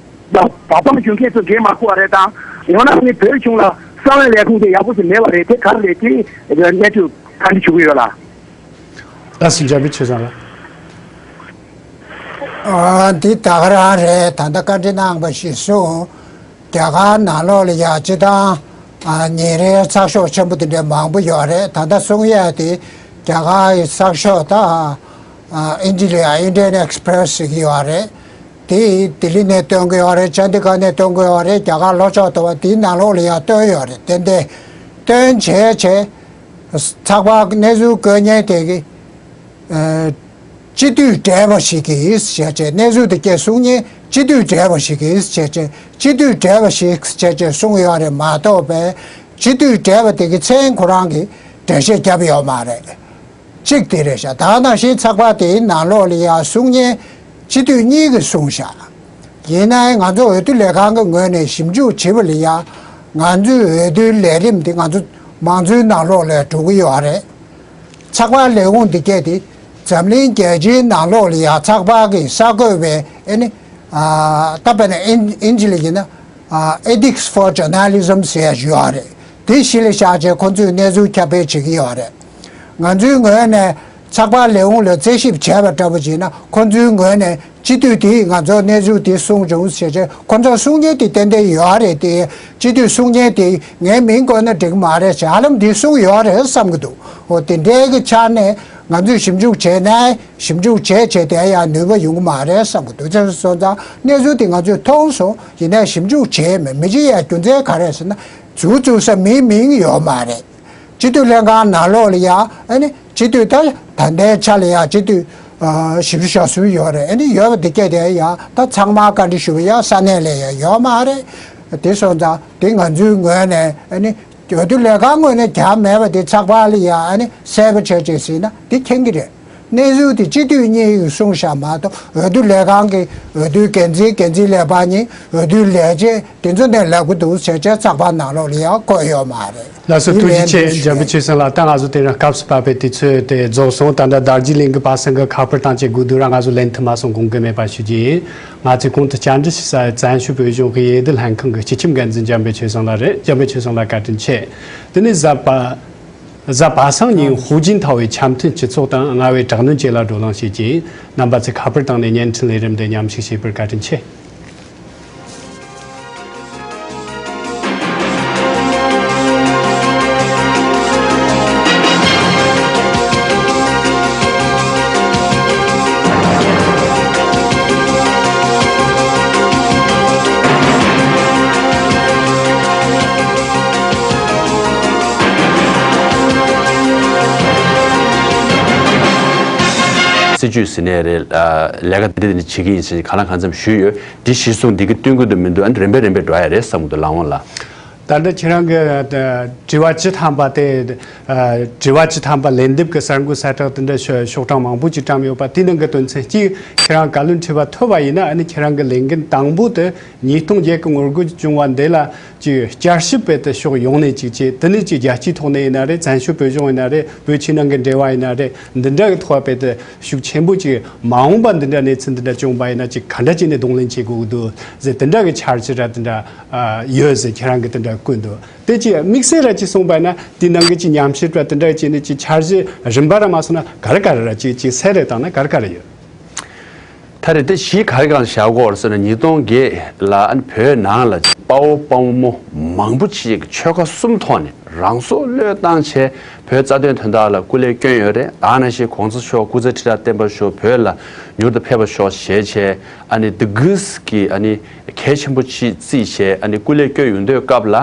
བ་བཏང་བཞུགས་མཁན་ཚོ་འགན་མ་འཁུར་བ་རེད་དང་། ཡང་ན་ནི་བོད་གཞུང་ལ་གསང་བའི་ལས་ཁུངས་དེ་ཡག་པོ་ཞིག་མེད་པ་རེད། དེ་ག་རེ་རེད། དེ་གནས་ཚུལ་ག་འདྲ་ཞུ་གི་ཡོད་ལ། ལགས་སོ། འཇམ་དཔལ་ཆོས་བཟང་ལགས། ཨ། འདི་ད་ག་རང་རེད། ད་ལྟ་བཀའ་འདྲི་གནང་བ་ཞིག་སོང་། རྒྱ་གར་ནང་ལོགས་ལ་ཡ་སྤྱི་བཏང་ཨ་ཉིན་རེའི་ཚགས་ཤོག་ཆེན་པོ་དེ་འདྲ་མང་པོ་ཡོད་རེད། ད་ལྟ་གསུང་ཡས་དེ་རྒྱ་གར་གྱི་གསར་ཤོག་དང་ཨ་ཨིན་ཇི་ལ་ཡ་Indian Express་ཟེར་གྱི་ཡོད་རེད། དེ་ལྡི་ལི་ནས་བཏོན་གྱི་ཡོད་རེད། ཅན་ཌི་གྷར་ནས་བཏོན་གྱི་ཡོད་རེད། རྒྱ་གར་ལྷོ་ཕྱོགས་དུ་བ་དེའི་ནང་ལོགས་ལ་ཡང་བཏོན་ཡོད་རེད། ཏན་ཏན་བཏོན་བྱས་བྱས་ཚགས་པར་གནས་ཚུལ་བཀོད་མཁན་དེ་གི་ཨ་སྤྱི་འཐུས་བགྲེས་པ་ཞིག་གིས་བྱས་བྱས་གནས་ཚུལ་དེ་སྐད་གསུང་མཁན་སྤྱི་འཐུས་བགྲེས་པ་ཞིག་གིས་བྱས་བྱས་སྤྱི་འཐུས་བགྲེས་པ་ཞིག་བྱས་བྱས་གསུང་ཡོད་རེད་མ་གཏོགས་པས་སྤྱི་འཐུས་བགྲེས་པ་དེ་གི་མཚན་ཁོ་རང་གིས་འགྲེལ་བཤད་བརྒྱབ་ཡོད་མ་རེད། གཅིག་དེ་རེད་ཤག་ད་ནང་བཞིན་ཚགས་པར་དེའི་ནང་ལོགས་ལ་ཡང་གསུང་མཁན་སྤྱི་འཐུས་གཉིས་ཀྱིས་གསུངས་ཤག་ཡིན་ནའི་ང་ཚོ་འོས་བསྡུ་ལས་ཁང་གི་ངོས་ནས་ཞིབ་འཇུག་བྱེད་པ་ལ་ཡང་ང་ཚོའི་འོས་བསྡུའི་ལས་རིམ་འདི་ང་ཚོ་མང་གཙོའི་ནང་ལོགས་ལ་འགྲོ་གི་ཡོད་རེད། ཚགས་པར་ལས་ཁུངས་འདི་གས་དེ་འཛམ་གླིང་རྒྱལ་སྤྱིའི་ནང་ལོགས་ལ་ཡང་ཚགས་པར་གྱི་གསར་འགོད་པའི་ཨེ་ནི་ཨ་ད་དཔེར་ན་ཨིན་ཨིན་ཇི་ལ་ཡིན་ན་ཨ་Ethics for Journalism་ཟེར་ཡ་ཞིག་ཡོད་རེད། དེ་གཞི་ལ་བཞག་བྱས་ཁོ་ཚོས་གནས་ཚུལ་ཁྱབ་སྤེལ་བྱེད་ཀྱི་ཡོད་རེད། ང་ཚོའི་ངོས་ནས་ཚགས་པར་ལས་ཁུངས་ལ་རྩད་ཞིབ་བྱས་པ་འདྲ་པོ་བྱས་ན་ཁོ་ཚོའི་ངོས་ནས་སྤྱི་འཐུས་དེས་ང་ཚོར་གནས་ཚུལ་དེ་གསུངས་བྱུང་ཟེར་བྱས་ཁོ་ཚོར་གསུང་མཁན་དེ་ཏན་ཏན་ཡོད་རེད་དེ། སྤྱི་འཐུས་གསུང་མཁན་དེ་ངའི་མིང་བཀོད་ན་འགྲིག་གི་མ་རེད་ཟེར་ཧ་ལམ་དེ་གསུངས་ཡོད་རེད་བསམ་གྱི་འདུག་འོ་དེ་འདྲའི་གི་ཆ་ནས་ང་ཚོས་ཞིབ་འཇུག་བྱས་ནའི་ཞིབ་འཇུག་བྱས་བྱས་དེ་ཡང་ནུས་པ་ཡོང་གི་མ་རེད་བསམ་གྱི་འདུག་དེ་སོང་ཙང་གནས་ཚུལ་དེ་ང་ཚོས་མཐོང་སོང་། ཡིན་ནའི་ཞིབ་འཇུག་བྱས་མེད། མི་བྱེད་ཡ་རྒྱུ་མཚན་ག་རེ་ཟེར་ན་ཟུར་བཙུགས་ས་མིའི་མིང་ཡོད་མ་རེད། སྤྱི་འཐུས་ལྷན་ཁང་ནང་ལོགས་ལ་ཡ་ཨ་ནི་སྤྱི་འཐུས་ད་ད་ལྟའི་ཆ་ལ་ཡ་སྤྱི་འཐུས་ཨ་བཞི་བཅུ་ཞེ་གསུམ་ཡོད་རེད། ཨ་ནི་ཡོད་པ་དེ་སྐད་དེ་ཡ་ད་ཚང་མ་བཀའ་འདྲི་ཞུ་བ་ཡ་ས་གནས་ལ་ཡ་ཡོད་མ་རེད། དེ་སོང་ཙང་དེ་ང་ཚོའི་ངོས་ནས་ཨ་ནི་འོས་བསྡུ་ལས་ཁང་ངོས་ནས་རྒྱག་མེད་པ་དེ་ཚགས་པར་ལ་ཡ་ཨ་ནི་གསལ་པོ་བྱས་བྱས་ཟིན་ན་དེ་མཁྱེན་གྱི་རེད། གནས་ཚུལ་དེ་སྤྱི་འཐུས་གཉིས་ཀྱིས་གསུངས་བཞག་མ་གཏོགས་འོས་བསྡུ་ལས་ཁང་གི་འོས་བསྡུའི་འགན་འཛིན་འགན་འཛིན་ལས་པ་གཉིས་འོས་བསྡུའི་ལས་བྱེད་དེ་ཚོ་ནས་ལབ་ཀྱི་འདུག་ཟེར་བྱས་ཚགས་པར་ནང་ལོགས་ལ་ཡང་བཀོད་ཡོད་མ་རེད། ལགས་སོ། ཐུགས་རྗེ་ཆེ། འཇམ་དཔལ་ཆོས་སེང་ལགས། ད་ང་ཚོ་དེ་རིང་སྐབས་སུ་བབས་པའི་དུས་ཚོད་དེ་རྫོགས་སོང་། ད་ལྟ་རྡོ་རྗེ་གླིང་གི་པ་སངས་ཀྱིས་ཁ་པར་བཏང་བྱས་སྒུག་འདུག་ར། ང་ཚོ་ལན་ཐུབ་མ་སོང་། དགོངས་འགལ་མེད་པ་ཞུ་རྒྱུ་ཡིན། ང་ཚོས་གོང་དུ་བཅར་འདྲི་ཞུས་ས་བཙན་བྱོལ་བོད་གཞུང་གི་འོས་བསྡུ་ལྷན་ཁང་གི་སྤྱི་ཁྱབ་འགན་འཛིན་འཇམ་དཔལ་ཆོས་སེང་ལགས་རེད། འཇམ་དཔལ་ཆོས་སེང་ལགས་བཀའ་དྲིན་ཆེ། དེ་ནས་གཟའ་པ། གཟའ་པ་སངས་ཉིན་ཧུའུ་ཅིན་ཐའོ་བའི་འཆམ་མཐུན་སྤྱི་ཚོགས་དང་རྔ་བའི་དྲག་གནོན་བཅས་ལ་བགྲོ་གླེང་བྱེད་ཀྱི་ཡིན། རྣམ་པ་ཚོས་ཁ་པར་བཏང་ནས་བརྙན་འཕྲིན་ལས་རིམ་དེ་མཉམ་ཞུགས་བྱས་པར་བཀའ་དྲིན་ཆེ། སྲིད་ཇུས་ཟིན་ནས་རེད། ལས་ཀ་འདི་འདི་བྱེད་ཀྱི་ཡིན་ཟེར་གང་ལ་གང་འཚམ་ཞུས་ཡོད། འདི་གཞིར་བཟུང་འདི་གི་སྟོན་གྱི་འདུག་མི་འདུག་ཨ་ནི་རིམ་པས་རིམ་པས་འགྲོ་ཡ་རེད་བསམ་གྱི་འདུག་ལགས་འོང་ལགས། ད་ལྟ་ཁྱེད་རང་གི་ཨ་དྲི་བ་བཅུ་ཐམ་པ་དེ་ཨ་དྲི་བ་བཅུ་ཐམ་པ་ལན་འདེབས་ཀྱི་གསར་འགོད་གསལ་བསྒྲགས་དེ་འདྲ་ཤོ་ཤོག་གྲངས་མང་པོ་ཅིག་བཀྲམ་ཡོད་པ་དེའི་ནང་གི་དོན་ཚན་གཅིག་ཁྱེད་རང་བཀའ་བློན་ཁྲི་པ་ཐོབ་པ་ཡིན་ན་ཨ་ནི་ཁྱེད་རང་གི་ལས་འགན་དང་པོ་དེ་ཉིས་སྟོང་བརྒྱད་ཀྱི་ངོ་རྒོལ་བྱུང་བ་འདི་ལ་ཅིག་བསྐྱར་ཞིབ་སྤེལ་ཏེ་ཕྱོགས་ཡོངས་ནས་ཅིག་བྱས། དེ་ནས་ཅིག་རྒྱལ་སྤྱིའི་ཐོག་ནས་ཡིན་ན་རེད། བཙན་བྱོལ་བོད་གཞུང་ཡིན་ན་རེད། བོད་ཕྱི་ནང་གི་འབྲེལ་བ་ཡིན་ན་རེད། འདི་འདྲ་གི་ཐོག་སྤེལ་ཏེ་ཤུགས་ཆེན་པོ་ཅིག་མ་འོངས་པ་འདི་འདྲ་གནས་ཚུལ་འདི་འདྲ་བྱུང་བ་ཡིན་ན་ཅིག་ག་འདྲ་བྱས་ནས་གདོང་ལེན་བྱེད་དགོས་ཀྱི་འདུག་ཟེར་དེ་འདྲ་གི་འཆར་གཞི་ར་དེ་འདྲ་ཨ་ཡོད་ཟེར་ཁྱེད་རང་གིས་དེ་འདྲ་བཀོད་འདུག་དེ་ཅིག་དམིགས་བསལ་ར་ཅིག་གསུངས་པ་ཡིན་ན་དེའི་ནང་གི་ཅིག་ཉམས་ཞིབ་ར་དེ་འདྲ་བྱས་ནས་ཅིག་འཆར་གཞི་རིམ་པ་ར་མ་སོང་ན་ག་རེ་ག་རེ་ར་ཅིག་ཅིག་གསལ་རེ་བཏང་ན་ག་རེ་ག་རེ་ཡོད། ད་རེས་དེ་གཞི་ག་རེ་གང་བཞག་གོ་ཟེར་ན་ཉིས་སྟོང་བརྒྱད་ལ་ཨ་ནི་བོད་ནང་ལ་ དཔའ་བོ་དཔའ་མོ་མང་པོ་ཅིག་ཆོལ་ཁ་གསུམ་ཐོག་ནས་རང་སྲོག་བློས་བཏང་བྱས་བོད་རྩ་དོན་དོན་དག་ལ་སྐུ་ལས་བསྐྱོན་ཡོད་རེད། ད་ནང་བཞིན་གོང་ས་མཆོག་སྐུ་ཚེ་ཁྲི་ཕྲག་བརྟན་པར་ཤོག་བོད་ལ་མྱུར་དུ་ཕེབས་པར་ཤོག་ཞེས་བྱས། ཨ་ནི་འདི་གུས་ཀྱི་ཨ་ནི་གལ་ཆེན་པོ་ཅིག་བརྩིས་བྱས་ཨ་ནི་སྐུ་ལས་བསྐྱོན་ཡོང་དུས་སྐབས་ལ།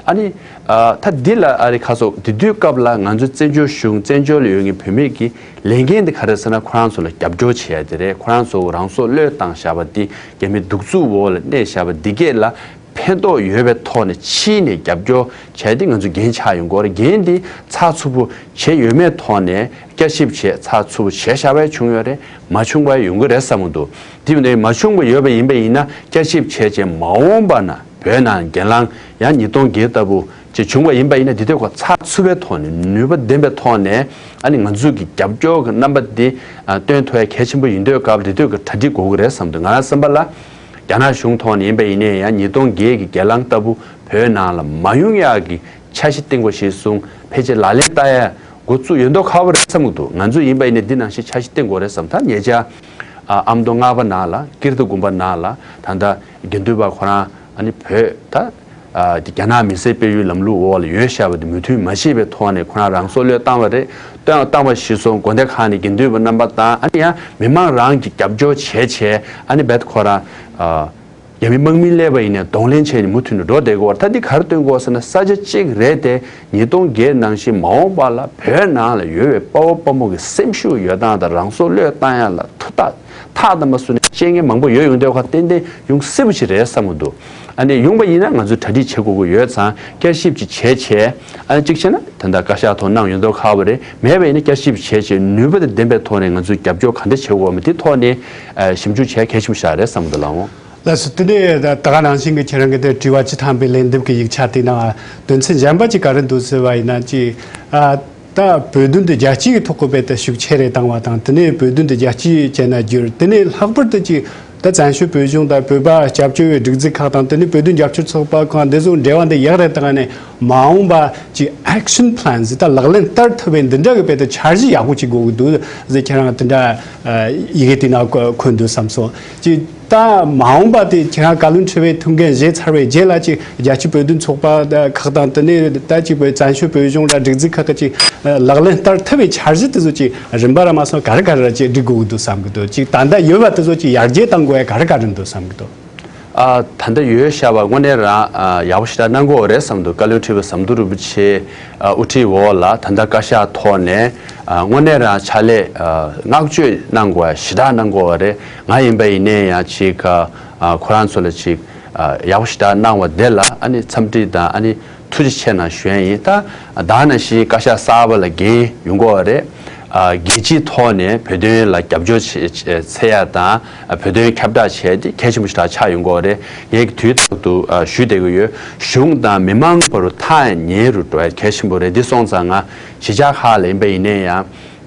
ཨ་ནི་ཨ་ད་འདི་ལ་ཨ་རི་ཁ་སོགས་འདི་དུས་སྐབས་ལ་ང་ཚོའི་བཙན་བྱོལ་གཞུང་བཙན་བྱོལ་ལ་ཡོད་མཁན་བོད་མི་གི་ལས་འགན་དེ་ག་རེ་ཟེར་ན། ཁོ་རང་ཚོ་ལ་རྒྱབ་སྐྱོར་བྱེད་ཡ་དེ་རེད། ཁོ་རང་ཚོ་རང་སྲོག་བློས་བཏང་བཞག་པ་འདི། རྒྱ་མི་གདུག་རྩུབ་འོག་ལ་གནས་བཞག་པ་འདི་གས་ལ་ཕན་ཐོགས་ཡོད་པའི་ཐོག་ནས་ཕྱིན་ནས་རྒྱབ་སྐྱོར་བྱས་ཏེ་ང་ཚོ་འགན་ཆགས་ཡོང་གི་ཡོད་རེད། འགན་འདི་ཚགས་ཚུད་པོ་བྱས་ཡོད་མེད་ཐོག་ནས་བསྐྱར་ཞིབ་བྱས་ཚགས་ཚུད་པོ་བྱས་བཞག་པ་བྱུང་ཡོད་རེད། མ་བྱུང་བ་ཡོང་གི་རེད་བསམ་གི་འདུག་དེ་མིན་མ་བྱུང་བ་ཡོད་པ་ཡིན་པ་ཡིན་ན་བསྐྱར་ཞིབ་བྱས་རྗེས་མ་འོངས་པ་ན་བོད་ནང་གྱེན་ལངས་ཡང་ཉིས་སྟོང་བརྒྱད་ལྟ་བུ་ཅིག་བྱུང་བ་ཡིན་པ་ཡིན་ན། དེ་དུས་ཁོ་ཚགས་ཚུད་པའི་ཐོག་ནས་ནུས་པ་ལྡན་པའི་ཐོག་ནས་ཨ་ནི་ང་ཚོས་ཀྱི་རྒྱབ་སྐྱོར་གྱི་རྣམ་པ་འདི་ཨ་སྟོན་ཐུབ་ཡ་གལ་ཆེན་པོ་ཡིན་དུས་སྐབས་དེ་དུས་ཀྱི་གྲ་སྒྲིག་དགོས་ཀྱི་རེད་བསམ་འདུག་ང་རང་བསམ་པ་ལ་རྒྱ་ནག་གཞུང་ཐོག་ནས་ཡིན་པ་ཡིན་ནའི་ཡང་ཉིས་སྟོང་བརྒྱད་ཀྱི་གྱེན་ལངས་ལྟ་བུ་བོད་ནང་ལ་མ་ཡོང་ཡག་གི་འཆར་གཞི་བཏིང་དགོས་ཞེས་གསུངས། ཕལ་ཆེར་ལག་ལེན་བསྟར་ཡ་འགོ་བཙུགས་ཡོད་མདོག་ཁ་པོ་རེད་བསམ་གྱི་འདུག་ང་ཚོས་ཡིན་པ་ཡིན་ནའི་འདི་ནང་བཞིན་འཆར་གཞི་བཏིང་དགོས་རེད་བསམ། ད་ཉེ་ཆར་ཨ་ཨ་མདོ་སྔགས་པ་ནང་ལ་ཀིརྟི་དགོན་པ་ནང་ལ་ད་ལྟ་དགེ་འདུན་པ་ཁོ་རང་ཨ་ནི་བོད་ད་ཨ་དེ་རྒྱ་ནག་མི་སེར་སྤེལ་ཡུལ་ལམ་ལུགས་འོག་ལ་ཡོད་བཞག་པ་དེ་མོས་མཐུན་མ་བྱས་པའི་ཐོག་ནས་ཁོ་རང་རང་སྲོག་བློས་བཏང་བ་རེད། བཏང་བཏང་བ་གཞིར་བཟུང་དགོན་སྡེ་ཁག་ནས་དགེ་འདུན་པ་རྣམ་པ་དང་ཨ་ནི་ཡང་མི་མང་རང་གིས་རྒྱབ་སྐྱོར་བྱས་བྱས་ཨ་ནི་རྦད་ཁོ་རང་ཨ་རྒྱ་མི་དམག་མི་སླེབས་པ་ཡིན་ནའི་གདོང་ལེན་བྱས་ནས་མུ་མཐུད་ནས་འགྲོ་བསྡད་ཀྱི་ཡོད་རེད། ད་འདི་ག་རེ་སྟོན་གྱི་ཡོད་ཟེར་ན་ས་ཆ་གཅིག་རེད་དེ། ཉིས་སྟོང་བརྒྱད་ནང་བཞིན་མ་འོངས་པ་ལ་བོད་ནང་ལ་ཡོད་པའི་དཔའ་བོ་དཔའ་མོ་གི་སེམས་ཤུགས་ཡོད་སྟངས་དང་རང་སྲོག་བློས་བཏང་ཡ་ལ་ཐུགས་ཐག་ཐག་དམ་པ་བཟུང་ནས་བཤད་མཁན་མང་པོ་ཡོད་ཡོང་དུས་ཁ་ཏན་ཏན་ཡོང་སྲིད་པ་ཞིག་རེད་བསམ་གྱི་འདུག་ཨ་ནི་ཡོང་པ་ཡིན་ན་ང་ཚོས་གྲ་སྒྲིག་བྱེད་དགོས་ཀྱི་ཡོད་ཙང་བསྐྱར་ཞིབ་ཅིག་བྱས་བྱས། ཨ་ནི་གཅིག་བྱས་ན་ད་ལྟ་བཀའ་ཤག་ཐོག་གནང་ཡོད་མདོག་ཁ་པོ་རེད། མེད་པ་ཡིན་ན་བསྐྱར་ཞིབ་བྱས་བྱས་ནུས་པ་དང་ལྡན་པའི་ཐོག་ནས་ང་ཚོས་རྒྱབ་སྐྱོར་ག་འདྲ་བྱེད་དགོས་མིན་དེ་ཐོག་ནས་ཨ་ཞིབ་འཇུག་བྱས་གལ་ཆེན་པོ་ཞིག་རེད་བསམ་གྱི་འདུག་ལགས་འོང་། ལགས་སོ། དེ་ནས་ད་ད་ག་ནང་བཞིན་གྱི་ཁྱེད་རང་གི་དེ་དྲི་བ་བཅུ་ཐམ་པའི་ལན་འདེབས་ཀྱི་ཡིག་ཆ་དེ་ནང་དོན་ཚན་གཞན་པ་ཅིག་ག་རེ་འདུག་ཟེར་བ་ཡིན་ན་ཅིག་ཨ་ད་བོད་དོན་དེ་རྒྱལ་སྤྱིའི་ཐོག་གི་དཔེ་དེ་ཤུགས་ཆེ་རེ་བཏང་བ་དང་། དེ་ནས་བོད་དོན་དེ་རྒྱལ་སྤྱིའི་བྱས་ན་བསྒྱུར། དེ་ནས་ལྷག་པར་དུ་ཅིག་ད་བཙན་བྱོལ་བོད་གཞུང་དང་བོད་པ་སྐྱབས་བཅོལ་བའི་སྒྲིག་འཛུགས་ཁག་དང་། དེ་ནས་བོད་དོན་རྒྱབ་སྐྱོར་ཚོགས་པ་ཁག་འདི་ཚོ་འབྲེལ་བ་འདི་ཡག་རེ་བཏང་ནས་མ་འོངས་པ་ཅིག་action plans ད་ལག་ལེན་བསྟར་ཐུབ་པའི་འདི་འདྲ་གི་དཔེ་དེ་འཆར་གཞི་ཡག་པོ་ཅིག་དགོས་ཀྱི་འདུག་ཟེར་ཁྱེད་རང་དེ་འདྲ་ཡི་གེ་དེ་ནང་འཁོད་འདུག་བསམ་སོང་། ཅིག་ད་མ་འོངས་པ་དེ་ཁྱེད་རང་བཀའ་བློན་ཁྲི་པའི་ཐུགས་འགན་བཞེས་ཚར་བའི་རྗེས་ལ་ཅིག་རྒྱལ་སྤྱིའི་བོད་དོན་ཚོགས་པ་ཁག་དང་། དེ་ནས་ད་ཅིག་བོད་བཙན་བྱོལ་བོད་གཞུང་ལ་སྒྲིག་འཛུགས་ཁག་གི་ཅིག་ལག་ལེན་བསྟར་ཐུབ་པའི་འཆར་གཞི་དེ་ཚོ་ཅིག་རིམ་པ་ར་མ་སོང་ག་རེ་ག་རེ་ར་ཅིག་སྒྲིག་དགོས་ཀྱི་འདུག་བསམ་གྱི་འདུག་ཅིག་ད་ལྟ་ཡོད་པ་དེ་ཚོ་ཅིག་ཡར་རྒྱས་གཏང་དགོས་ཡ་ག་རེ་ག་རེ་འདུག་བསམ་གྱི་འདུག་ཨ་ད་ལྟ་ཡོད་བཞག་པ་དངོས་གནས་རང་ཨ་ཡག་པོ་ཞེ་དྲག་གནང་གི་ཡོད་རེད་བསམ་འདུག་བཀའ་བློན་ཁྲི་པ་ཟམ་གདོང་རིན་པོ་ཆེ་ཨ་དབུ་ཁྲིད་འོག་ལ་ད་ལྟ་བཀའ་ཤག་ཐོག་ནས་ཨ་དངོས་གནས་རང་ཕྱག་ལས་ཨ་བསྔགས་བརྗོད་གནང་དགོས་ཞེ་དྲག་གནང་གི་ཡོད་རེད། ང་ཡིན་པ་ཡིན་ནའི་ཡང་ཅིག་ཨ་ཁོ་རང་ཚོ་ལ་ཅིག་ཨ་ཡག་པོ་ཞེ་དྲག་གནང་བ་དེ་ལ་ཨ་ནི་འཚམས་འདྲི་དང་ཨ་ནི་ཐུགས་རྗེ་ཆེ་གནང་ཞུ་ཡ་ཡིན། ད་ད་ནང་བཞིན་བཀའ་ཤག་གསར་པ་ལ་འགན་ཡོང་གི་ཡོད་རེད། ཨ་རྒྱལ་སྤྱིའི་ཐོག་ནས་བོད་དོན་ལ་རྒྱབ་སྐྱོར་བྱེད་བྱེད་ཚད་ཡ་དང་བོད་དོན་ཁྱབ་བསྒྲགས་བྱས་ཏེ་གལ་ཆེན་པོ་ཞིག་ཆགས་ཡོང་གི་ཡོད་རེད། ངས་དུས་རྟག་ཏུ་ཨ་ཞུ་བསྡད་ཀྱི་ཡོད། གཞུང་དང་མི་མང་བར་དུ་ཐག་ཉེ་རུ་འགྲོ་ཡ་གལ་ཆེན་པོ་རེད། འདི་སོང་ཙང་ང་གཞིས་ཆགས་ཁག་ལ་ཡིན་པ་ཡིན་ནའི་ཡང་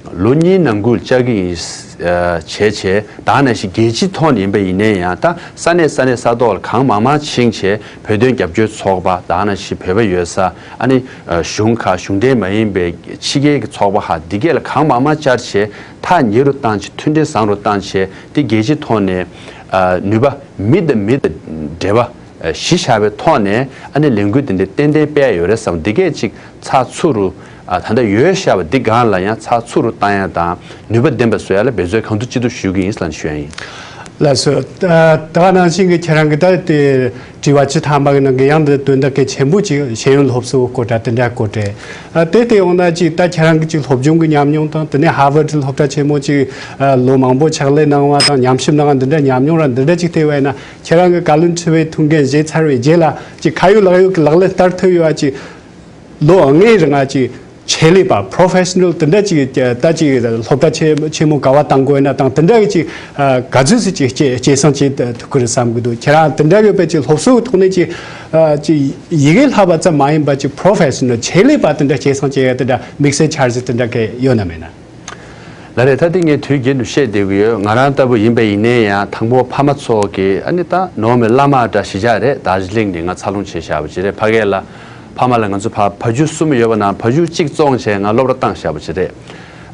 ལོ་གཉིས་ནང་ཁུལ་བཅར་གྱི་ཡིན། ཨ་བྱས་བྱས་ད་ནང་བཞིན་རྒྱལ་སྤྱིའི་ཐོག་ནས་ཡིན་པ་ཡིན་ནའི་ཡང་ད་ས་གནས་ས་གནས་ས་ཐོག་ལ་གང་མང་མང་ཕྱིན་བྱས་བོད་དོན་རྒྱབ་སྐྱོར་ཚོགས་པ་ད་ནང་བཞིན་བོད་པ་ཡོད་ས་ཨ་ནི་ཨ་གཞུང་ཁག་གཞུང་འབྲེལ་མ་ཡིན་པའི་ཕྱི་རྒྱལ་གྱི་ཚོགས་པ་ཁག་འདི་གས་ལ་གང་མང་མང་བཅར་བྱས་ཐག་ཉེ་རུ་བཏང་བྱས་མཐུན་སྒྲིལ་བཟང་རུ་བཏང་བྱས་དེ་རྒྱལ་སྤྱིའི་ཐོག་ནས་ཨ་ནུས་པ་མི་དང་མི་དང་འབྲེལ་བ་ཨ་གཞི་བཞག་པའི་ཐོག་ནས་ཨ་ནི་ལས་འགུལ་འདི་འདྲ་ཏན་ཏན་སྤེལ་ཡ་ཡོད་རེད་བསམ། འདི་གས་ཅིག་ཚགས་ཚུད་རུ་ཨ་ད་ལྟ་ཡོད་བཞག་པ་འདི་སྒང་ལ་ཡང་ཚགས་ཚུད་རུ་བཏང་ཡ་དང་ནུས་པ་ལྡན་པ་བཟོ་ཡ་ལ་འབད་རྩོལ་གང་ཐུབ་ཅི་ཐུབ་ཞུ་གི་ཡིན་ལབ་ཞུ་ཡ་ཡིན། ལགས་སོ། ད་ད་ག་ནང་བཞིན་གྱི་ཁྱེད་རང་གི་ད་དེ་དྲི་བ་བཅུ་ཐམ་པ་གི་ནང་གི་ཡང་འདི་དོན་དག་གལ་ཆེན་པོ་ཅིག་ཤེས་ཡོན་སློབ་གསོ་སྐོར་དྲ་དེ་འདྲ་སྐོར་དྲ། ཨ་དེ་དེ་ཡོང་ན་ཅིག་ད་ཁྱེད་རང་གི་ཅིག་སློབ་སྦྱོང་གི་ཉམས་མྱོང་དང་དེ་ནས་ཧར་ཝར་སློབ་གྲྭ་ཆེན་མོ་ཅིག་ཨ་ལོ་མང་པོ་ཕྱག་ལས་གནང་བ་དང་ཉམས་ཞིབ་གནང་བ་འདི་འདྲ་ཉམས་མྱོང་ར་འདི་འདྲ་ཅིག་བལྟས་པ་ཡིན་ན། ཁྱེད་རང་གི་བཀའ་བློན་ཁྲི་པའི་ཐུགས་འགན་བཞེས་ཚར་བའི་རྗེས་ལ་ཅིག་ཁ་ཡོད་ལག་ཡོད་ཀྱི་ལག་ལེན་བསྟར་ཐུབ་ཡོད་པ་ཅིག་ལོ་ལྔའི་རིང་ང་ཅིག་ཆེད་ལས་པ་professional དེ་འདྲ་ཅིག་ད་ཅིག་སློབ་གྲྭ་ཆེ་ཆེན་མོ་ག་བ་བཏང་དགོས་ན་དང་དེ་འདྲ་གི་ཅིག་ག་ཚོད་ཟིག་ཅིག་སྐྱེད་སྐྱེད་སྲིང་བྱེད་ཐུབ་ཀྱི་རེད་བསམ་གི་འདུག་ཁྱེད་རང་དེ་འདྲ་ཡོད་པའི་ཅིག་སློབ་གསོའི་ཐོག་ནས་ཅིག་ཅིག་ཡི་གེ་ལྷག་པ་ཙམ་མ་ཡིན་པ་ཅིག་professional ཆེད་ལས་པ་དེ་འདྲ་སྐྱེད་སྲིང་བྱེད་ཡ་དེ་འདྲ་དམིགས་བསལ་འཆར་གཞི་དེ་འདྲ་གི་ཡོད་ན་མེད་ན། ལགས་རེད། ད་དེ་ངས་དུས་རྒྱུན་དུ་བཤད་བསྡད་ཀྱི་ཡོད། ང་རང་ལྟ་བུ་ཡིན་པ་ཡིན་ནའི་ཡང་དང་པོ་ཕ་མ་ཚོ་གི་ཨ་ནི་ད་ནོར་མེད་བླ་མ་འདྲ་གཞིས་ཆགས་རེད། རྡོ་རྗེ་གླིང་ནས་ང་འཚར་ལོངས་བྱས་བཞག་པ་ཅིག་རེད། ཕ་གི་ལ་ཕ་མ་ལ་ང་ཚོ་ཕ་བུ་བརྒྱུད་གསུམ་ཡོད་པ་ནང་བུ་བརྒྱུད་གཅིག་བཙོང་བྱས་ང་སློབ་གྲྭ་བཏང་བཞག་པ་ཅིག་རེད།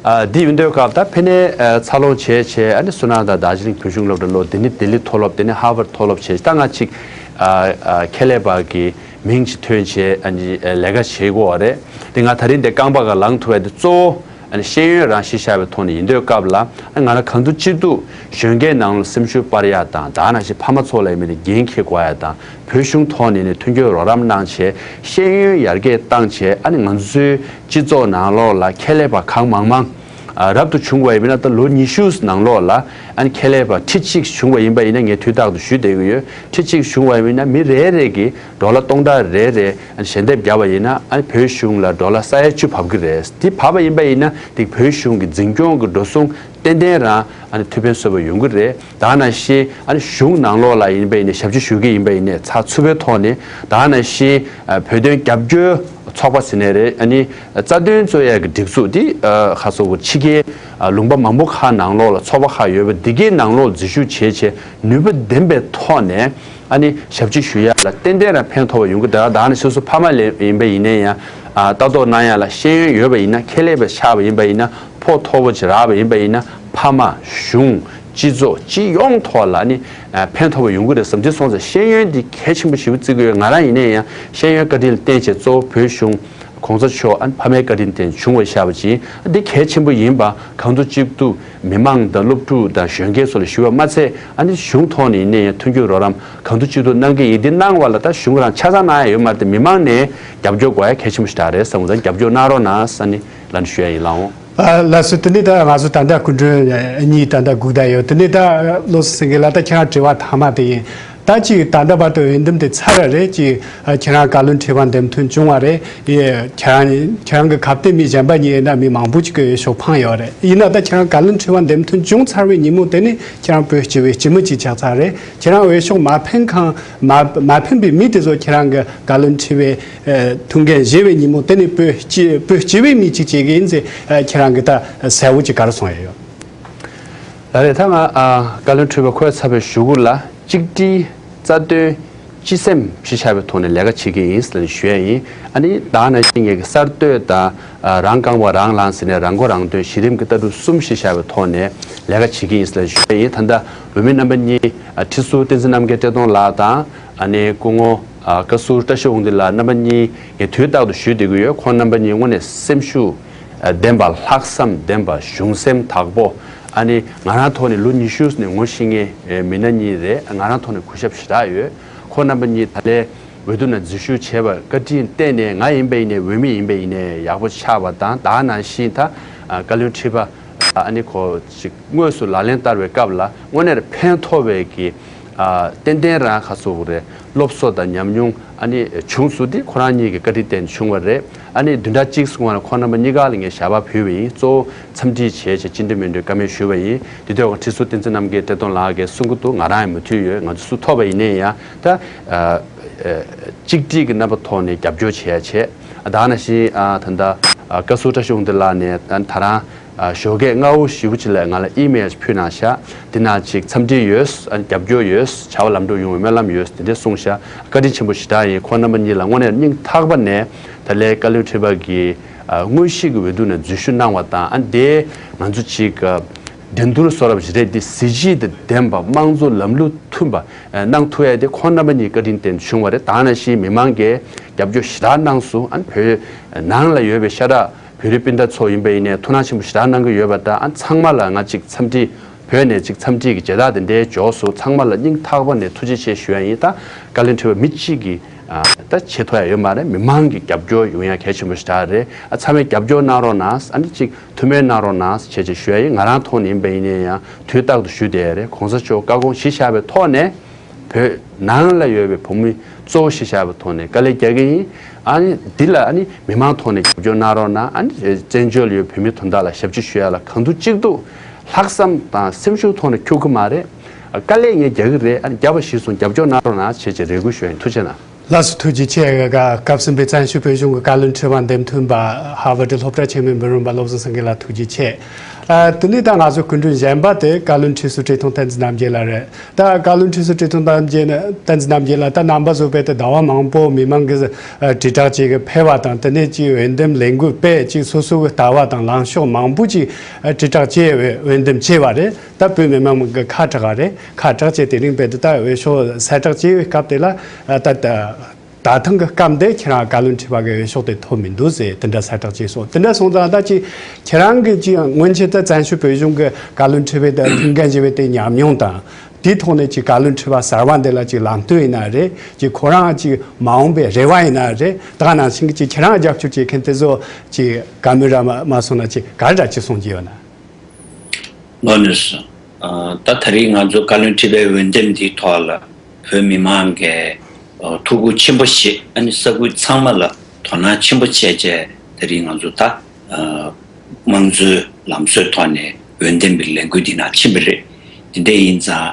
ཨ་འདི་ཡིན་དུས་སྐབས་ད་ཕ་ནས་ཨ་འཚར་ལོངས་བྱས་བྱས་ཨ་ནི་སུ་ནང་ད་རྡོ་རྗེ་གླིང་བོད་གཞུང་སློབ་གྲྭ་སློབ། དེ་ནས་ལྡི་ལི་མཐོ་སློབ། དེ་ནས་ཧར་ཝར་མཐོ་སློབ་བྱས། ད་ང་ཅིག་ ཨ་ཨ་ཁེ་ལས་པ་གི་མིང་ཅིག་ཐོན་བྱས་ཨ་ནི་ཨ་ལས་ཀ་བྱེད་དགོས་པ་རེད། དེ་ང་ད་རིང་དེ་རྐང་པ་ག་ལངས་ཐུབ་པ་དེ་གཙོ་བོ་ཨ་ནི་ཤེས་ཡོན་རང་གཞི་བཞག་པའི་ཐོག་ནས་ཡིན་དུས་སྐབས་ལ་ཨ་ང་རང་གང་ཐུབ་ཅི་ཐུབ་གཞོན་སྐྱེས་ནང་ལ་སེམས་ཤུགས་སྤར་ཡག་དང་། ད་ནང་བཞིན་ཕ་མ་ཚོ་ལ་ཡིན་མིན་ནས་འགན་འཁྱེར་དགོས་ཡག་དང་། བོད་གཞུང་ཐོག་ནས་ནི་མཐུན་འགྱུར་རོགས་རམ་གནང་བྱས་ཤེས་ཡོན་ཡར་རྒྱས་བཏང་བྱས་ཨ་ནི་ང་ཚོའི་སྤྱི་ཚོགས་ནང་ལོགས་ལ་ཁེ་ལས་པ་གང་མང་མང་ཨ་རབ་ཏུ་བྱུང་བ་ཡིན་ན། ད་ལོ་ཉི་ཤུ་ནང་ལོགས་ལ་ཨ་ནི་ཁེ་ལས་པ་ཁྲི་གཅིག་བྱུང་བ་ཡིན་པ་ཡིན་ན། ངས་དུས་རྟག་ཏུ་ཞུས་བསྡད་ཀྱི་ཡོད། ཁྲི་གཅིག་བྱུང་བ་ཡིན་ན་མི་རེ་རེ་གིས་ཌོ་ལར་སྟོང་ཕྲག་རེ་རེ་ཨ་ནི་ཞལ་འདེབས་བརྒྱབ་པ་ཡིན་ན་ཨ་ནི་བོད་གཞུང་ལ་ཌོ་ལར་ས་ཡ་བཅུ་བབས་ཀྱི་རེད། དེ་བབས་པ་ཡིན་པ་ཡིན་ན་དེ་བོད་གཞུང་གི་འཛིན་སྐྱོང་གི་འགྲོ་སོང་ཏན་ཏན་རང་ཨ་ནི་ཐུགས་ཕན་གསོས་པ་ཡོང་གི་རེད། ད་ནང་བཞིན་ཨ་ནི་གཞུང་ནང་ལོགས་ལ་ཡིན་པ་ཡིན་ནའི་ཞབས་ཕྱི་ཞུ་གི་ཡིན་པ་ཡིན་ནའི་ཚགས་ཚུད་པའི་ཐོག་ནས། ད་ནང་བཞིན་ཨ་བོད་དོན་རྒྱབ་སྐྱོར་ཚོགས་པ་ཟེར་ནའི་རེད། ཨ་ནི་རྩ་དོན་རྩོད་ཡག་གི་སྒྲིག་འཛུགས་འདི་ཨ་ཁ་སོ་གོ་ཕྱི་རྒྱལ་ཨ་ལུང་པ་མང་པོ་ཁག་ནང་ལོགས་ལ་ཚོགས་པ་ཁག་ཡོད་པ་འདི་གའི་ནང་ལོགས་འཛུལ་ཞུགས་བྱས་བྱས་ནུས་པ་ལྡན་པའི་ཐོག་ནས་ཨ་ནི་ཞབས་ཕྱི་ཞུ་ཡག་ལ་ཏན་ཏན་རང་ཕན་ཐོགས་པ་ཡོང་གི་འདུག་ད་ནི་སོ་སོ་ཕ་མ་ལས་ཡིན་པ་ཡིན་ནའི་ཡང་ཨ་ལྟ་རྟོག་གནང་ཡག་ལ་ཤེས་ཡོན་ཡོད་པ་ཡིན་ན། ཁེ་ལས་པ་ཆགས་པ་ཡིན་པ་ཡིན་ན། ཕོགས་མཐོ་པོ་ཅིག་རག་པ་ཡིན་པ་ཡིན་ན་ཕ་མ་གཞུང་སྤྱི་ཚོགས་སྤྱི་ཡོངས་ཐོག་ལ་ནི་ཨ་ཕན་ཐོགས་པ་ཡོང་གི་རེད་བསམ། དེ་སོང་ཙང་ཤེས་ཡོན་འདི་གལ་ཆེན་པོ་ཞེ་པོ་བརྩི་གི་ཡོད། ང་རང་ཡིན་ནའི་ཡང་ཤེས་ཡོན་བཀའ་དྲིན་ལ་བརྟེན་བྱས་གཙོ་བོ་བོད་གཞུང་གོང་ས་མཆོག་ཨ་ནི་ཕ་མའི་བཀའ་དྲིན་བརྟེན་བྱུང་བ་ཤར་བ་ཅིག་འདི་གལ་ཆེན་པོ་ཡིན་པ་གང་ཐུབ་ཅི་ཐུབ་མི་མང་དང་སློབ་ཕྲུག་དང་གཞོན་སྐྱེས་ཚོ་ལ་ཞུ་བ་མ་ཚད། ཨ་ནི་གཞུང་ཐོག་ནས་ཡིན་ནའི་ཡང་མཐུན་འགྱུར་རོགས་རམ་གང་ཐུབ་ཅི་ཐུབ་གནང་གི་ཡིན། འདི་གནང་བ་ལ་ད་གཞུང་རང་ཆ་ཚང་གནང་ཡ་ཡོད་མ་རེད་དེ། མི་མང་ནས་རྒྱབ་སྐྱོར་དགོས་ཡ་གལ་ཆེན་པོ་ཞིག་རེད་བསམ་གི་འདུག་རྒྱབ་སྐྱོར་གནང་རོགས་གནང་ཟེར་ནི་ལབ་ནས་ཞུ་ཡ་ཡིན་ལགས་འོང་། ལགས་སོ། དེ་ནས་ད་ང་ཚོ་ད་ལྟ་སྐུ་མགྲོན་གཉིས་ད་ལྟ་སྒུག་བསྡད་ཡོད། དེ་ནས་ད་བློ་བཟང་སེང་གེ་ལགས། ད་ཁྱེད་རང་དྲི་བ་མཐའ་མ་དེ་ཡིན། ད་ཅིག་ད་ལྟ་བར་དུ་འོས་འདེམས་དེ་ཚར་ར་རེད། ཅིག་ཁྱེད་རང་བཀའ་བློན་ཁྲི་པ་འདེམས་ཐོན་བྱུང་བ་རེད། ཡེ་ཁྱེད་རང་ཁྱེད་རང་གི་ཁ་གཏད་མི་གཞན་པ་གཉིས་ཡིན་ན་མི་མང་པོ་ཅིག་གི་འོས་ཤོག་འཕངས་ཡོད་རེད། ཡིན་ན་ད་ཁྱེད་རང་བཀའ་བློན་ཁྲི་པ་འདེམས་ཐོན་བྱུང་ཚར་བའི་ཉིན་མོ་དེ་ནས་ཁྱེད་རང་བོད་སྤྱི་པའི་སྤྱི་མི་ཅིག་ཆགས་ཚར་རེད། ཁྱེད་རང་འོས་ཤོག་མ་འཕེན་གང་མ་མ་འཕེན་པའི་མི་དེ་ཚོ་ཁྱེད་རང་གི་བཀའ་བློན་ཁྲི་པའི་ཨ་ཐུགས་འགན་བཞེས་པའི་ཉིན་མོ་དེ་ནས་བོད་སྤྱི་བོད་སྤྱི་པའི་མི་གཅིག་བྱེད་ཀྱི་ཡིན་ཟེར་ཨ་ཁྱེད་རང་གི་ད་གསལ་བོ་ཅིག་ག་རེ་གསུང་ཡ་ཡོད། ལགས་རེད། ད་ང་ཨ་བཀའ་བློན་ཁྲི་པ་འཁོད་ཚར་བའི་གཞུག་གུ་ལ་གཅིག་སྒྲིལ་རྩ་དོན་སྤྱི་སེམས་གཞི་བཞག་པའི་ཐོག་ནས་ལས་ཀ་བྱེད་ཀྱི་ཡིན་ཟེར་ཞུ་ཡ་ཡིན། ཨ་ནི་ད་ནང་བཞིན་ངེད་ཀྱི་གསར་གཏོད་དང་ཨ་རང་རྐང་པ་རང་ལངས་ཟེར་ནས་རང་མགོ་རང་ཐོན་གཞི་རིམ་གྱི་ལྟ་གྲུབ་གསུམ་གཞི་བཞག་པའི་ཐོག་ནས་ལས་ཀ་བྱེད་ཀྱི་ཡིན་ཟེར་ཞུ་ཡ་ཡིན། ད་ལྟ་འོས་མི་རྣམ་པ་གཉིས་ཨ་ཁྲི་ཟུར་བསྟན་འཛིན་རྣམ་རྒྱལ་བཀྲས་མཐོང་ལགས་དང་། ཨ་ནི་སྐུ་ངོ་ཨ་བཀའ་ཟུར་བཀྲ་ཤིས་དབང་འདུས་ལགས། རྣམ་པ་གཉིས་ངས་དུས་རྟག་ཏུ་ཞུས་བསྡད་ཀྱི་ཡོད། ཁོང་རྣམ་པ་གཉིས་དངོས་གནས་སེམས་ཤུགས་ཨ་ལྡན་པ། ལྷག་བསམ་ལྡན་པ། གཞུང་སེམས་དག་པོ། ཨ་ནི་ང་རང་ཐོག་ནས་ལོ་ཉི་ཤུ་ནས་ངོ་ཤེས་མཁན་ཨེ་མི་སྣ་གཉིས་རེད། ང་རང་ཐོག་ནས་གུས་ཞབས་ཞེ་དྲག་ཡོད། ཁོང་རྣམ་པ་གཉིས་ད་ལན་འོས་བསྡུ་ནང་འཛུལ་ཞུགས་བྱས་པར་བཀའ་དྲིན་བརྟེན་ནས་ང་ཡིན་པ་ཡིན་ནའི་འོས་མི་ཡིན་པ་ཡིན་ནའི་ཡག་པོ་ཆགས་པ་དང་། ད་ནང་བཞིན་ད་ཨ་བཀའ་བློན་ཁྲི་པ་ཨ་ནི་ཁོ་ཅིག་དངོས་སུ་ལག་ལེན་བསྟར་བའི་སྐབས་ལ་དངོས་གནས་ཕན་ཐོགས་པའི་གི་ཨ་ཏན་ཏན་རང་ཁ་སོ་རེད། སློབ་གསོ་དང་ཉམས་མྱོང་ཨ་ནི་བྱུང་སོང་། འདི་ཁོ་རང་གཉིས་ཀྱི་བཀའ་དྲིན་བརྟེན་བྱུང་བ་རེད། ཨ་ནི་བདུན་ཕྲག་གཅིག་སོང་བ་ལ་ཁོང་རྣམ་པ་གཉིས་ཀ་ལ་ངས་ཞལ་པར་ཕུལ་བ་ཡིན། གཙོ་བོ་འཚམས་འདྲི་བྱས་བྱས་ཅི་འདྲ་མི་འདྲ་བཀའ་མོལ་ཞུས་པ་ཡིན། དེ་དུས་ཁྲི་ཟུར་བསྟན་འཛིན་རྣམ་རྒྱལ་བཀྲས་མཐོང་ལགས་ཀྱིས་གསུང་གི་འདུག་ང་རང་ཡང་མུ་མཐུད་ཡོད། ང་ཚོ་སུ་ཐོབ་པ་ཡིན་ནའི་ཡང་ད་ཨ་ཨ་གཅིག་སྒྲིལ་གྱི་རྣམ་པ་ཐོག་ནས་རྒྱབ་སྐྱོར་བྱེད་ཡ་བྱས། ད་ནང་བཞིན་ཨ་ད་ལྟ་ཨ་བཀའ་ཟུར་བཀྲ་ཤིས་དབང་འདུས་ལགས་ནས་ད་ད་རང་ཨ་ཞོགས་ཀས་སྔ་པོ་ཞེ་པོ་ཅིག་ལ་ང་ལ་ཨི་མེལ་ཕུལ་གནང་ཤག་འདི་ནང་ཅིག་འཚམས་འདྲི་ཡོད། ཨ་རྒྱབ་སྐྱོར་ཡོད། བྱ་བ་ལམ་འགྲོ་ཡོང་བའི་སྨོན་ལམ་ཡོད། དེ་འདྲས་གསུངས་ཤག་བཀའ་དྲིན་ཆེན་པོ་ཞེ་དྲག་ཡིན། ཁོང་རྣམ་པ་གཉིས་ལ་དངོས་གནས་སྙིང་ཐག་པ་ནས་ད་ལན་བཀའ་བློན་ཁྲི་པ་གིས་ཨ་དངོས་གཞི་གི་འོས་བསྡུ་ནང་འཛུལ་ཞུགས་གནང་བ་དང་། ཨ་འདི་ང་ཚོ་ཅིག་ཨ་འགྲན་བསྡུར་བཟོ་འདྲ་པོ་ཞིག་རེད། འདི་གཟི་བརྗིད་དང་ལྡན་པ་དམངས་གཙོ་ལམ་ལུགས་མཐུན་པ་ཨ་གནང་ཐུབ་ཡ་དེ་ཁོང་རྣམ་པ་གཉིས་བཀའ་དྲིན་བརྟེན་བྱུང་བ་རེད། ད་ནང་བཞིན་མི་མང་གིས་རྒྱབ་སྐྱོར་ཞེ་དྲག་གནང་སོང་། ཨ་བོད་ནང་ལ་ཡོད་པའི་ཤ་ཁྲག་བོད་རིགས་སྤུན་ཟླ་ཚོ་ཡིན་པ་ཡིན་ནའི་ཐུགས་སྣང་ཆེན་པོ་ཞེ་དྲག་གནང་གི་ཡོད་པ་དང་། ཨ་ཚང་མ་ལ་ང་ཅིག་འཚམས་འདྲི་བོད་ནས་ཅིག་འཚམས་འདྲི་གི་མཇལ་དར་དེ་འདྲའི་འབྱོར་སོང་། ཚང་མ་ལ་སྙིང་ཐག་པ་ནས་ཐུགས་རྗེ་ཆེ་ཞུ་ཡ་ཡིན། ད་བཀའ་བློན་ཁྲི་པ་མི་གཅིག་གིས་ཨ་ད་བྱེད་ཐུབ་ཡ་ཡོད་མ་རེད། མི་མང་གི་རྒྱབ་སྐྱོར་ཡོང་ཡ་གལ་ཆེན་པོ་ཞེ་དྲག་རེད། ཨ་ཚང་མས་རྒྱབ་སྐྱོར་གནང་རོགས་གནང་། ཨ་ནི་ཅིག་ཐུགས་སྨོན་གནང་རོགས་གནང་བྱས་བྱས་ཞུ་ཡ་ཡིན། ང་རང་ཐོག་ནས་ཡིན་པ་ཡིན་ནའི་ཡང་དུས་རྟག་ཏུ་ཞུ་བསྡད་ཡ་རེད། གོང་ས་མཆོག་བཀའ་དགོངས་གཞི་བཞག་པའི་ཐོག་ནས་བོད་ནང་ལ་ཡོད་པའི་བོད་མི་གཙོ་བོ་གཞི་བཞག་པའི་ཐོག་ནས་དཀའ་ལས་རྒྱག་གི་ཡིན། ཨ་ནི་འདི་ལ་ཨ་ནི་མི་མང་ཐོག་ནས་རྒྱབ་སྐྱོར་གནང་རོགས་གནང་། ཨ་ནི་བཙན་བྱོལ་ཡོད་བོད་མི་དོན་དག་ལ་ཞབས་ཕྱི་ཞུ་ཡ་ལ་གང་ཐུབ་ཅི་ཐུབ་ལྷག་བསམ་དང་སེམས་ཤུགས་ཐོག་ནས་འཁྱུག་གི་མ་རེད། དཀའ་ལས་ངས་རྒྱག་གི་རེད། ཨ་ནི་རྒྱབ་པ་གཞིར་བཟུང་རྒྱབ་སྐྱོར་གནང་རོགས་གནང་བྱས་བྱས་རེ་སྐུལ་ཞུ་ཡ་ཡིན། ཐུགས་རྗེ་གནང་། ལགས་སོ། ཐུགས་རྗེ་ཆེ། སྐབས་གསུམ་པའི་བཙན་བྱོལ་བོད་གཞུང་གི་བཀའ་བློན་ཁྲི་པ་འདེམས་ཐོན་པ་ཧར་ཝར་ཌི་སློབ་གྲྭ་ཆེན་མོའི་མི་རོན་པ་བློ་བཟང་སེང་གེ་ལགས་ཐུགས་རྗེ་ཆེ། ཨ། དེ་ནས་ད་ང་ཚོ་སྐུ་མགྲོན་གཞན་པ་དེ་བཀའ་བློན་ཁྲི་ཟུར་བཀྲས་མཐོང་བསྟན་འཛིན་རྣམ་རྒྱལ་ལགས་རེད། ད་བཀའ་བློན་ཁྲི་ཟུར་བཀྲས་མཐོང་རྣམ་རྒྱལ་བསྟན་འཛིན་རྣམ་རྒྱལ་ལགས། ད་རྣམ་པ་ཚོ་བས་ད་ཟླ་བ་མང་པོ་མི་མང་གི་ཨ་དྲིལ་བསྒྲགས་ཅིག་གི་ཕེབས་པ་དང་། དེ་ནས་ཅིག་འོས་འདེམས་ལས་འགུལ་སྤེལ། ཅིག་སོ་སོ་གི་ལྟ་བ་དང་ལངས་ཕྱོགས་མང་པོ་ཅིག་ཨ་དྲིལ་བསྒྲགས་བྱས། འོས་འོས་འདེམས་བྱས་པ་རེད། ད་བོད་མི་མང་གི་ཁ་གྲགས་པ་རེད། ཁ་གྲགས་བྱས། དེ་རིང་བས་ད་ད་འོས་ཤོག་གསལ་བསྒྲགས་བྱས་པའི་སྐབས་དེ་ལ་ཨ་ད་ད། ད་ཐེངས་ཀྱི་སྐབས་འདི་ཁྱེད་རང་བཀའ་བློན་ཁྲི་པ་གི་འོས་ཤོག་དེ་ཐོབ་མི་འདུག་ཟེར། དེ་འདྲ་གསལ་བསྒྲགས་བྱས་སོང་། དེ་འདྲ་སོང་ཙང་ད་ཅིག་ཁྱེད་རང་གི་ཅིག་སྔོན་ཆད་ད་བཙན་བྱོལ་བོད་གཞུང་གི་བཀའ་བློན་ཁྲི་པའི་ད་ཐུགས་འགན་བཞེས་པའི་དེ་ཉམས་མྱོང་དང་། དེའི་ཐོག་ནས་ཅིག་བཀའ་བློན་ཁྲི་པ་གསར་པ་འདི་ལ་ཅིག་ལམ་སྟོན་ཡིན་ན་རེད། ཅིག་ཁོ་རང་ཅིག་མ་འོངས་པའི་རེ་བ་ཡིན་ན་རེད། ད་ག་ནང་བཞིན་གྱི་ཅིག་ཁྱེད་རང་རྒྱབ་སྐྱོར་བྱེད་མཁན་དེ་ཚོ་ཅིག་བཀའ་མོལ་ར་མ་མ་སོང་ན་ཅིག་ག་རེ་འདྲ་ཅིག་གསུང་རྒྱུ་ཡོད་ན། ལོ་ནས་སོང་། ཨ། ད་ད་རེས་ང་ཚོ་བཀའ་བློན་ཁྲི་པའི་འོས་འདེམས་འདིའི་ཐོག་ལ་བོད་མི་མང་གིས་ཨ་ཐུགས་ཁུར་ཆེན་པོ་བཞེས། ཨ་ནི་ས་ཁུལ་ཚང་མ་ལ་དོ་སྣང་ཆེན་པོ་བྱས་བྱས། ད་རེས་ང་ཚོ་ད་ཨ་དམངས་གཙོའི་ལམ་སྲོལ་ཐོག་ནས་འོས་འདེམས་པའི་ལས་འགུལ་འདི་ནང་ཕྱིན་པ་རེད། འདི་འདྲ་ཡིན་ཙང་།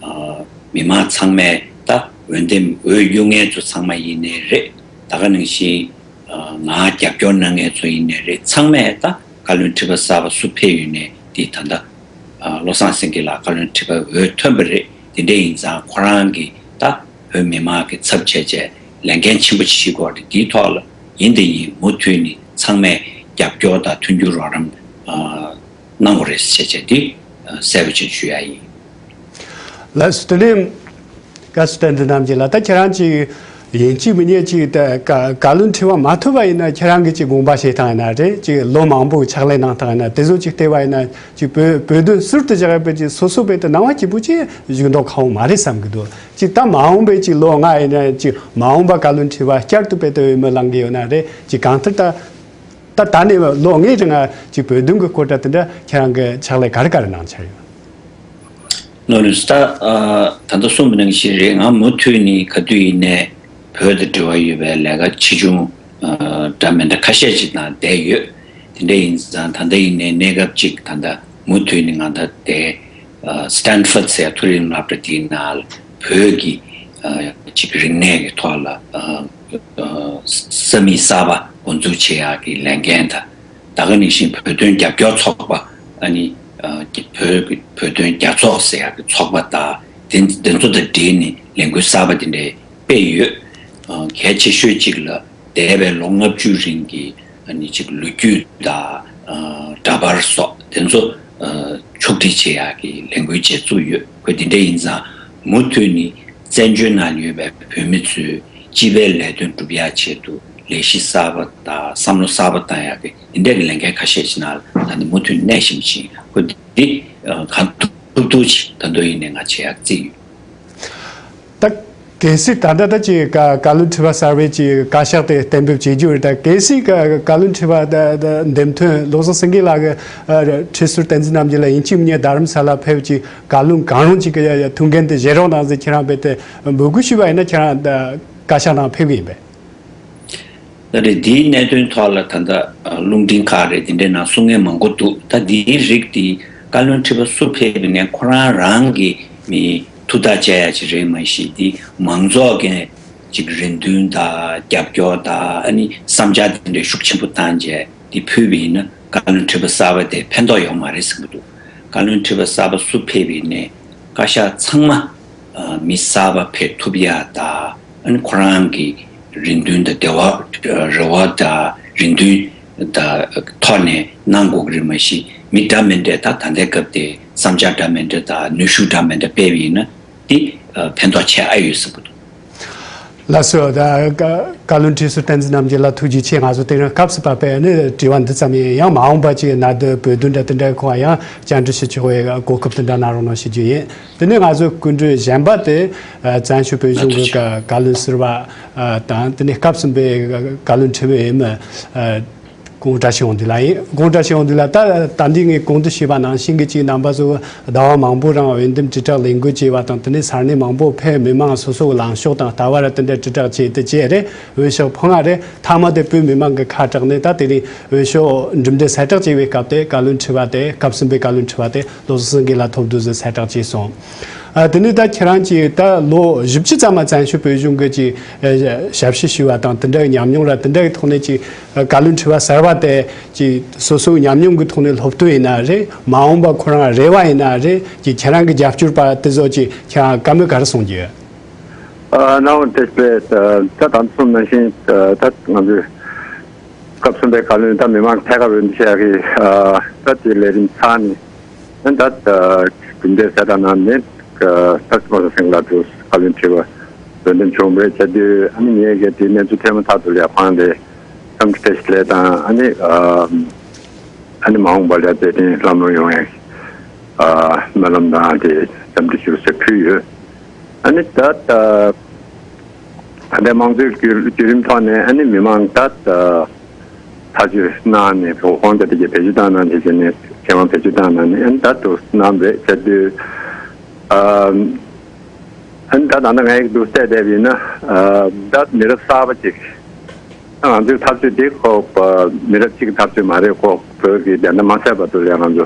ཨ། མི་མང་ཚང་མས་ད་འོས་འདེམས་འོས་གཡུག་མཁན་ཚོ་ཚང་མ་ཡིན་ནའི་རེད། ད་ག་ནང་བཞིན་ཨ་ང་རྒྱབ་སྐྱོར་གནང་མཁན་ཚོ་ཡིན་ནའི་རེད། ཚང་མས་ད་བཀའ་བློན་ཁྲི་པ་གསར་པ་སུ་ཕེབས་ཡོད་ནའི་དེ་ད་ལྟ་ཨ་བློ་བཟང་སེང་གེ་ལགས་བཀའ་བློན་ཁྲི་པ་འོས་ཐོན་པ་རེད། དེ་འདྲ་ཡིན་ཙང་ཁོ་རང་གིས་ད་བོད་མི་མང་གི་ཚབ་བྱས་བྱས་ལས་འགན་ཆེན་པོ་ཅིག་བཞེས་དགོས་རེད། དེའི་ཐོག་ལ་ཡིན་དང་ཡིན་མུ་མཐུད་ནས་ཚང་མས་རྒྱབ་སྐྱོར་དང་མཐུན་འགྱུར་རོགས་རམ་ཨ་གནང་དགོས་རེད་ཟེར་བྱས་དེ་གསལ་པོ་བྱས་ཞུ་ཡ་ཡིན། ལགས་སོ། དེ་ནས་བཀའ་ཟུར་བསྟན་འཛིན་རྣམ་རྒྱལ་ལགས། ད་ཁྱེད་རང་ཅིག་ཡིན་གཅིག་མིན་གཉིས་ཅིག་ད་བཀའ་བཀའ་བློན་ཁྲི་པ་མ་ཐོབ་པ་ཡིན་ན་ཁྱེད་རང་གི་ཅིག་དགོངས་པ་བཞེས་སྟངས་ཡིན་ན་རེད། ཅིག་ལོ་མང་པོ་ཕྱག་ལས་གནང་སྟངས་ཡིན་ན། དེ་ཚོ་ཅིག་བལྟས་པ་ཡིན་ན་ཅིག་བོད་བོད་དོན་ཟུར་དུ་བཞག་པའི་ཅིག་སོ་སོ་བོད་དུ་སྣང་བ་སྐྱིད་པོ་ཅིག་བཞུགས་མདོག་ཁ་པོ་མ་རེད་བསམ་གྱི་འདུག་ཅིག་ད་མ་འོངས་པའི་ཅིག་ལོ་ལྔ་ཡིན་ན་ཅིག་མ་འོངས་པ་བཀའ་བློན་ཁྲི་པ་བསྐྱར་དུ་བོད་དུ་འོས་མི་ལངས་གི་ཡོད་ན་རེད། ཅིག་གང་ལྟར་ད། ད་ད་ནས་ལོ་ལྔའི་རིང་ང་ཅིག་བོད་དོན་གྱི་སྐོར་དང་དེ་འདྲ་ཁྱེད་རང་གི་ཕྱག་ལས་ག་རེ་ག་རེ་གནང་འཆར་ཡོད། ལོ་རེས་ད་ཨ་ད་ལྟ་གསུངས་པ་ནང་བཞིན་རེད། ང་མུ་མཐུད་ནས་ག་དུས་ཡིན་ནའི་བོད་དང་འབྲེལ་བ་ཡོད་པའི་ལས་ཀ་ཆེ་ཆུང་ཨ་འདྲ་མི་འདྲ་ཁ་ཤས་ཅིག་དང་བསྡད་ཡོད། དེ་འདྲ་ཡིན་ཙང་ད་ལྟ་ཡིན་ནའི་གནས་སྐབས་ཅིག་ད་ལྟ་མུ་མཐུད་ནས་ང་ད་དེ་ཨ་Stanford་ཟེར་མཐོ་རིམ་སློབ་གྲྭ་དེའི་ནང་ལ་བོད་ཀྱི་ཨ་ཅིག་རིག་གནས་ཀྱི་ཐོག་ལ་ཨ་ཨ་ས་མིག་གསར་པ་འགོ་འཛུགས་བྱེད་ཡག་གི་ལས་འགན་དང་། ད་ག་ནང་བཞིན་བོད་དོན་རྒྱབ་སྐྱོར་ཚོགས་པ། ཨ་ནི་ཨ་བོད་ཀྱི་བོད་དོན་རྒྱ་ཚོགས་ཟེར་ཡག་གི་ཚོགས་པ་དང་དེ་དེ་ཚོ་དང་འབྲེལ་ནས་ལས་འགུལ་གསར་པ་དེ་འདྲ་སྤེལ་ཡོད། ཨ་གལ་ཆེ་ཤོས་གཅིག་ལ་འདས་པའི་ལོ་ལྔ་བཅུ་རིང་གི་ཨ་ནི་ཅིག་ལོ་རྒྱུས་དང་ཨ་འདྲ་པར་སོགས་དེ་ཚོ་ཨ་ཕྱོགས་སྒྲིག་བྱེད་ཡག་གི་ལས་འགུལ་བྱེད་ཚུགས་ཡོད། ཁོས་དེ་འདྲ་ཡིན་ཙང་མུ་མཐུད་ནས་བཙན་བྱོལ་ནང་ཡོད་པའི་བོད་མི་ཚོས་སྤྱི་པའི་ལས་དོན་སྒྲུབ་ཡག་ཆེད་དུ་ལས་གཞི་གསར་པ་དང་བསམ་བློ་གསར་པ་བཏང་ཡག་གི་དེ་འདྲ་གི་ལས་འགན་ཁ་ཤས་ཤིག་ནང་ལ་ད་ནི་མུ་མཐུད་གནས་བཞིན་བཞིན་ཁོས་འདི་གང་ཐུབ་ཐུབ་ཅིག་ད་དུང་ཡིན་ནའི་ང་བྱེད་ཡག་བརྩིས་ཡོད། ད་གལ་སྲིད་ད་ལྟ་ད་ཅིག་བཀའ་བཀའ་བློན་ཁྲི་པ་གསར་པའི་ཅིག་བཀའ་ཤག་དེ་གཏན་འབེབས་བྱེད་རྒྱུ་རེད། ད་གལ་སྲིད་བཀའ་བཀའ་བློན་ཁྲི་པ་ད་ད་འདེམས་ཐོན་བློ་བཟང་སེང་གེ་ལགས་ཀྱི་ཨ་ཁྲི་ཟུར་བསྟན་འཛིན་རྣམ་རྒྱལ་ལགས་ཡིན་གཅིག་མིན་གཉིས་རྡ་རམ་ས་ལ་ཕེབས། ཅིག་བཀའ་བློན་གང་རུང་ཅིག་གི་ཐུགས་འགན་དེ་བཞེས་རོགས་གནང་ཟེར་ཁྱེད་རང་རྦད་དེ་འབོད་སྐུལ་ཞུས་པ་ཡིན་ན་ཁྱེད་རང་ད་བཀའ་ཤག་ནང་ཕེབས་ཀྱི་ཡིན་པས། ད་རེས་འདིའི་གནད་དོན་ཐོག་ལ་ད་ལྟ་ཨ་རླུང་འཕྲིན་ཁག་རེད། དེ་འདྲའི་ནང་གསུང་མཁན་མང་པོ་འདུག་ད་འདིའི་རིགས་འདི་བཀའ་བློན་ཁྲི་པ་སུ་ཕེབས་པ་ཡིན་ནའི་ཁོ་རང་རང་གི་མི་ཐུགས་ཐག་བཅད་ཡ་ཅིག་རེད། མ་གཞི་འདི་མང་ཚོགས་ཀྱི་ཅིག་རེ་འདུན་དང་རྒྱབ་སྐྱོར་དང་ཨ་ནི་བསམ་འཆར་དེ་འདྲ་ཤུགས་ཆེན་པོ་བཏང་བྱས་འདི་ཕུལ་བ་ཡིན་ན་བཀའ་བློན་ཁྲི་པ་གསར་པ་དེ་ཕན་ཐོགས་ཡོད་མ་རེད་བསམ་གྱི་འདུག་བཀའ་བློན་ཁྲི་པ་གསར་པ་སུ་ཕེབས་པ་ཡིན་ནའི་བཀའ་ཤག་ཚང་མ་ཨ་མི་གསར་པ་ཕེབས་ཐུབ་ཡ་དང་། ཨ་ནི་ཁོ་རང་གི་རེ་འདུན་དང་འབྲེལ་བ་རེ་བ་དང་རེ་འདུན་དང་ཐོག་ནས་གནང་དགོས་ཀྱི་རེད། མ་གཞི་མི་འདྲ་མི་འདྲ་ད་ད་ལྟའི་སྐབས་དེ་བསམ་འཆར་འདྲ་མི་འདྲ་དང་ནུས་ཤུགས་འདྲ་མི་འདྲ་སྤེལ་བ་ཡིན་ན་དེ་ཨ་ཕན་ཐོགས་ཆེ་ཨ་ཡོད་བསམ་གྱི་འདུག་ལགས་སོ། ད་བཀའ་བཀའ་བློན་ཁྲི་ཟུར་བསྟན་འཛིན་རྣམ་རྒྱལ་ལགས་ཐུགས་རྗེ་ཆེ། ང་ཚོ་དེ་རིང་སྐབས་སུ་བབས་པའི་ནི་དྲི་བ་འདི་ཙམ་ཡིན། ཡང་མ་འོངས་པ་ཅིག་གནད་དོན་བོད་དོན་འདྲ་དེ་འདྲའི་སྐོར་ཡང་བཅར་འདྲི་ཞུ་ཆོག་པའི་གོ་སྐབས་དེ་འདྲ་གནང་རོགས་གནང་ཞུ་རྒྱུ་ཡིན། དེ་ནས་ང་ཚོའི་སྐུ་མགྲོན་གཞན་པ་དེ་ཨ་བཙན་བྱོལ་བོད་གཞུང་གི་བཀའ་བཀའ་བློན་ཟུར་པ་ཨ་དང་། དེ་ནས་སྐབས་གསུམ་པའི་བཀའ་བློན་ཁྲི་པའི་འོས་མི་ཨ་ཀོང་བཀྲ་ཤིས་དབང་འདུས་ལགས་ཡིན། ཀོང་བཀྲ་ཤིས་དབང་འདུས་ལགས། ད་ད་འདི་ངས་གོང་དུ་ཞུས་པ་ནང་བཞིན་གྱི་ཅིག་རྣམ་པ་ཚོ་ཟླ་བ་མང་པོ་རིང་འོས་འདེམས་དྲིལ་བསྒྲགས་ལས་འགུལ་བྱས་པ་དང་། དེ་ནས་ས་གནས་མང་པོ་ཕེབས། མི་མང་སོ་སོ་གི་ལངས་ཕྱོགས་དང་ལྟ་བ་ར་དེ་འདྲ་དྲིལ་བསྒྲགས་བྱས་ཏེ་བྱས་རེད། འོས་ཤོག་ཕུལ་མཁན་རེད། མཐའ་མ་དེ་བོད་མི་མང་གི་ཁ་གྲགས་ནས་ད་དེ་རིང་འོས་ཤོག་གྲུབ་འབྲས་གསལ་བསྒྲགས་བྱས་པའི་སྐབས་དེ་བཀའ་བློན་ཁྲི་པ་དེ་སྐབས་གསུམ་པའི་བཀའ་བློན་ཁྲི་པ་དེ་བློ་བཟང་སེང་གེ་ལགས་ཐོབ་འདུག་ཟེར་གསལ་བསྒྲགས་བྱས་སོང་། ཨ། དེ་ནས་ད་ཁྱེད་རང་གིས་ད་ལོ་བཞི་བཅུ་ཙམ་མ་བཙན་བྱོལ་བོད་གཞུང་གི་ཅིག་ཨ་ཞབས་ཞུ་ཞུས་པ་དང་དེ་འདྲ་གི་ཉམས་མྱོང་ར་དེ་འདྲ་གི་ཐོག་ནས་ཅིག་ཨ་བཀའ་བློན་ཁྲི་པ་གསར་པ་དེ་ཅིག་སོ་སོའི་ཉམས་མྱོང་གི་ཐོག་ནས་སློབ་སྟོན་ཡིན་ན་རེད། མ་འོངས་པ་ཁོ་རང་རེ་བ་ཡིན་ན་རེད། ཅིག་ཁྱེད་རང་གི་རྒྱབ་སྐྱོར་པ་དེ་ཚོ་ཅིག་ཁྱེད་རང་བཀའ་མོལ་ག་རེ་གསུང་རྒྱུ་ཡོད། ཨ། ནའོ་ཏེ་སྤེ་ད་དང་གསུངས་ནང་བཞིན་ད་ང་ཚོས་སྐབས་གསུམ་པའི་བཀའ་བློན་ད་མི་མང་ཐད་ཀར་འོས་བསྡུ་བྱས་ཀྱི་ད་དེ་ལས་རིམ་ཚར་ནས་ད་གྲུབ་འབྲས་གསལ་བསྒྲགས་གནང་ནས་ད་ཚོགས་གཙོ་སེང་ལགས་དུ་བཀའ་བློན་ཁྲི་པ་འོས་འདེམས་བྱུང་བའི་ཆེད་དུ་ཨ་ནི་ངས་གལ་ཏེ་གནས་ཚུལ་ཐོན་མ་ཐག་ཏུ་ལས་ཁོང་ལས་འཚམས་འདྲི་བཀྲ་ཤིས་བདེ་ལེགས་དང་ཨ་ནི། ཨ་ནི་མ་འོངས་པ་ལ་དེ་བརྟེན་ལམ་ལྷོང་ཡོང་བའི་ཨ་སྨོན་ལམ་དང་དེ་འཚམས་འདྲི་ཞུ་ཟེར་ཕུལ་ཡོད། ཨ་ནི་ད་ད་ད་ལྟའི་དམངས་གཙོའི་བརྒྱུད་བརྒྱུད་རིམ་ཐོག་ནས་ཨ་ནི་མི་མང་ད་ད་ཐག་གཅོད་གནང་ནས་དབང་ཆ་དེ་གའི་བེད་སྤྱོད་བཏང་གནང་བྱས་བྱས་ནས་ཁེ་དབང་བེད་སྤྱོད་བཏང་གནང་ནས་ཨ་ནི་ད་དུ་གནང་བའི་ཆེད་དུ་ཨ། ཨ་ནི་ད་ད་ལྟ་ངས་འདུག་བལྟས་བསྡད་པ་ཡིན་ན། ཨ། ད་མི་རབས་གསར་པ་ཅིག་ང་ཚོའི་འཐབ་རྩོད་འདི་ཁོ་པ་མི་རབས་གཅིག་གི་འཐབ་རྩོད་མ་རེད། ཁོ་བོད་ཀྱི་བདེན་མཐའ་མ་གསལ་བར་དུ་ལ་ང་ཚོ་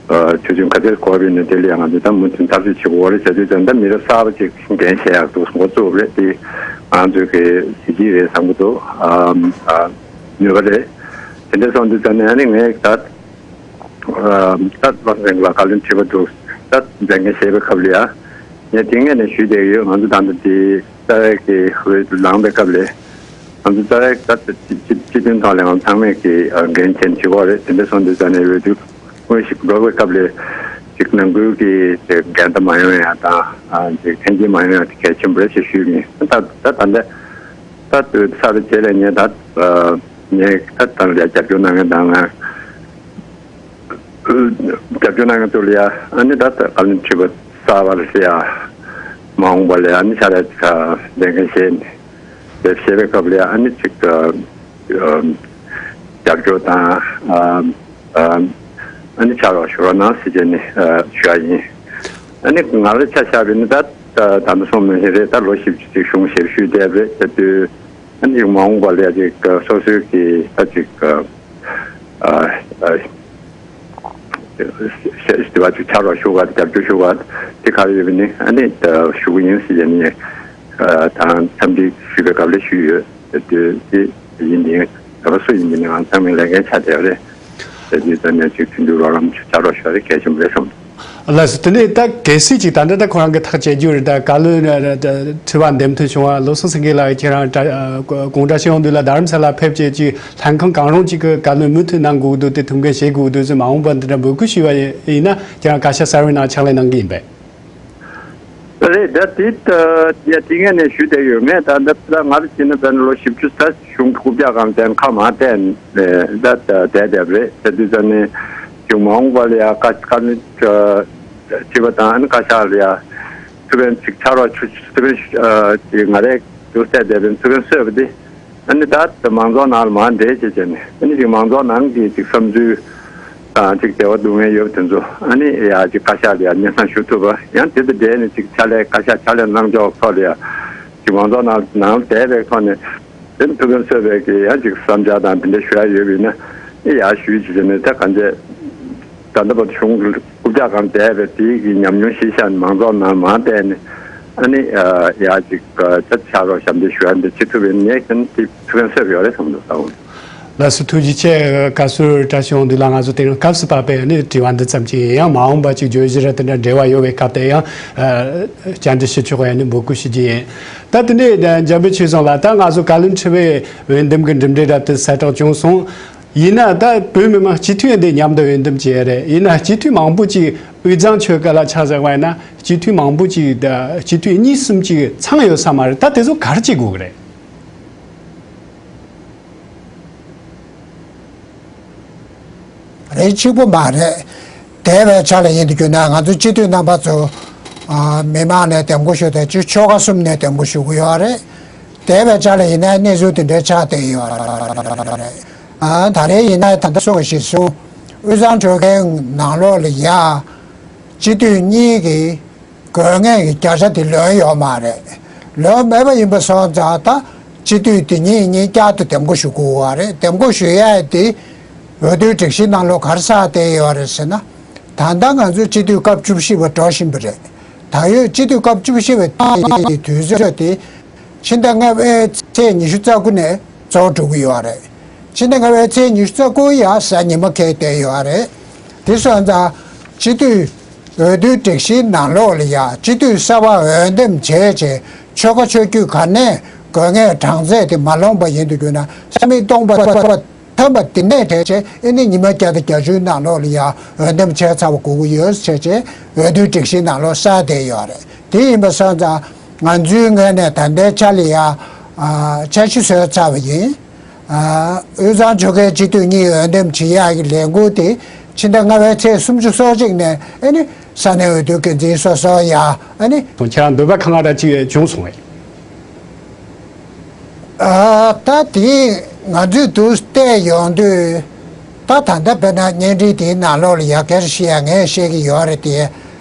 ཨ་ཆུ་ཚོད་ག་ཚོད་འགོར་བ་ཡིན་ན་དེ་ལ་ང་ཚོ་ད་མུ་མཐུད་འཐབ་རྩོད་བྱེད་དགོས་རེད་བྱ་དུས་ཙམ་ད་མི་རབས་གསར་པ་ཅིག་འགན་བཞེས་ཡག་འདུག་འགོ་བཙུགས་རེད། དེ་ང་ཚོའི་གི་གཟི་བརྗིད་རེད་བསམ་གྱི་འདུག་ཨ་ཨ་ནུས་པ་རེད། དེ་འདྲ་སོང་དུས་ཙམ་ནས་ཨ་ནི་ངས་ད། ད་བློ་སེང་ལ་བཀའ་བློན་ཁྲི་པ་དུ་ད་མཛད་འགན་བཞེས་པའི་སྐབས་ལ་ཡ། ངས་དེ་སྔ་ནས་ཞུས་བསྡད་ཡོད། ང་ཚོ་ད་ལྟ་དེ་རྩ་བའི་གི་འོས་བསྡུ་ལངས་པའི་སྐབས་ལ་ང་ཚོ་རྩ་བའི་ད་སྤྱི་སྤྱི་མཐུན་ཐོག་ལ་ང་ཚོ་ཚང་མས་ཀྱི་འགན་འཁྱེར་བྱེད་དགོས་རེད། དེ་འདྲ་སོང་དུས་ཙང་ནས་འོས་བསྡུ་དངོས་ཤིག་འགྲོ་བའི་སྐབས་ལ་ཅིག་ནང་ཁུལ་གྱི་འགལ་ཟླ་མ་ཡོང་ཡ་དང་ཅིག་འཐེན་འཁྱེར་མ་ཡོང་ཡ་དེ་གལ་ཆེན་པོ་རེད་ཅེས་ཞུས་ནས་ད་ད་ད་ལྟ་ད་འོས་བསྡུ་ཚར་བའི་རྗེས་ལ་ངས་ད་ངས་ད་ད་ལ་རྒྱབ་སྐྱོར་གནང་མཁན་དང་ང་། རྒྱབ་སྐྱོར་གནང་མཁན་ཚོ་ལ་ཡ་ཨ་ནི་ད་ལྟ་བཀའ་བློན་ཁྲི་པ་གསར་པ་ལ་ཡ་མ་འོངས་པ་ལ་ཡ་ཨ་ནི་ཕྱག་ལས་ལས་འགན་བཞེས་ནས་ལས་བཞེས་པའི་སྐབས་ལ་ཡ་ཨ་ནི་ཅིག་རྒྱབ་སྐྱོར་དང་ཨ་ནི་ཕྱག་རོགས་ཞུ་རོགས་གནང་ཟེར་བྱས་ནས་ཞུ་ཡ་ཡིན། ཨ་ནི་ང་ལ་ཆ་བཞག་པ་ཡིན་ན་ད་ད་ལྟ་སོང་མི་ཤེས་རེད། ད་ལོ་བཞི་བཅུ་ཅིག་གཞུང་ཞབས་ཞུས་བསྡད་པ་རེད་བྱས་དུས། ཨ་ནི་ཅིག་མ་འོངས་པ་ལ་ཅིག་སོ་སོའི་གི་ད་ཅིག་ཨ་ཨ་ཞེས་པ་ཅིག་ཕྱག་རོགས་ཞུ་ག་རྒྱབ་སྐྱོར་ཞུ་ག་དེ་ག་རེ་ཡོད་པ་ནི་ཨ་ནི་ཞུ་གི་ཡིན་ཟེར་ནས་དང་འཚམས་འདྲི་ཞུས་པའི་སྐབས་ལ་ཞུས་ཡོད། དེ་དེ་ཡིན་ནའི་ག་པར་སུ་ཡིན་པ་ནི་ང་ཚང་མའི་ལས་འགན་ཆགས་བསྡད་པ་རེད། དེ་དུས་ད་ནས་ཅིག་མཐུན་འགྱུར་རོགས་རམ་ཕྱག་རོགས་ཞུ་བ་དེ་གལ་ཆེན་པོ་རེད་བསམ་འདུག་ལགས་སོ། དེ་ནས་ད་གལ་སྲིད་ཅིག་ད་ལྟ་ད་ཁོ་རང་གི་ཐག་བཅད་རྒྱུ་རེད། ད་བཀའ་བློན་ཁྲི་པ་འདེམས་ཐོན་བྱུང་བ་བློ་བཟང་སེང་གེ་ལགས་ཁྱེད་རང་ག་ཨ་གོང་བཀྲ་ཤིས་དབང་འདུས་ལགས་རྡ་རམ་ས་ལ་ཕེབས་བྱས་ཅིག་ལྷན་ཁང་གང་རུང་ཅིག་གི་བཀའ་བློན་མུ་མཐུད་གནང་དགོས་འདུག་དེ་ཐུགས་འགན་བཞེས་དགོས་འདུག་ཟེར་མ་འོངས་པ་འདི་འདྲ་འབོད་སྐུལ་ཞུས་པ་ཡིན་ན་ཁྱེད་རང་བཀའ་ཤག་གསར་པའི་ནང་ཕྱག་ལས་གནང་གི་ཡིན་པས། རེད། ད་དེ་ད་ཡ་དེ་སྔ་ནས་ཞུས་བསྡད་ཡོད། ངས་ད་ད་ད་ང་རང་བྱས་ན་ད་ལོ་བཞི་བཅུ་ད་གཞུང་རྐུབ་བཀྱག་གམ་དེ་ཁ་མ་གཏད་ནས་ད་ད་བསྡད་བསྡད་པ་རེད། དེ་དུས་ཙམ་ནས་གཞུང་མ་འོངས་པ་ལ་ཡ་བཀའ་བཀའ་མོལ་བྱེད་པ་དང་ཨ་ནི་བཀའ་ཤག་ལ་ཡ་ཐུགས་ཕན་ཅིག་ཕྱག་རོགས་ཆུ་ཐུགས་ཕན་ཅིག་ང་རས་དུ་བསྡད་བསྡད་པའི་ཐུགས་ཕན་གསོས་པ་དེ། ཨ་ནི་ད་ལྟ་མང་ཚོགས་ནང་ལ་མར་འདྲེས་བྱས་བྱས་ནས་ཨ་ནི་ཅིག་མང་ཚོགས་ནང་གི་ཅིག་བསམ་ཚུལ་དང་ཅིག་འབྲེལ་བ་སྡུག་བསྔལ་ཡོད་པ་དེ་ཚོ་ཨ་ནི་ཡ་ཅིག་བཀའ་ཤག་ལ་ཡ་སྙན་སེང་ཞུ་ཐུབ་པ་ཡང་དེ་དང་འབྲེལ་ནས་ཅིག་ཕྱག་ལས་བཀའ་ཤག་ཕྱག་ལས་གནང་ཕྱོགས་ཐོག་ལ་ཡ་ཅིག་མང་ཚོགས་ནང་ནང་བསྡད་པའི་ཐོག་ནས་དེ་ནི་ཐུགས་ཕན་གསོས་པའི་གི་ཡང་ཅིག་བསམ་འཆར་དང་དེ་འདྲ་ཞུ་ཡ་ཡོད་པ་ཡིན་ན་ཨེ་ཡ་ཞུས་བྱས་བྱས་ནས་ད་གང་བྱས། ད་ལྟ་བར་གཞུང་རྐུབ་བཀྱག་གམ་བསྡད་པའི་དེའི་གི་ཉམས་མྱོང་གཞི་བཞག་ནས་མང་ཚོགས་ནང་མར་བསྡད་ནས་ཨ་ནི་ཡ་ཅིག་ཆ་ཆ་རོགས་ཞབས་འདེགས་ཞུ་ཡ་འདི་བྱེད་ཐུབ་པའི་ངས་ཀྱང་དེ་ཐུགས་ཕན་གསོས་ཡོད་རེད་བསམ་འདུག་ད་འོང་། ལགས་སོ། ཐུགས་རྗེ་ཆེ། བཀའ་ཟུར་བཀྲ་ཤིས་དབང་འདུས་ལགས། ང་ཚོ་དེ་རིང་སྐབས་སུ་བབས་པའི་ཨ་ནི་དྲི་བ་འདི་ཙམ་ཅིག་ཡིན། ཡང་མ་འོངས་པ་ཅིག་བརྗོད་གཞི་ར་དེ་འདྲ་འབྲེལ་བ་ཡོད་པའི་སྐབས་དེ་ཡང་བཅར་འདྲི་ཞུ་ཆོག་པའི་ཨ་ནི་འབོད་སྐུལ་ཞུ་རྒྱུ་ཡིན། ད་དེ་ནས་འཇམ་དཔལ་ཆོས་བཟང་ལགས། ད་ང་ཚོ་བཀའ་བློན་ཁྲི་པའི་འོས་འདེམས་ཀྱི་གྲུབ་འབྲས་ར་དེ་གསལ་བསྒྲགས་བྱུང་སོང་། ཡིན་ན་ད་བོད་མི་མང་སྤྱི་འཐུས་འདི་མཉམ་དུ་འོས་འདེམས་བྱས་རེད། ཡིན་ན་སྤྱི་འཐུས་མང་པོ་ཅིག་དབུས་གཙང་ཆོལ་ཁ་ལ་ཆ་བཞག་པ་ཡིན་ན་སྤྱི་འཐུས་མང་པོ་ཅིག་ད་སྤྱི་འཐུས་གཉིས་གསུམ་ཅིག་ཚང་ཡོད་ས་མ་རེད། ད་དེ་ཚོ་ག་རེ་བྱེད་དགོས་ཀྱི་རེད། རེད། གཅིག་པོ་མ་རེད། འདས་པའི་ཆ་ལ་ཡིན་དུ་གྱུར་ན་ང་ཚོ་སྤྱི་འཐུས་རྣམ་པ་ཚོ་ཨ་མི་མང་ནས་འདེམས་བསྐོ་ཞུ་དེ་ཆོལ་ཁ་གསུམ་ནས་འདེམས་བསྐོ་ཞུ་གི་ཡོད་རེད། འདས་པའི་ཆ་ལ་ཡིན་ན་གནས་ཚུལ་དེ་འདྲའི་ཆགས་བསྡད་ཡོད་རེད། ཨ་ད་རེས་ཡིན་ན་ད་ལྟ་གསུངས་པ་བཞིན་སོང་། དབུས་གཙང་ཆོལ་ཁའི་ནང་ལོགས་ལ་ཡ་སྤྱི་འཐུས་གཉིས་ཀྱི་དགོས་ངེས་ཀྱི་བརྒྱ་ཆ་དེ་ལོན་ཡོད་མ་རེད། ལོན་མེད་པ་ཡིན་པ་སོང་ཙང་ད་སྤྱི་འཐུས་དེ་གཉིས་གཉིས་བསྐྱར་དུ་འདེམས་བསྐོ་ཞུ་དགོས་པ་རེད། འདེམས་བསྐོ་ཞུ་ཡས་དེ་འོས་བསྡུའི་སྒྲིག་གཞི་ནང་ལོགས་ག་རེ་ཆགས་བསྡད་ཡོད་རེད་ཟེར་ན། ད་ལྟ་ང་ཚོའི་སྤྱི་འཐུས་སྐབས་བཅུ་བཞི་པ་འགྲོ་བཞིན་པ་རེད། ད་ཡོད་སྤྱི་འཐུས་སྐབས་བཅུ་བཞི་པའི་ཏང་ཡོན་གྱི་དུས་ཚོད་དེ་ཕྱི་ཟླ་ལྔ་པའི་ཚེས་ཉི་ཤུ་རྩ་དགུ་ནས་རྫོགས་འགྲོ་གི་ཡོད་རེད། ཕྱི་ཟླ་ལྔ་པའི་ཚེས་ཉི་ཤུ་རྩ་དགུ་ཡང་གཟའ་ཉི་མ་འཁེལ་བསྡད་ཡོད་རེད། དེ་སོང་ཙང་སྤྱི་འཐུས་འོས་བསྡུའི་སྒྲིག་གཞིའི་ནང་ལོགས་ལ་ཡང་སྤྱི་འཐུས་གསར་པ་འོས་འདེམས་བྱས་རྗེས་ཆོལ་ཁ་ཆོས་བརྒྱུད་ག་ནས་དགོས་ངེས་གྲངས་ཚད་དེ་མ་ལོངས་པ་ཡིན་དུ་གྱུར་ན་ས་མིག་སྟོང་པ་ཐོན་པ་དེ་ནས་བྱས་རྗེས་ཨེ་ནི་ཉི་མ་བརྒྱ་དང་བརྒྱད་ཅུའི་ནང་ལོགས་ལ་ཡང་འོས་འདེམས་བྱས་ཚར་བ་དགོས་ཀྱི་ཡོད་ཟེར་བྱས་རྗེས་འོས་བསྡུའི་སྒྲིག་གཞིའི་ནང་ལོགས་གསལ་བསྡད་ཡོད་རེད། དེ་ཡིན་པ་སོང་ཙང་ང་ཚོའི་ངོས་ནས་ད་ལྟའི་ཆ་ལ་ཡང་ཨ་འཆར་གཞི་བཟོས་ཚར་བ་ཡིན། ཨ་དབུས་གཙང་ཆོལ་ཁའི་སྤྱི་འཐུས་གཉིས་འོས་འདེམས་བྱེད་ཡག་གི་ལས་འགུལ་དེ་ཕྱི་ཟླ་ལྔ་པའི་ཚེས་སུམ་ཅུ་སོ་གཅིག་ནས་ཨ་ནི་ས་གནས་འོས་བསྡུ་འགན་འཛིན་སོ་སོ་ཡ་ཨ་ནི། ཁྱེད་རང་འདོད་པ་གང་འདྲ་ཅིག་བྱུང་སོང་ངས། ཨ་ད་དེ་ང་ཚོས་འདུག་བལྟས་ཡོང་དུས་ད་ད་ལྟ་དཔེར་ན་བརྙན་འཕྲིན་དེའི་ནང་ལོགས་ལ་ཡ་གེར་བཤད་ཡ་ངས་བཤད་ཀྱི་ཡོད་རེད་དེ།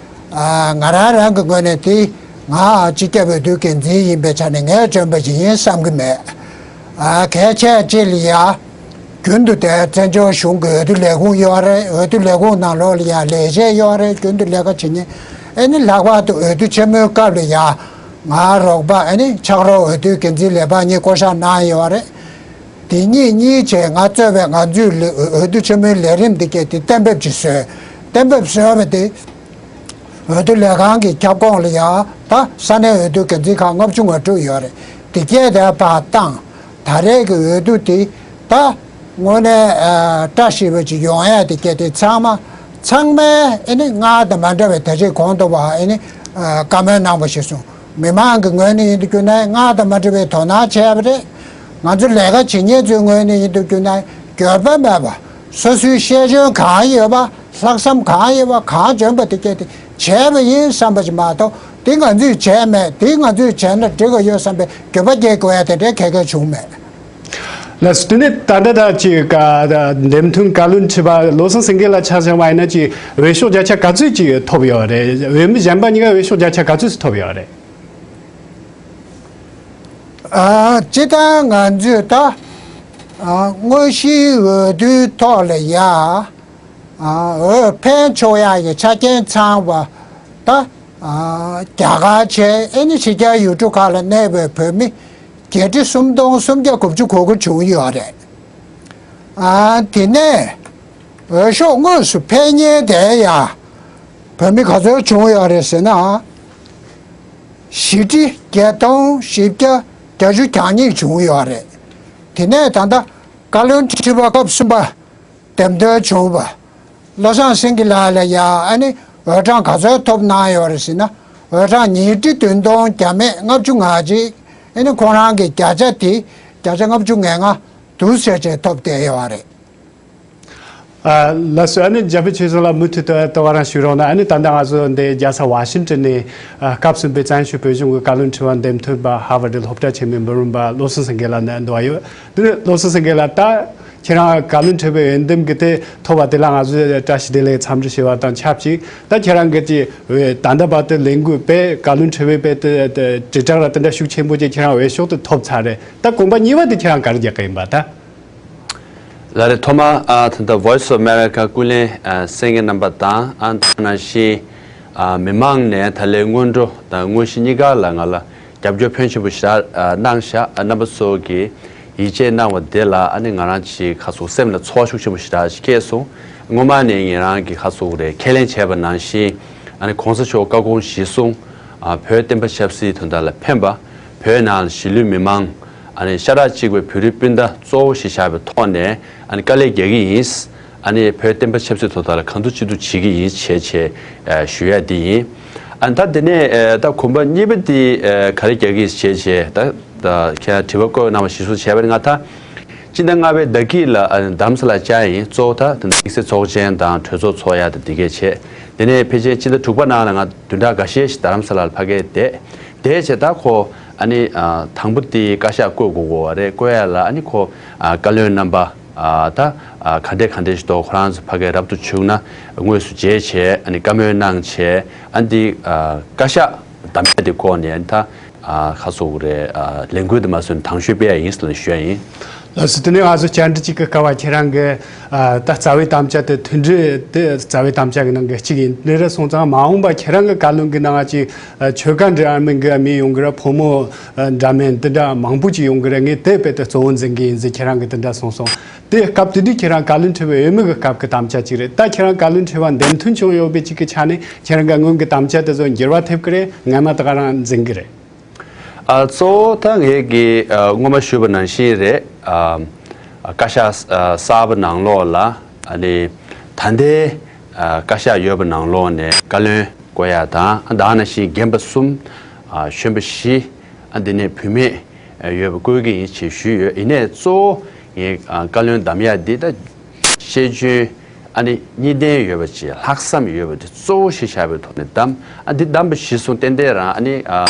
ཨ་ང་རང་རང་གི་ངོས་ནས་དེ་ང་སྤྱི་ཁྱབ་འོས་བསྡུ་འགན་འཛིན་ཡིན་པའི་ཆ་ནས་ངས་བྱོན་པ་ཞིག་ཡིན་བསམ་གྱི་མེད། ཨ་གལ་ཆེ་ཅིག་ལ་ཡ་རྒྱུན་དུ་དེ་བཙན་བྱོལ་གཞུང་གི་འོས་བསྡུ་ལས་ཁུངས་ཡོད་རེད། འོས་བསྡུ་ལས་ཁུངས་ནང་ལོགས་ལ་ཡ་ལས་བྱེད་ཡོད་རེད། རྒྱུན་དུ་ལས་ཀ་བྱེད་མཁན་ཨ་ནི་ལྷག་པར་དུ་འོས་བསྡུ་ཆེན་མོའི་སྐབས་ལ་ཡ། ང་རོགས་པ་ཨ་ནི་ཕྱག་རོགས་འོས་བསྡུའི་འགན་འཛིན་ལས་འཕགས་གཉིས་བསྐོ་བཞག་གནང་ཡོད་རེད། དེ་གཉིས་གཉིས་བྱས་ང་གཙོས་པའི་ང་ཚོའི་ལས་འོས་བསྡུ་ཆེན་མོའི་ལས་རིམ་འདི་གས་དེ་གཏན་འབེབས་ཀྱིས་བཟོས། གཏན་འབེབས་བཟོས་པ་དེ་འོས་བསྡུ་ལས་ཁང་གི་ཁྱབ་ཁོངས་ལ་ཡང་ད་ས་གནས་འོས་བསྡུ་འགན་འཛིན་ཁག་ལྔ་བཅུ་ང་དྲུག་ཡོད་རེད། དེ་གས་དེ་ཕར་བཏང་། ད་རེས་ཀྱི་འོས་བསྡུ་དེ་ད་དངོས་གནས་ཨ་བཀྲ་ཤིས་པ་ཅིག་ཡོང་ཡ་དེ་གས་དེ་ཚང་མ་ཚང་མས་ཨ་ནི་སྔར་དང་མ་འདྲ་བའི་ད་ཅིག་གོང་དུ་བ་ཨ་ནི་ཨ་བཀའ་མོལ་གནང་བ་ཞིག་སོང་། མི་མང་གི་ངོས་ནས་ཡིན་དུ་གྱུར་ན་སྔར་དང་མ་འདྲ་བའི་དོ་སྣང་བྱས་པ་རེད། ང་ཚོ་ལས་ཀ་བྱེད་མཁན་ཚོའི་ངོས་ནས་ཡིན་དུ་གྱུར་ན་འགྱོད་པ་མེད་པ་སོ་སོའི་ཤེས་འཇོན་གང་ཡོད་པ་ལྷག་བསམ་གང་ཡོད་པ་གང་འཇོན་པ་དེ་སྐད་དེ་བྱས་པ་ཡིན་བསམ་པ་ཞིག་མ་གཏོགས་དེ་ང་ཚོས་བྱས་མེད། དེ་ང་ཚོས་བྱས་ན་འགྲིག་གི་ཡོད་བསམ་པའི་འགྱོད་པ་སྐྱེ་དགོས་ཡ་དེ་འདྲའི་གལ་གལ་བྱུང་མེད། ལགས་སོ། དེ་ནས་ད་ལྟ་ད་ཅིག་ཀ་འདེམས་ཐོན་བཀའ་བློན་ཁྲི་པ་བློ་བཟང་སེང་གེ་ལགས་ཆ་བཞག་པ་ཡིན་ན་ཅིག་འོས་ཤོག་བརྒྱ་ཆ་ག་ཚོད་ཅིག་ཐོབ་ཡོད་རེད། འོས་མི་གཞན་པ་གཉིས་ཀ་འོས་ཤོག་བརྒྱ་ཆ་ག་ཚོད་ཅིག་ཐོབ་ཡོད་རེད། ཨ་སྤྱིར་བཏང་ང་ཚོས་ད་ཨ་དངོས་གཞིའི་འོས་བསྡུའི་ཐོག་ལ་ཡ་ཨ་འོས་འཕེན་ཆོག་ཡག་གི་ཆ་རྐྱེན་ཚང་བ་ད་ཨ་རྒྱ་གར་བྱས་ཨ་ནི་ཕྱི་རྒྱལ་ཡུལ་གྲུ་ཁག་ལ་གནས་པའི་བོད་མི་བརྒྱད་ཁྲི་སུམ་སྟོང་སུམ་བརྒྱ་དགུ་བཅུ་གོ་དགུ་བྱུང་ཡོད་རེད། ཨ་དེ་ནས་འོས་ཤོག་དངོས་སུ་འཕེན་མཁན་དེ་ཡང་བོད་མི་ག་ཚོད་བྱུང་ཡོད་རེད་ཟེར་ན། བཞི་ཁྲི་བརྒྱད་སྟོང་བཞི་བརྒྱ་བརྒྱད་ཅུ་གྱ་གཉིས་བྱུང་ཡོད་རེད། དེ་ནས་ད་ལྟ་བཀའ་བློན་ཁྲི་པ་སྐབས་གསུམ་པ་འདེམས་ཐོན་བྱུང་བ། བློ་བཟང་སེང་གེ་ལགས་ལ་ཡང་ཨ་ནི་འོས་གྲངས་ག་ཚོད་ཐོབ་གནང་ཡོད་རེད་ཟེར་ན། འོས་གྲངས་ཉིས་ཁྲི་བདུན་སྟོང་བརྒྱ་མེད་ལྔ་བཅུ་ང་གཅིག་ཨ་ནི་ཁོང་རང་གི་བརྒྱ་ཆ་དེ་བརྒྱ་ཆ་ལྔ་བཅུ་ང་ལྔ་འདུག་ཟེར་བྱས་ཐོབ་བསྡད་ཡོད་རེད། ཨ་ལགས་སོ། ཨ་ནི་རྒྱ་བོད་ཆོལ་གསུམ་ལ་མུ་མཐུད་དུ་ལྟ་བ་རང་ཞུ་རོགས་གནང་། ཨ་ནི་ད་ལྟ་ང་ཚོ་འདི་རྒྱལ་ས་ཝ་ཤིང་ཊོན་ནས་ཨ་སྐབས་གསུམ་པའི་བཙན་བྱོལ་བོད་གཞུང་གི་བཀའ་བློན་ཁྲི་པ་འདེམས་ཐོན་པ་ཧར་ཝར་ཌི་སློབ་གྲྭ་ཆེན་མོའི་འབུམ་རམས་པ་བློ་བཟང་སེང་གེ་ལགས་ནས་འདུག་ཡོད། དེ་ནས་བློ་བཟང་སེང་གེ་ལགས། ད་ཁྱེད་རང་བཀའ་བློན་ཁྲི་པའི་འོས་འདེམས་ཀྱི་དེ་ཐོབ་པ་དེ་ལ་ང་ཚོས་བཀྲ་ཤིས་བདེ་ལེགས་འཚམས་འདྲི་ཞུ་བ་དང་ཆབས་ཅིག་ད་ཁྱེད་རང་གི་ཅིག་འོས་ད་ལྟ་བར་དུ་ལས་འགུལ་དཔེ་བཀའ་བློན་ཁྲི་པའི་དཔེ་དེ་དེ་དྲིལ་བསྒྲགས་ལ་དེ་འདྲ་ཤུགས་ཆེན་པོ་ཅིག་ཁྱེད་རང་འོས་ཤོག་དེ་ཐོབ་ཚར་རེད། ད་གོམ་པ་གཉིས་པ་དེ་ཁྱེད་རང་ག་རེ་རྒྱག་གི་ཡིན་པ་ད། ལགས་རེད། ཐོག་མར་ཨ་ད་ལྟ་Voice of America ཀུན་གླེང་ཨ་གསན་མཁན་རྣམ་པ་དང་ཨ་ད་ནང་བཞིན་ཨ་མི་མང་ནས་ད་ལན་སྔོན་འགྲོ་དང་དངོས་གཞི་གཉིས་ཀ་ལ་ང་ལ་རྒྱབ་སྐྱོར་ཕོན་ཆེན་པོ་ཞེ་དྲག་ཨ་གནང་ཤག་ཨ་རྣམ་པ་ཚོ་གིས་ཡིད་ཆེས་གནང་བ་དེ་ལ་ཨ་ནི་ང་རང་ཅིག་ཁ་སོ་སེམས་ལ་ཚོར་བ་ཤུགས་ཆེན་པོ་ཞེ་དྲག་ཅིག་སྐྱེས་སོང་། སྔོན་མ་ནས་ང་རང་གི་ཁ་སོ་རེད་ཁས་ལེན་བྱས་པ་ནང་བཞིན་ཨ་ནི་གོང་ས་མཆོག་བཀའ་དགོངས་གཞིར་བཟུང་ཨ་བོད་བསྟན་པ་ཆབ་སྲིད་དོན་དག་ལ་ཕན་པ། བོད་ནང་ལ་གཞིས་ལུས་མི་མང་ཨ་ནི་ཤ་ཁྲག་གཅིག་པའི་བོད་རིགས་སྤུན་ཟླ་གཙོ་བོ་ཞིག་བཞག་པའི་ཐོག་ནས་ཨ་ནི་དཀའ་ལས་རྒྱག་གི་ཡིན། ཨ་ནི་བོད་བསྟན་པ་ཆབ་སྲིད་དོན་དག་ལ་གང་ཐུབ་ཅི་ཐུབ་བྱེད་ཀྱི་ཡིན་བྱས་བྱས་ཨ་ཞུ་ཡ་འདི་ཡིན། ཨ་ནི་ད་དེ་ནས་ཨ་ད་གོམ་པ་གཉིས་པ་འདི་ཨ་ག་རེ་རྒྱག་གི་ཡིན་བྱས་བྱས་ད་ད་ཁྱེད་དྲི་བ་བཀོད་གནང་བ་གཞིར་བཟུང་བྱས་པ་ནི་ང་ད་སྤྱི་ཟླ་ལྔ་པའི་ཟླ་དཀྱིལ་ལ་ཨ་ནི་རྡ་རམ་ས་ལ་བཅར་ཡིན། གཙོ་བོ་ད་དེ་འདྲ་དམིགས་བསལ་ཚོགས་ཆེན་དང་གྲོས་ཚོགས་ཚོགས་ཡ་དང་འདི་གས་བྱས། དེ་ནས་ཕལ་ཆེར་སྤྱི་ཟླ་དྲུག་པ་ནང་ལ་ང་བདུན་ཕྲག་འགའ་ཤས་ཤིག་རྡ་རམ་ས་ལར་ཕ་གིར་བསྡད། བསྡད་བྱས་ད་ཁོ་ཨ་ནི་ཨ་དང་པོ་དེ་བཀའ་ཤག་བསྐོ་དགོས་དགོས་པ་རེད། བསྐོ་ཡ་ལ་ཨ་ནི་ཁོ་ཨ་བཀའ་བློན་རྣམ་པ་ཨ་ད་ཨ་ག་འདྲས་ག་འདྲས་ཤིག་འདུག་ཁོ་རང་ཚོ་ཕ་གིར་རབ་ཏུ་བྱུང་ན་དངོས་སུ་མཇལ་བྱས་ཨ་ནི་བཀའ་མོལ་གནང་བྱས་ཨ་ནི་དེ་ཨ་བཀའ་ཤག་བདམས་པ་དེ་བསྐོ་ནས་ཨ་ནི་ད་ཨ་ཁ་སོ་རེད་ཨ་ལས་འགུལ་དེ་མ་སོན་དང་ཤོས་སྤེལ་ཡ་ཡིན་ཟེར་ནས་ཞུ་ཡ་ཡིན། ལགས་སོ། དེ་ནས་ང་ཚོ་བཅར་འདྲི་གཅིག་གི་སྐབས་བ་ཁྱེད་རང་གི་ཨ་ད་རྩ་བའི་དམ་བཅའ་དེ་མཐུན་སྒྲིལ་དེ་རྩ་བའི་དམ་བཅའ་གི་ནང་གི་གཅིག་ཡིན། དེ་རེད་སོང་ཙང་མ་འོངས་པ་ཁྱེད་རང་གི་བཀའ་བློན་གི་ནང་ཅིག་ཨ་ཆོལ་ཁ་འདྲ་མིན་གི་མི་ཡོང་གི་རེད། ཕོ་མོ་ཨ་འདྲ་མིན་དེ་འདྲ་མང་པོ་ཅིག་ཡོང་གི་རེད། ངས་དེ་དཔེ་དེ་གཙོ་བོ་འཛིན་གི་ཡིན་ཟེར་ཁྱེད་རང་གི་དེ་འདྲ་གསུངས་སོང་། དེ་སྐབས་དེ་དུས་ཁྱེད་རང་བཀའ་བློན་ཁྲི་པའི་འོས་མི་གི་སྐབས་ཀྱི་དམ་བཅའ་ཅིག་རེད། ད་ཁྱེད་རང་བཀའ་བློན་ཁྲི་པ་འདེམས་ཐོན་བྱུང་ཡོད་པའི་ཅིག་གི་ཆ་ནས་ཁྱེད་རང་གི་སྔོན་གྱི་དམ་བཅའ་དེ་ཚོ་འགྱུར་བ་ཐེབས་ཀྱི་རེད། ངས་མ་ད་ག་རང་འཛིན་གི་རེད། ཨ་གཙོ་བོ་ད་ངས་ཀྱི་ཨ་སྔོན་མ་ཞུས་པ་ནང་བཞིན་རེད། ཨ་བཀའ་ཤག་ཨ་གསར་པ་ནང་ལོགས་ལ་ཨ་ནི་ད་ལྟའི་ཨ་བཀའ་ཤག་ཡོད་པ་ནང་ལོགས་ནས་བཀའ་བློན་བསྐོ་ཡ་དང་ད་ག་ནང་བཞིན་རྒན་པ་གསུམ་ཨ་གཞོན་པ་བཞི་ཨ་འདི་ནས་བུད་མེད་ཡོད་པ་བསྐོ་གི་ཡིན་ཞེས་ཞུས་ཡོད། ཡིན་ནའི་གཙོ་བོ་ངས་ཨ་བཀའ་བློན་གདམ་ཡ་འདི་ད་ཤེས་འཇོན་ཨ་ནི་གཉིས་ལྡན་ཡོད་པ་ཅིག་ལྷག་བསམ་ཡོད་པ་དེ་གཙོ་བོ་ཞིག་བཞག་པའི་ཐོག་ནས་གདམ། ཨ་འདི་གདམ་པ་གཞི་བཟུང་ཏན་ཏན་རང་ཨ་ནི་ཨ་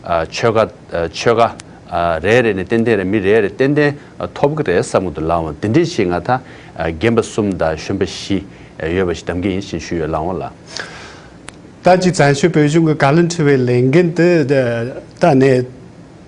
ཨ་ཆོལ་ཁ་ཨ་ཆོལ་ཁ་ཨ་རེ་རེ་ནས་ཏན་ཏན་རེ་མི་རེ་རེ་ཏན་ཏན་ཨ་ཐོབ་ཀྱི་རེད་བསམ་གྱི་འདུག་ལགས་འོང་། དེ་འདྲའི་ཞིག་ང་ད་ཨ་རྒན་པ་གསུམ་དང་གཞོན་པ་བཞི་ཡོད་པ་ཞིག་གདམ་གྱི་ཡིན་ཞེས་ཞུས་ཡོད་ལགས་འོང་ལགས། ད་ཅིག་བཙན་བྱོལ་བོད་གཞུང་གི་བཀའ་བློན་ཁྲི་པའི་ལས་འགན་དེ་ད་ནས་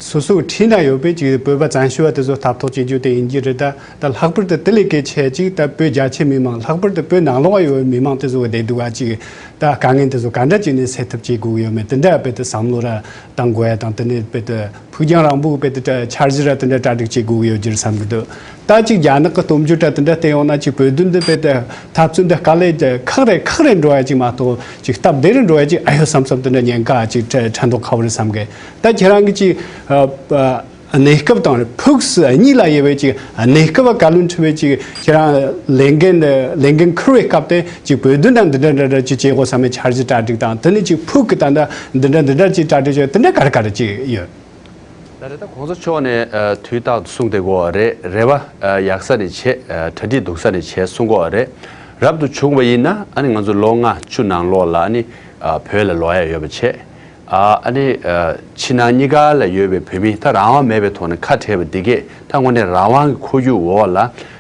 སོ་སོའི་འཁྲིས་ན་ཡོད་པའི་ཅིག་བོད་པ་བཙན་བྱོལ་བ་དེ་ཚོ་ལྟ་རྟོག་བྱེད་རྒྱུ་དེ་ཡིན་གྱི་རེད། ད་ད་ལྷག་པར་དུ་དེ་ལས་གལ་ཆེ་ཅིག་ད་བོད་རྒྱ་ཆེ་མི་མང་ལྷག་པར་དུ་བོད་ནང་ལོགས་ཡོད་མི་མང་དེ་ཚོ་བདེ་སྡུག་ག་ཅིག་ད་དཀའ་ངལ་དེ་ཚོ་ག་འདྲ་ཅིག་ནས་སེལ་ཐབས་བྱེད་དགོས་ཀྱི་ཡོད་མེད་དེ་འདྲ་དཔེ་དེ་བསམ་བློ་ར་བཏང་དགོས་ཡ་དང་། དེ་ནས་དཔེ་དེ་ཕུགས་རྒྱང་རིང་པོའི་དཔེ་དེ་འཆར་གཞི་ར་དེ་འདྲ་གྲ་སྒྲིག་བྱེད་དགོས་ཀྱི་ཡོད་རྒྱུ་རེད་བསམ་གྱི་འདུག་ད་ཅིག་རྒྱ་ནག་གི་སྟོབས་འབྱོར་དྲ་དེ་འདྲ་བལྟས་ཡོང་ན་ཅིག་བོད་དོན་འདི་དཔེ་དེ་འཐབ་རྩོད་འདི་དཀའ་ལས་ཁག་རེ་ཁག་རེ་འགྲོ་ཡ་ཅིག་མ་གཏོགས་ཅིག་སྟབས་བདེ་རེ་འགྲོ་ཡ་ཅིག་ཨ་ཡོད་བསམ་བསམ་དེ་འདྲ་ཉེན་ཁ་ཅིག་ཕྲན་ཕྲན་ཐོག་ཁག་པོ་རེད་བསམ་གི། ད་ཁྱེད་རང་གི་ཅིག་ཨ་ཨ་གནས་སྐབས་དང་ཕུགས་སུ་གཉིས་ལ་དབྱེ་བའི་ཅིག་གནས་སྐབས་བཀའ་བློན་ཁྲི་པའི་ཅིག་ཁྱེད་རང་ལས་འགན་ལས་འགན་འཁུར་བའི་སྐབས་དེ་ཅིག་བོད་དོན་དང་འདི་འདྲ་འདྲ་འདྲ་ཅིག་བྱེད་དགོས་བསམ་པའི་འཆར་གཞི་གྲ་སྒྲིག་དང་། དེ་ནས་ཅིག་ཕུགས་ཀྱི་ད་ལྟ་འདི་འདྲ་འདི་འདྲ་ཅིག་གྲ་སྒྲིག་བྱས་དེ་འདྲ་ག་རེ་ག་རེ་ཅིག་ཡོད། ད་རེས་ད་གོང་ས་མཆོག་ནས་ཨ་དུས་རྟག་ཏུ་གསུངས་བསྡད་ཀྱི་ཡོད་རེད། རེ་བ་ཨ་ཡག་ས་ནས་བྱེད། ཨ་གྲ་སྒྲིག་སྡུག་ས་ནས་བྱེད་གསུང་གི་ཡོད་རེད། རབ་ཏུ་བྱུང་བ་ཡིན་ན་ཨ་ནི་ང་ཚོ་ལོ་ལྔ་བཅུ་ནང་ལོགས་ལ་ཨ་ནི་ཨ་བོད་ལ་ལོག་ཡ་ཡོད་པ་བྱེད། ཨ་ཨ་ནི་ཨ་ཕྱི་ནང་གཉིས་ཀ་ལ་ཡོད་པའི་བོད་མི་ད་རང་དབང་མེད་པའི་ཐོག་ནས་ཁ་བྲལ་བ་འདི་གས་ད་དངོས་གནས་རང་དབང་གི་ཁོར་ཡུག་འོག་ལ་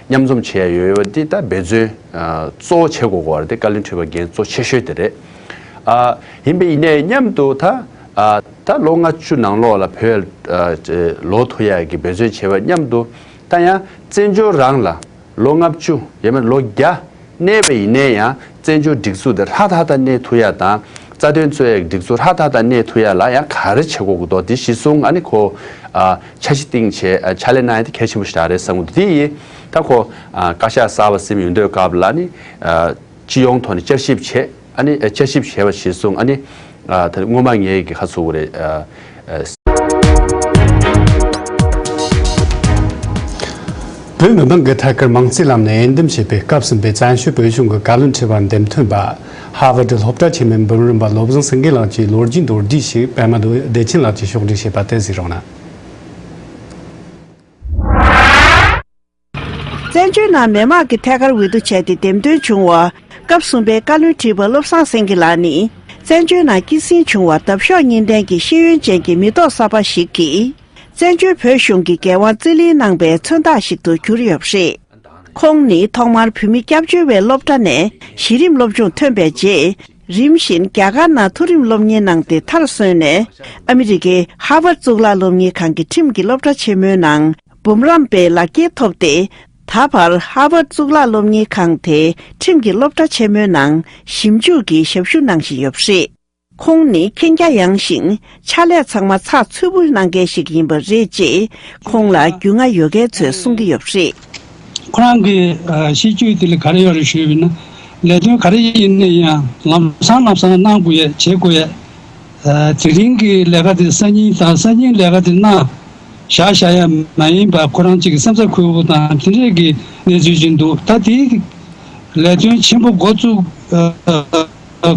མཉམ་འཛོམས་བྱེད་ཡ་ཡོད་ཡོད་པ་འདི་ད་འབད་བརྩོན་ཨ་གཙོ་བོ་བྱེད་དགོས་ཀྱི་ཡོད་རེད། དེ་བཀའ་བློན་ཁྲི་པ་འགན་གཙོ་ཆེ་ཤོས་དེ་རེད། ཨ་ཡིན་པ་ཡིན་ནའི་མཉམ་དུ་ད་ཨ་ད་ལོ་ལྔ་བཅུ་ནང་ལོགས་ལ་བོད་ཨ་ལོག་ཐུབ་ཡ་གི་འབད་བརྩོན་བྱས་པ་མཉམ་དུ་ད་ཡང་བཙན་བྱོལ་རང་ལ་ལོ་ལྔ་བཅུ་ཡང་མིན་ལོ་བརྒྱ་གནས་པ་ཡིན་ནའི་ཡང་བཙན་བྱོལ་སྒྲིག་འཛུགས་དེ་ཧྲ་ཐག་ཐག་གནས་ཐུབ་ཡ་དང་། རྩ་དོན་རྩོད་ཡ་གི་སྒྲིག་འཛུགས་ཧྲ་ཐག་ཐག་གནས་ཐུབ་ཡ་ལ་ཡང་ག་རེ་བྱེད་དགོས་ཀྱི་འདུག་དེ་གཞི་བཟུང་ཨ་ནི་ཁོ་ཨ་འཆར་གཞི་བཏིང་བྱས་ཨ་ཕྱག་ལས་གནང་ཡ་དེ་གལ་ཆེན་པོ་ཞིག་རེད་བསམ་གྱི་འདུག་དེ་ཡིན་ད་ཁོ་ཨ་བཀའ་ཤག་གསར་པ་ཟིན་ཡོང་དུས་སྐབས་ལ་ནི་ཨ་སྤྱི་ཡོངས་ཐོག་ནས་བསྐྱར་ཞིབ་བྱས། ཨ་ནི་བསྐྱར་ཞིབ་བྱས་པ་གཞིར་བཟུང་ཨ་ནི་ཨ་ད་སྔོན་མ་ངས་ཀྱི་ཁ་ཚུགས་རེད། ཨ་ཨ་བོད་མི་མང་གིས་ཐད་ཀར་མིང་རྩིས་ལམ་ནས་འོས་འདེམས་བྱས་པའི་སྐབས་གསུམ་པའི་བཙན་བྱོལ་བོད་གཞུང་གི་བཀའ་བློན་ཁྲི་པར་འདེམས་ཐོན་པ་ཧར་ཝར་ཌི་སློབ་གྲྭ་ཆེན་མོའི་འབུམ་རམས་པ་བློ་བཟང་སེང་གེ་ལགས་ཀྱི་ལོ་རྒྱུས་མདོར་བསྡུས་ཤིག་པད་མ་བདེ་ཆེན་ལགས་ཀྱིས་ཕྱོགས་སྒྲིག་བྱས་པ་དེ་གཟིགས་རོགས་གནང་། བཙན་བྱོལ་ནང་མི་མང་གིས་ཐད་ཀར་འོས་བསྡུ་བྱས་ཏེ་འདེམས་ཐོན་བྱུང་བ། སྐབས་གསུམ་པའི་བཀའ་བློན་ཁྲི་པ་བློ་བཟང་སེང་གེ་ལགས་ནི། བཙན་བྱོལ་ནང་སྐྱེད་སྲིང་བྱུང་བ་འདབ་གཤོག་གཉིས་ལྡན་གྱི་ཤེས་ཡོན་ཅན་གྱི་མི་ཐོག་གསར་པ་ཞིག་གིས། བཙན་བྱོལ་བོད་གཞུང་གི་འགན་དབང་རྩིས་ལེན་གནང་པའི་མཚོན་རྟགས་ཤིག་ཏུ་གྱུར་ཡོད་པ་རེད། ཁོང་ནི་ཐོག་མར་བོད་མི་སྐྱབས་བཅོལ་བའི་སློབ་གྲྭ་ནས་གཞི་རིམ་སློབ་སྦྱོང་ཐོན་པའི་རྗེས། རིམ་བཞིན་རྒྱ་གར་ནང་མཐོ་རིམ་སློབ་གཉེར་གནང་སྟེ་མཐར་སོན་ནས། ཨ་མི་རི་ཀའི་ཧར་ཝར་གཙུག་ལག་སློབ་གཉེར་ཁང་གི་ཁྲིམས་ཀྱི་སློབ་གྲྭ་ཆེན་མོའི་ནང་། འབུམ་རམས་པའི་ལག་འཁྱེར་ཐོབ་སྟེ། ད་བར་ཧར་ཝར་གཙུག་ལག་སློབ་གཉེར་ཁང་དེའི་ཁྲིམས་ཀྱི་སློབ་གྲྭ་ཆེན་མོའི་ནང་ཞིབ་འཇུག་གི་ཞབས་ཞུ་གནང་བཞིན་ཡོད་པ་རེད། ཁོང་ནི་མཁྱེན་རྒྱ་ཡངས་ཤིང་། ཕྱག་ལས་ཚང་མ་ཚགས་ཚུད་པོ་གནང་མཁན་ཞིག་ཡིན་པ་རེད་ཅེས་ཁོང་ལ་རྒྱུས་མངའ་ཡོད་མཁན་ཚོས་གསུང་གི་ཡོད་པ་རེད། ཁོ་རང་གི་ཨ་གཤིས་སྤྱོད་དེ་ལ་ག་རེ་ཡོད་རེད་ཞུས་པ་ཡིན་ན། ལས་དོན་ག་རེ་ཡིན་ན་ཡང་ལམ་སང་ལམ་སང་གནང་དགོས་ཡས་བྱེད་དགོས་ཡས། ཨ་དེ་རིང་གི་ལས་ཀ་དེ་སང་ཉིན་དང་སང་ཉིན་ལས་ཀ་དེ་གནང་བཞག་བཞག་ཡ་མ་ཡིན་པ་ཁོ་རང་གཅིག་གི་སེམས་ས་འཁུལ་པོ་དང་དེ་འདྲས་ཀྱི་གནས་ཚུལ་ཅིག་འདུག་ད་དེའི་ལས་དོན་ཆེན་པོ་འགོ་བཙུགས་ཨ་ཨ་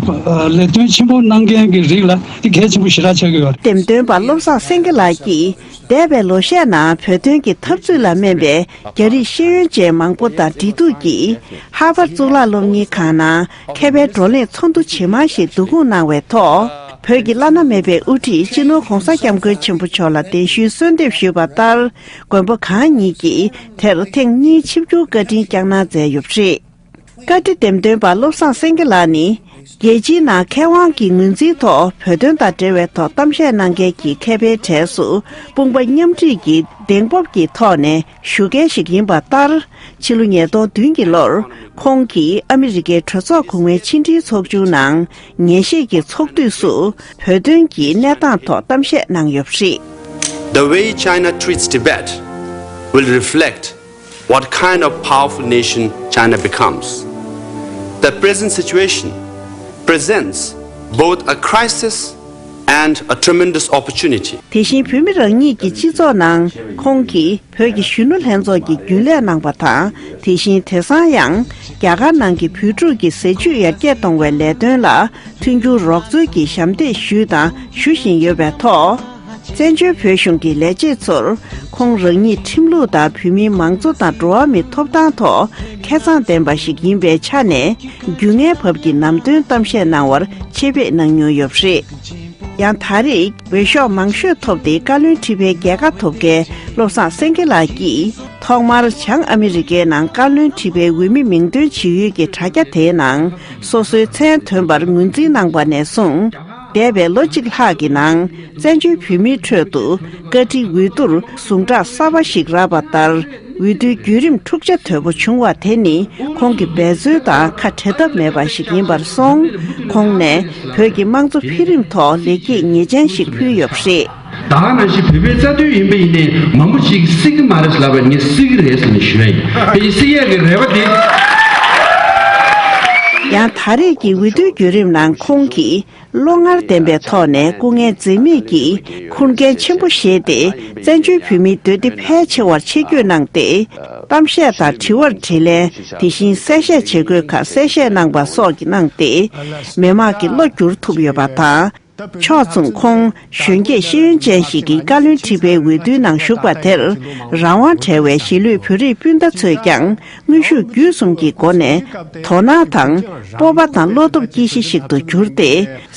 ལས་དོན་ཆེན་པོ་གནང་མཁན་གྱི་རིགས་ལ་དེ་གལ་ཆེན་པོ་ཞེ་དྲག་ཆགས་ཀྱི་ཡོད་རེད། འདེམས་ཐོན་པ་བློ་བཟང་སེང་གེ་ལགས་ཀྱིས་འདས་པའི་ལོ་ཤས་ནང་བོད་དོན་གྱི་འཐབ་རྩོད་ལ་སྨན་པའི་རྒྱ་རིགས་ཤེས་ཡོན་ཅན་མང་པོ་དང་འབྲེལ་གཏུག་གིས་ཧར་ཝར་གཙུག་ལག་སློབ་གཉེར་ཁང་ནང་མཁས་པའི་བགྲོ་གླེང་ཚོགས་འདུ་ཇེ་མང་ཞིག་བསྡུ་སྐོང་གནང་བའི་ཐོག་བོད་ཀྱི་བླ་ན་མེད་པའི་དབུ་ཁྲིད་སྤྱི་ནོར་གོང་ས་སྐྱབས་མགོན་ཆེན་པོ་མཆོག་ལ་གདན་ཞུའི་གསོལ་འདེབས་ཞུས་པ་ལྟར། མགོན་པོ་གང་ཉིད་ཀྱིས་དེར་ཐེངས་གཉིས་ཆིབས་བསྒྱུར་བཀའ་དྲིན་བསྐྱངས་གནང་མཛད་ཡོད་པ་རེད། བཀའ་ཁྲི་འདེམས་ཐོན་པ་བློ་བཟང་སེང་གེ་ལགས་ནི། རྒྱལ་སྤྱིའི་ནང་མཁས་དབང་གི་ངོས་འཛིན་ཐོག་བོད་དོན་དང་འབྲེལ་བའི་ཐོག་གཏམ་བཤད་གནང་མཁན་གྱི་མཁས་པའི་གྲས་སུ་དཔུང་པ་མཉམ་འཁྲིད་ཀྱི་གདེང་སྤོབས་ཀྱི་ཐོག་ནས་ཞུ་མཁན་ཞིག་ཡིན་པ་ལྟར། ཕྱི་ལོ་ཉིས་སྟོང་བདུན་གྱི་ལོར་ཁོང་གིས་ཨ་མི་རི་ཀའི་གྲོས་ཚོགས་གོང་མའི་ཕྱི་འབྲེལ་ཚོགས་ཆུང་ནང་ཉན་ཞིབ་ཀྱི་ཚོགས་དུས་སུ་བོད་དོན་གྱི་གནས་སྟངས་ཐོག་གཏམ་བཤད་གནང་ཡོད་པ་རེད། The way China treats Tibet will reflect what kind of powerful nation China becomes. The present situation presents both a crisis and a tremendous opportunity. དེ་བཞིན་བོད་མི་རང་ཉིད་ཀྱི་སྤྱི་ཚོགས་ནང་ཁོང་གིས་བོད་ཀྱི་གཞོན་ནུ་ལྷན་ཚོགས་ཀྱི་རྒྱུན་ལས་གནང་པ་དང་། དེ་བཞིན་དེང་སང་ཡང་རྒྱ་གར་ནང་གི་བོད་ཕྲུག་གི་ཟས་བཅུད་ཡར་རྒྱས་གཏོང་བའི་ལས་དོན་ལ་མཐུན་འགྱུར་རོགས་འཚོལ་གྱི་ཞབས་འདེགས་ཞུས་དང་ཞུ་བཞིན་ཡོད་པའི་ཐོག་བཙན་བྱོལ་བོད་གཞུང་གི་ལས་བྱེད་ཚོར་ཁོང་རང་ཉིད་ཁྲིམས་ལུགས་དང་བོད་མིའི་མང་གཙོ་དང་འགྲོ་བ་མིའི་ཐོབ་ཐང་ཐོག་ཁེ་གཙང་ལྡན་པ་ཞིག་ཡིན་པའི་ཆ་ནས་རྒྱུས་མངའི་བབ་ཀྱི་ནམ་སྟོན་གཏམ་བཤད་གནང་བར་ཆེད་ཕེབས་གནང་མྱོང་ཡོད་པ་རེད། ཡང་ད་རེས་འོས་ཤོག་མང་ཤོས་ཐོབ་སྟེ་བཀའ་བློན་ཁྲི་པའི་རྒྱལ་ཁ་ཐོབ་མཁན་བློ་བཟང་སེང་གེ་ལགས་ཀྱིས་ཐོག་མར་བྱང་ཨ་མི་རི་ཀའི་ནང་བཀའ་བློན་ཁྲི་པའི་འོས་མི་མིང་འདོན་བྱེད་ཡུལ་གྱི་དྲ་རྒྱ་དེའི་ནང་སོ་སོའི་མཚན་ཐོན་པར་ངོས་འཛིན་གནང་པ་ནས་བཟུང་། འདས་པའི་ལོ་གཅིག་ལྷག་གི་ནང་བཙན་བྱོལ་བོད་མིའི་ཁྲོད་དུ་བཀའ་ཁྲི་འོས་བསྡུར་ཟུངས་ཁྲག་གསར་པ་ཞིག་རག་པ་ལྟར། འོས་བསྡུའི་བརྒྱུད་རིམ་འཁྲུག་ཆ་དོད་པོ་བྱུང་བ་དེ་ནི་ཁོང་གི་འབད་རྩོལ་དང་ཁ་བྲལ་ཐབས་མེད་པ་ཞིག་ཡིན་པར་སོང་། ཁོང་ནས་བོད་ཀྱི་དམངས་གཙོ་འཕེལ་རིམ་ཐོག་ལེགས་སྐྱེས་ངེས་ཅན་ཞིག་ཕུལ་ཡོད་པ་རེད། ད་ག་ནང་བཞིན་བོད་པའི་རྩ་དོན་ཡིན་པ་ཡིན་ནའི་མང་པོ་ཞིག་སྲིད་ཀྱི་མ་རེད་ལབ་པ་ངས་སྲིད་ཀྱི་རེད་ཟེར་ནས་ཞུ་ཡ་ཡིན། དེ་སྲིད་ཡས་ཀྱི་རེ་བ་དེ། ཡང་ད་རེས་ཀྱི་འོས་བསྡུའི་བརྒྱུད་རིམ་ནང་ཁོང་གིས། བློ་ངར་ལྡན་པའི་ཐོག་ནས་སྐུ་ངལ་འཛེམས་མེད་ཀྱིས་ཁུར་འགན་ཆེན་པོ་བཞེས་ཏེ་བཙན་བྱོལ་བོད་མིའི་འདོད་བདེ་ཕལ་ཆེ་བར་ཆེད་བསྐྱོད་གནང་སྟེ། གཏམ་བཤད་དང་དྲི་བར་དྲིས་ལན། དེ་བཞིན་གསལ་བཤད་བྱེད་དགོས་ཁག་གསལ་བཤད་གནང་པ་སོགས་ཀྱི་གནང་སྟེ། མི་མང་གི་བློ་བསྒྱུར་ཐུབ་ཡོད་པ་དང་། ཕྱོགས་མཚུངས་ཁོང་གཞོན་སྐྱེས་ཤེས་ཡོན་ཅན་ཞིག་གིས་བཀའ་བློན་ཁྲི་པའི་འོས་བསྡུའི་ནང་ཞུགས་པ་དེར་རང་དབང་བྲལ་བའི་གཞིས་ལུས་བོད་རིགས་སྤུན་ཟླ་ཚོས་ཀྱང་དངོས་ཤུགས་བརྒྱུད་གསུམ་གྱི་སྒོ་ནས་དོ་སྣང་དང་སྤོབས་པ་དང་བློ་སྟོབས་སྐྱེད་གཞི་ཞིག་ཏུ་གྱུར་ཏེ།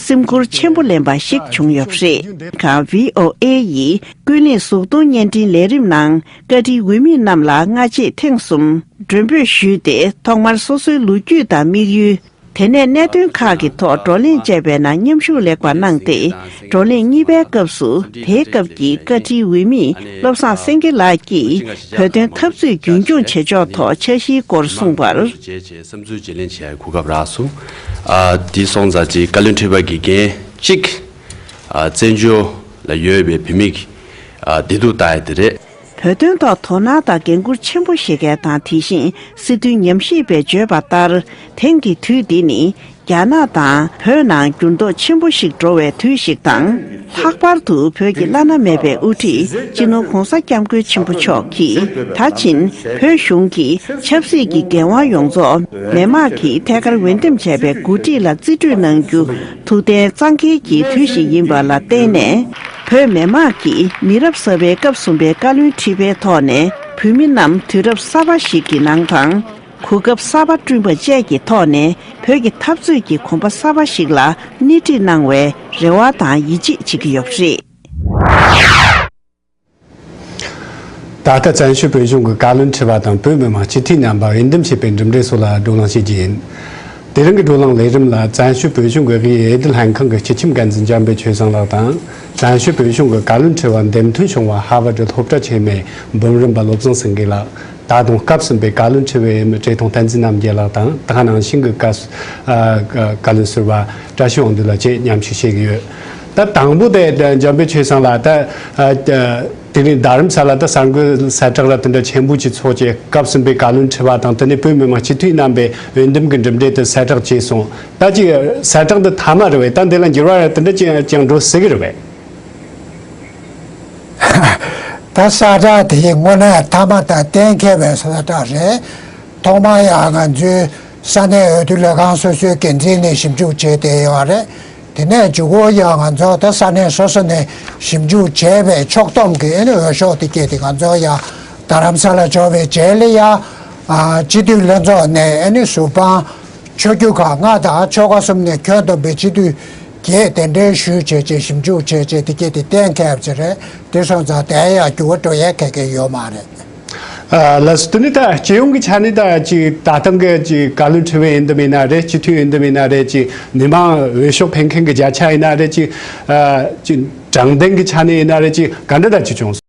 སེམས་ཁུར་ཆེན་པོ་ལེན་པ་ཞིག་བྱུང་ཡོད་པ་རེད། ཁང་བྷི་ཨོ་ཨེ་ཡིས་ཀུན་གླེང་གཟུགས་མཐོང་བརྙན་འཕྲིན་ལས་རིམ་ནང་བཀའ་ཁྲིའི་འོས་མི་རྣམས་ལ་སྔ་རྗེས་ཐེངས་གསུམ་མགྲོན་འབོད་ཞུས་ཏེ། ཐོག་མར་སོ་སོའི་ལོ་རྒྱུས་དང་དམིགས་ཡུལ། དེ་ནས་གནད་དོན་ཁག་གི་ཐོག་བགྲོ་གླེང་བཅས་པའི་ནང་མཉམ་ཞུགས་ལེགས་པར་གནང་སྟེ། བགྲོ་གླེང་གཉིས་པའི་སྐབས་སུ་དེའི་སྐབས་ཀྱི་བཀའ་ཁྲིའི་འོས་མི་བློ་བཟང་སེང་གེ་ལགས་ཀྱིས་བོད་དོན་འཐབ་རྩོད་རྒྱུན་འཁྱོངས་བྱེད་ཕྱོགས་ཐོག་འཆར་གཞིའི་སྐོར་གསུངས་པར། བྱས་བྱས་བསམ་ཚུལ་བརྗེ་ལེན་བྱེད་ཡའི་གོ་སྐབས་རག་སོང་། ཨ། འདི་སོང་ཙང་ཅིག་བཀའ་བློན་ཁྲི་པ་གི་འགན་གཅིག་ཨ། བཙན་བྱོལ་ལ་ཡོད་པའི་བོད་མི་གི་ཨ། བདེ་སྡུག་ལྟ་ཡ་དེ་རེད། བོད་དོན་ཐོག་དོ་སྣང་དང་འགན་འཁུར་ཆེན་པོ་བཞེས་མཁན་དང་། དེ་བཞིན་སྲིད་དོན་ཉམས་ཞིབ་པས་བརྗོད་པ་ལྟར། དེང་གི་དུས་འདི་ནི་རྒྱ་ནག་དང་བོད་ནང་འགྱུར་ལྡོག་ཆེན་པོ་ཞིག་འགྲོ་བའི་དུས་ཤིག་དང་། ལྷག་པར་དུ་བོད་ཀྱི་བླ་ན་མེད་པའི་དབུ་ཁྲིད་སྤྱི་ནོར་༸གོང་ས་༸སྐྱབས་མགོན་ཆེན་པོ་མཆོག་གིས་ད་ཕྱིན་བོད་གཞུང་གི་ཆབ་སྲིད་ཀྱི་འགན་དབང་ཡོངས་རྫོགས་མི་མང་གིས་ཐད་ཀར་འོས་འདེམས་བྱས་པའི་འགོ་ཁྲིད་ལ་རྩིས་སྤྲོད་གནང་རྒྱུ་ཐུགས་གཏན་གཙང་འཁེལ་གྱི་དུས་ཤིག་ཡིན་པ་ལ་བརྟེན་ནས། བོད་མི་མང་གིས་མི་རབས་གསར་པའི་སྐབས་གསུམ་པའི་བཀའ་བློན་ཁྲི་པའི་ཐོག་ནས་བོད་མི་རྣམས་དུས་རབས་གསར་པ་ཞིག་གི་ནང་དང་། གོ་སྐབས་གསར་པ་བསྐྲུན་པ་བཅས་ཀྱི་ཐོག་ནས་བོད་ཀྱི་འཐབ་རྩོད་ཀྱི་གོམ་པ་གསར་པ་ཞིག་ལ་སྣེ་ཁྲིད་གནང་བའི་རེ་བ་དང་ཡིད་ཆེས་བྱེད་ཀྱི་ཡོད་པ་རེད། ད་ལྟ་བཙན་བྱོལ་བོད་གཞུང་གི་བཀའ་བློན་ཁྲི་པ་དང་བོད་མི་མང་སྤྱི་འཐུས་རྣམ་པ་འོས་འདེམས་བྱེད་པའི་གྲུབ་འབྲས་སོགས་ལ་བགྲོ་གླེང་བྱེད་རྒྱུ་ཡིན། དེ་རིང་གི་བགྲོ་གླེང་ལས་རིམ་ལ་བཙན་བྱོལ་བོད་གཞུང་གི་དབུས་འོས་བསྡུ་ལྷན་ཁང་གི་སྤྱི་ཁྱབ་འགན་འཛིན་འཇམ་དཔལ་ཆོས་བཟང་ལགས་དང་། བཙན་བྱོལ་བོད་གཞུང་གི་བཀའ་བློན་ཁྲི་པ་འདེམས་ཐོན་བྱུང་བ་ཧར་ཝར་སློབ་གྲྭ་ཆེན་མོའི་འབུམ་རམས་པ་བློ་བཟང་སེང་གེ་ལགས། ད་དུང་སྐབས་གསུམ་པའི་བཀའ་བློན་ཁྲི་པའི་འོས་མི་བཀྲས་མཐོང་བསྟན་འཛིན་རྣམ་རྒྱལ་ལགས་དང་། ད་ག་ནང་བཞིན་གྱི་བཀའ་ཟུ་ཨ་བཀའ་བློན་ཟུར་པ་བཀྲ་ཤིས་དབང་འདུས་ལགས་བཅས་མཉམ་ཞུགས་བྱེད་ཀྱི་ཡོད། ད་དང་པོ་དེ་འཇམ་དཔལ་ཆོས་བཟང་ལགས། ད་ཨ་དེ་རིང་རྡ་རམ་ས་ལ་ད་གསར་འགོད་གསལ་བསྒྲགས་ར་དེ་འདྲ་ཆེན་པོ་ཅིག་ཚོགས་བྱས། སྐབས་གསུམ་པའི་བཀའ་བློན་ཁྲི་པ་དང་དེ་ནས་བོད་མི་མང་སྤྱི་འཐུས་རྣམ་པའི་འོས་འདེམས་ཀྱི་གྲུབ་འབྲས་དེ་གསལ་བསྒྲགས་བྱས་སོང་། ད་ཅིག་གསལ་བསྒྲགས་འདི་མཐའ་མ་རེད་པས། ད་འདི་ལ་འགྱུར་བ་དེ་འདྲ་ཅིག་ཀྱང་འགྲོ་སྲིད་ཀྱི་རེད་པས། ད་གསལ་བསྒྲགས་དེ་དངོས་གནས་མཐའ་མ་དང་གཏན་འཁེལ་བའི་གསལ་བསྒྲགས་རེད། ཐོག་མར་ཡང་ང་ཚོའི་ས་གནས་འོས་བསྡུ་ལས་ཁང་སོ་སོའི་འགན་འཛིན་ནས་ཞིབ་འཇུག་བྱས་བསྡད་ཡོད་རེད། དེ་ནས་མཇུག་གུ་ཡང་ང་ཚོ་ད་ས་གནས་སོ་སོ་ནས་ཞིབ་འཇུག་བྱས་པའི་ཕྱོགས་བསྡོམས་ཀྱི་ཨ་ནི་འོས་ཤོག་དེ་སྐྱེས་ཏེ། ང་ཚོ་ཡང་རྡ་རམ་ས་ལ་འབྱོར་བའི་རྗེས་ལ་ཡང་ཨ་སྤྱི་འཐུས་ལྷན་ཚོགས་ནས་ཨ་ནི་ཟུར་དཔང་ཆོས་བརྒྱུད་ཁག་ལྔ་དང་ཆོལ་ཁ་གསུམ་ནས་ཁྱོན་བསྡོམས་པའི་སྤྱི་འཐུས་བརྒྱད་གདན་འདྲེན་ཞུས་བྱས་རྗེས་ཞིབ་འཇུག་བྱས་རྗེས་དེ་སྐྱེས་ཏེ་གཏན་འཁེལ་བ་ཅིག་རེད། དེ་སོང་ཙང་དེ་ཡང་འགྱུར་བ་འགྲོ་ཡས་ག་གེ་ཡོད་མ་རེད། ཨ་ལགས་སོ། དེ་ནས་ད་སྤྱི་ཡོངས་ཀྱི་ཆ་ནས་ད་ཅིག་ད་ཐེངས་ཀྱི་ཅིག་བཀའ་བློན་ཁྲི་པ་ཡིན་དུ་མིན་ན་རེད། སྤྱི་འཐུས་ཡིན་དུ་མིན་ན་རེད། ཅིག་མི་མང་འོས་ཤོག་འཕེན་མཁན་གྱི་བརྒྱ་ཆ་ཡིན་ན་རེད། ཅིག་ཨ་ཅིག་དྲང་བདེན་གྱི་ཆ་ནས་ཡིན་ན་རེད། ཅིག་ག་འདྲ་ད་ཅིག་བྱུང་སོང་།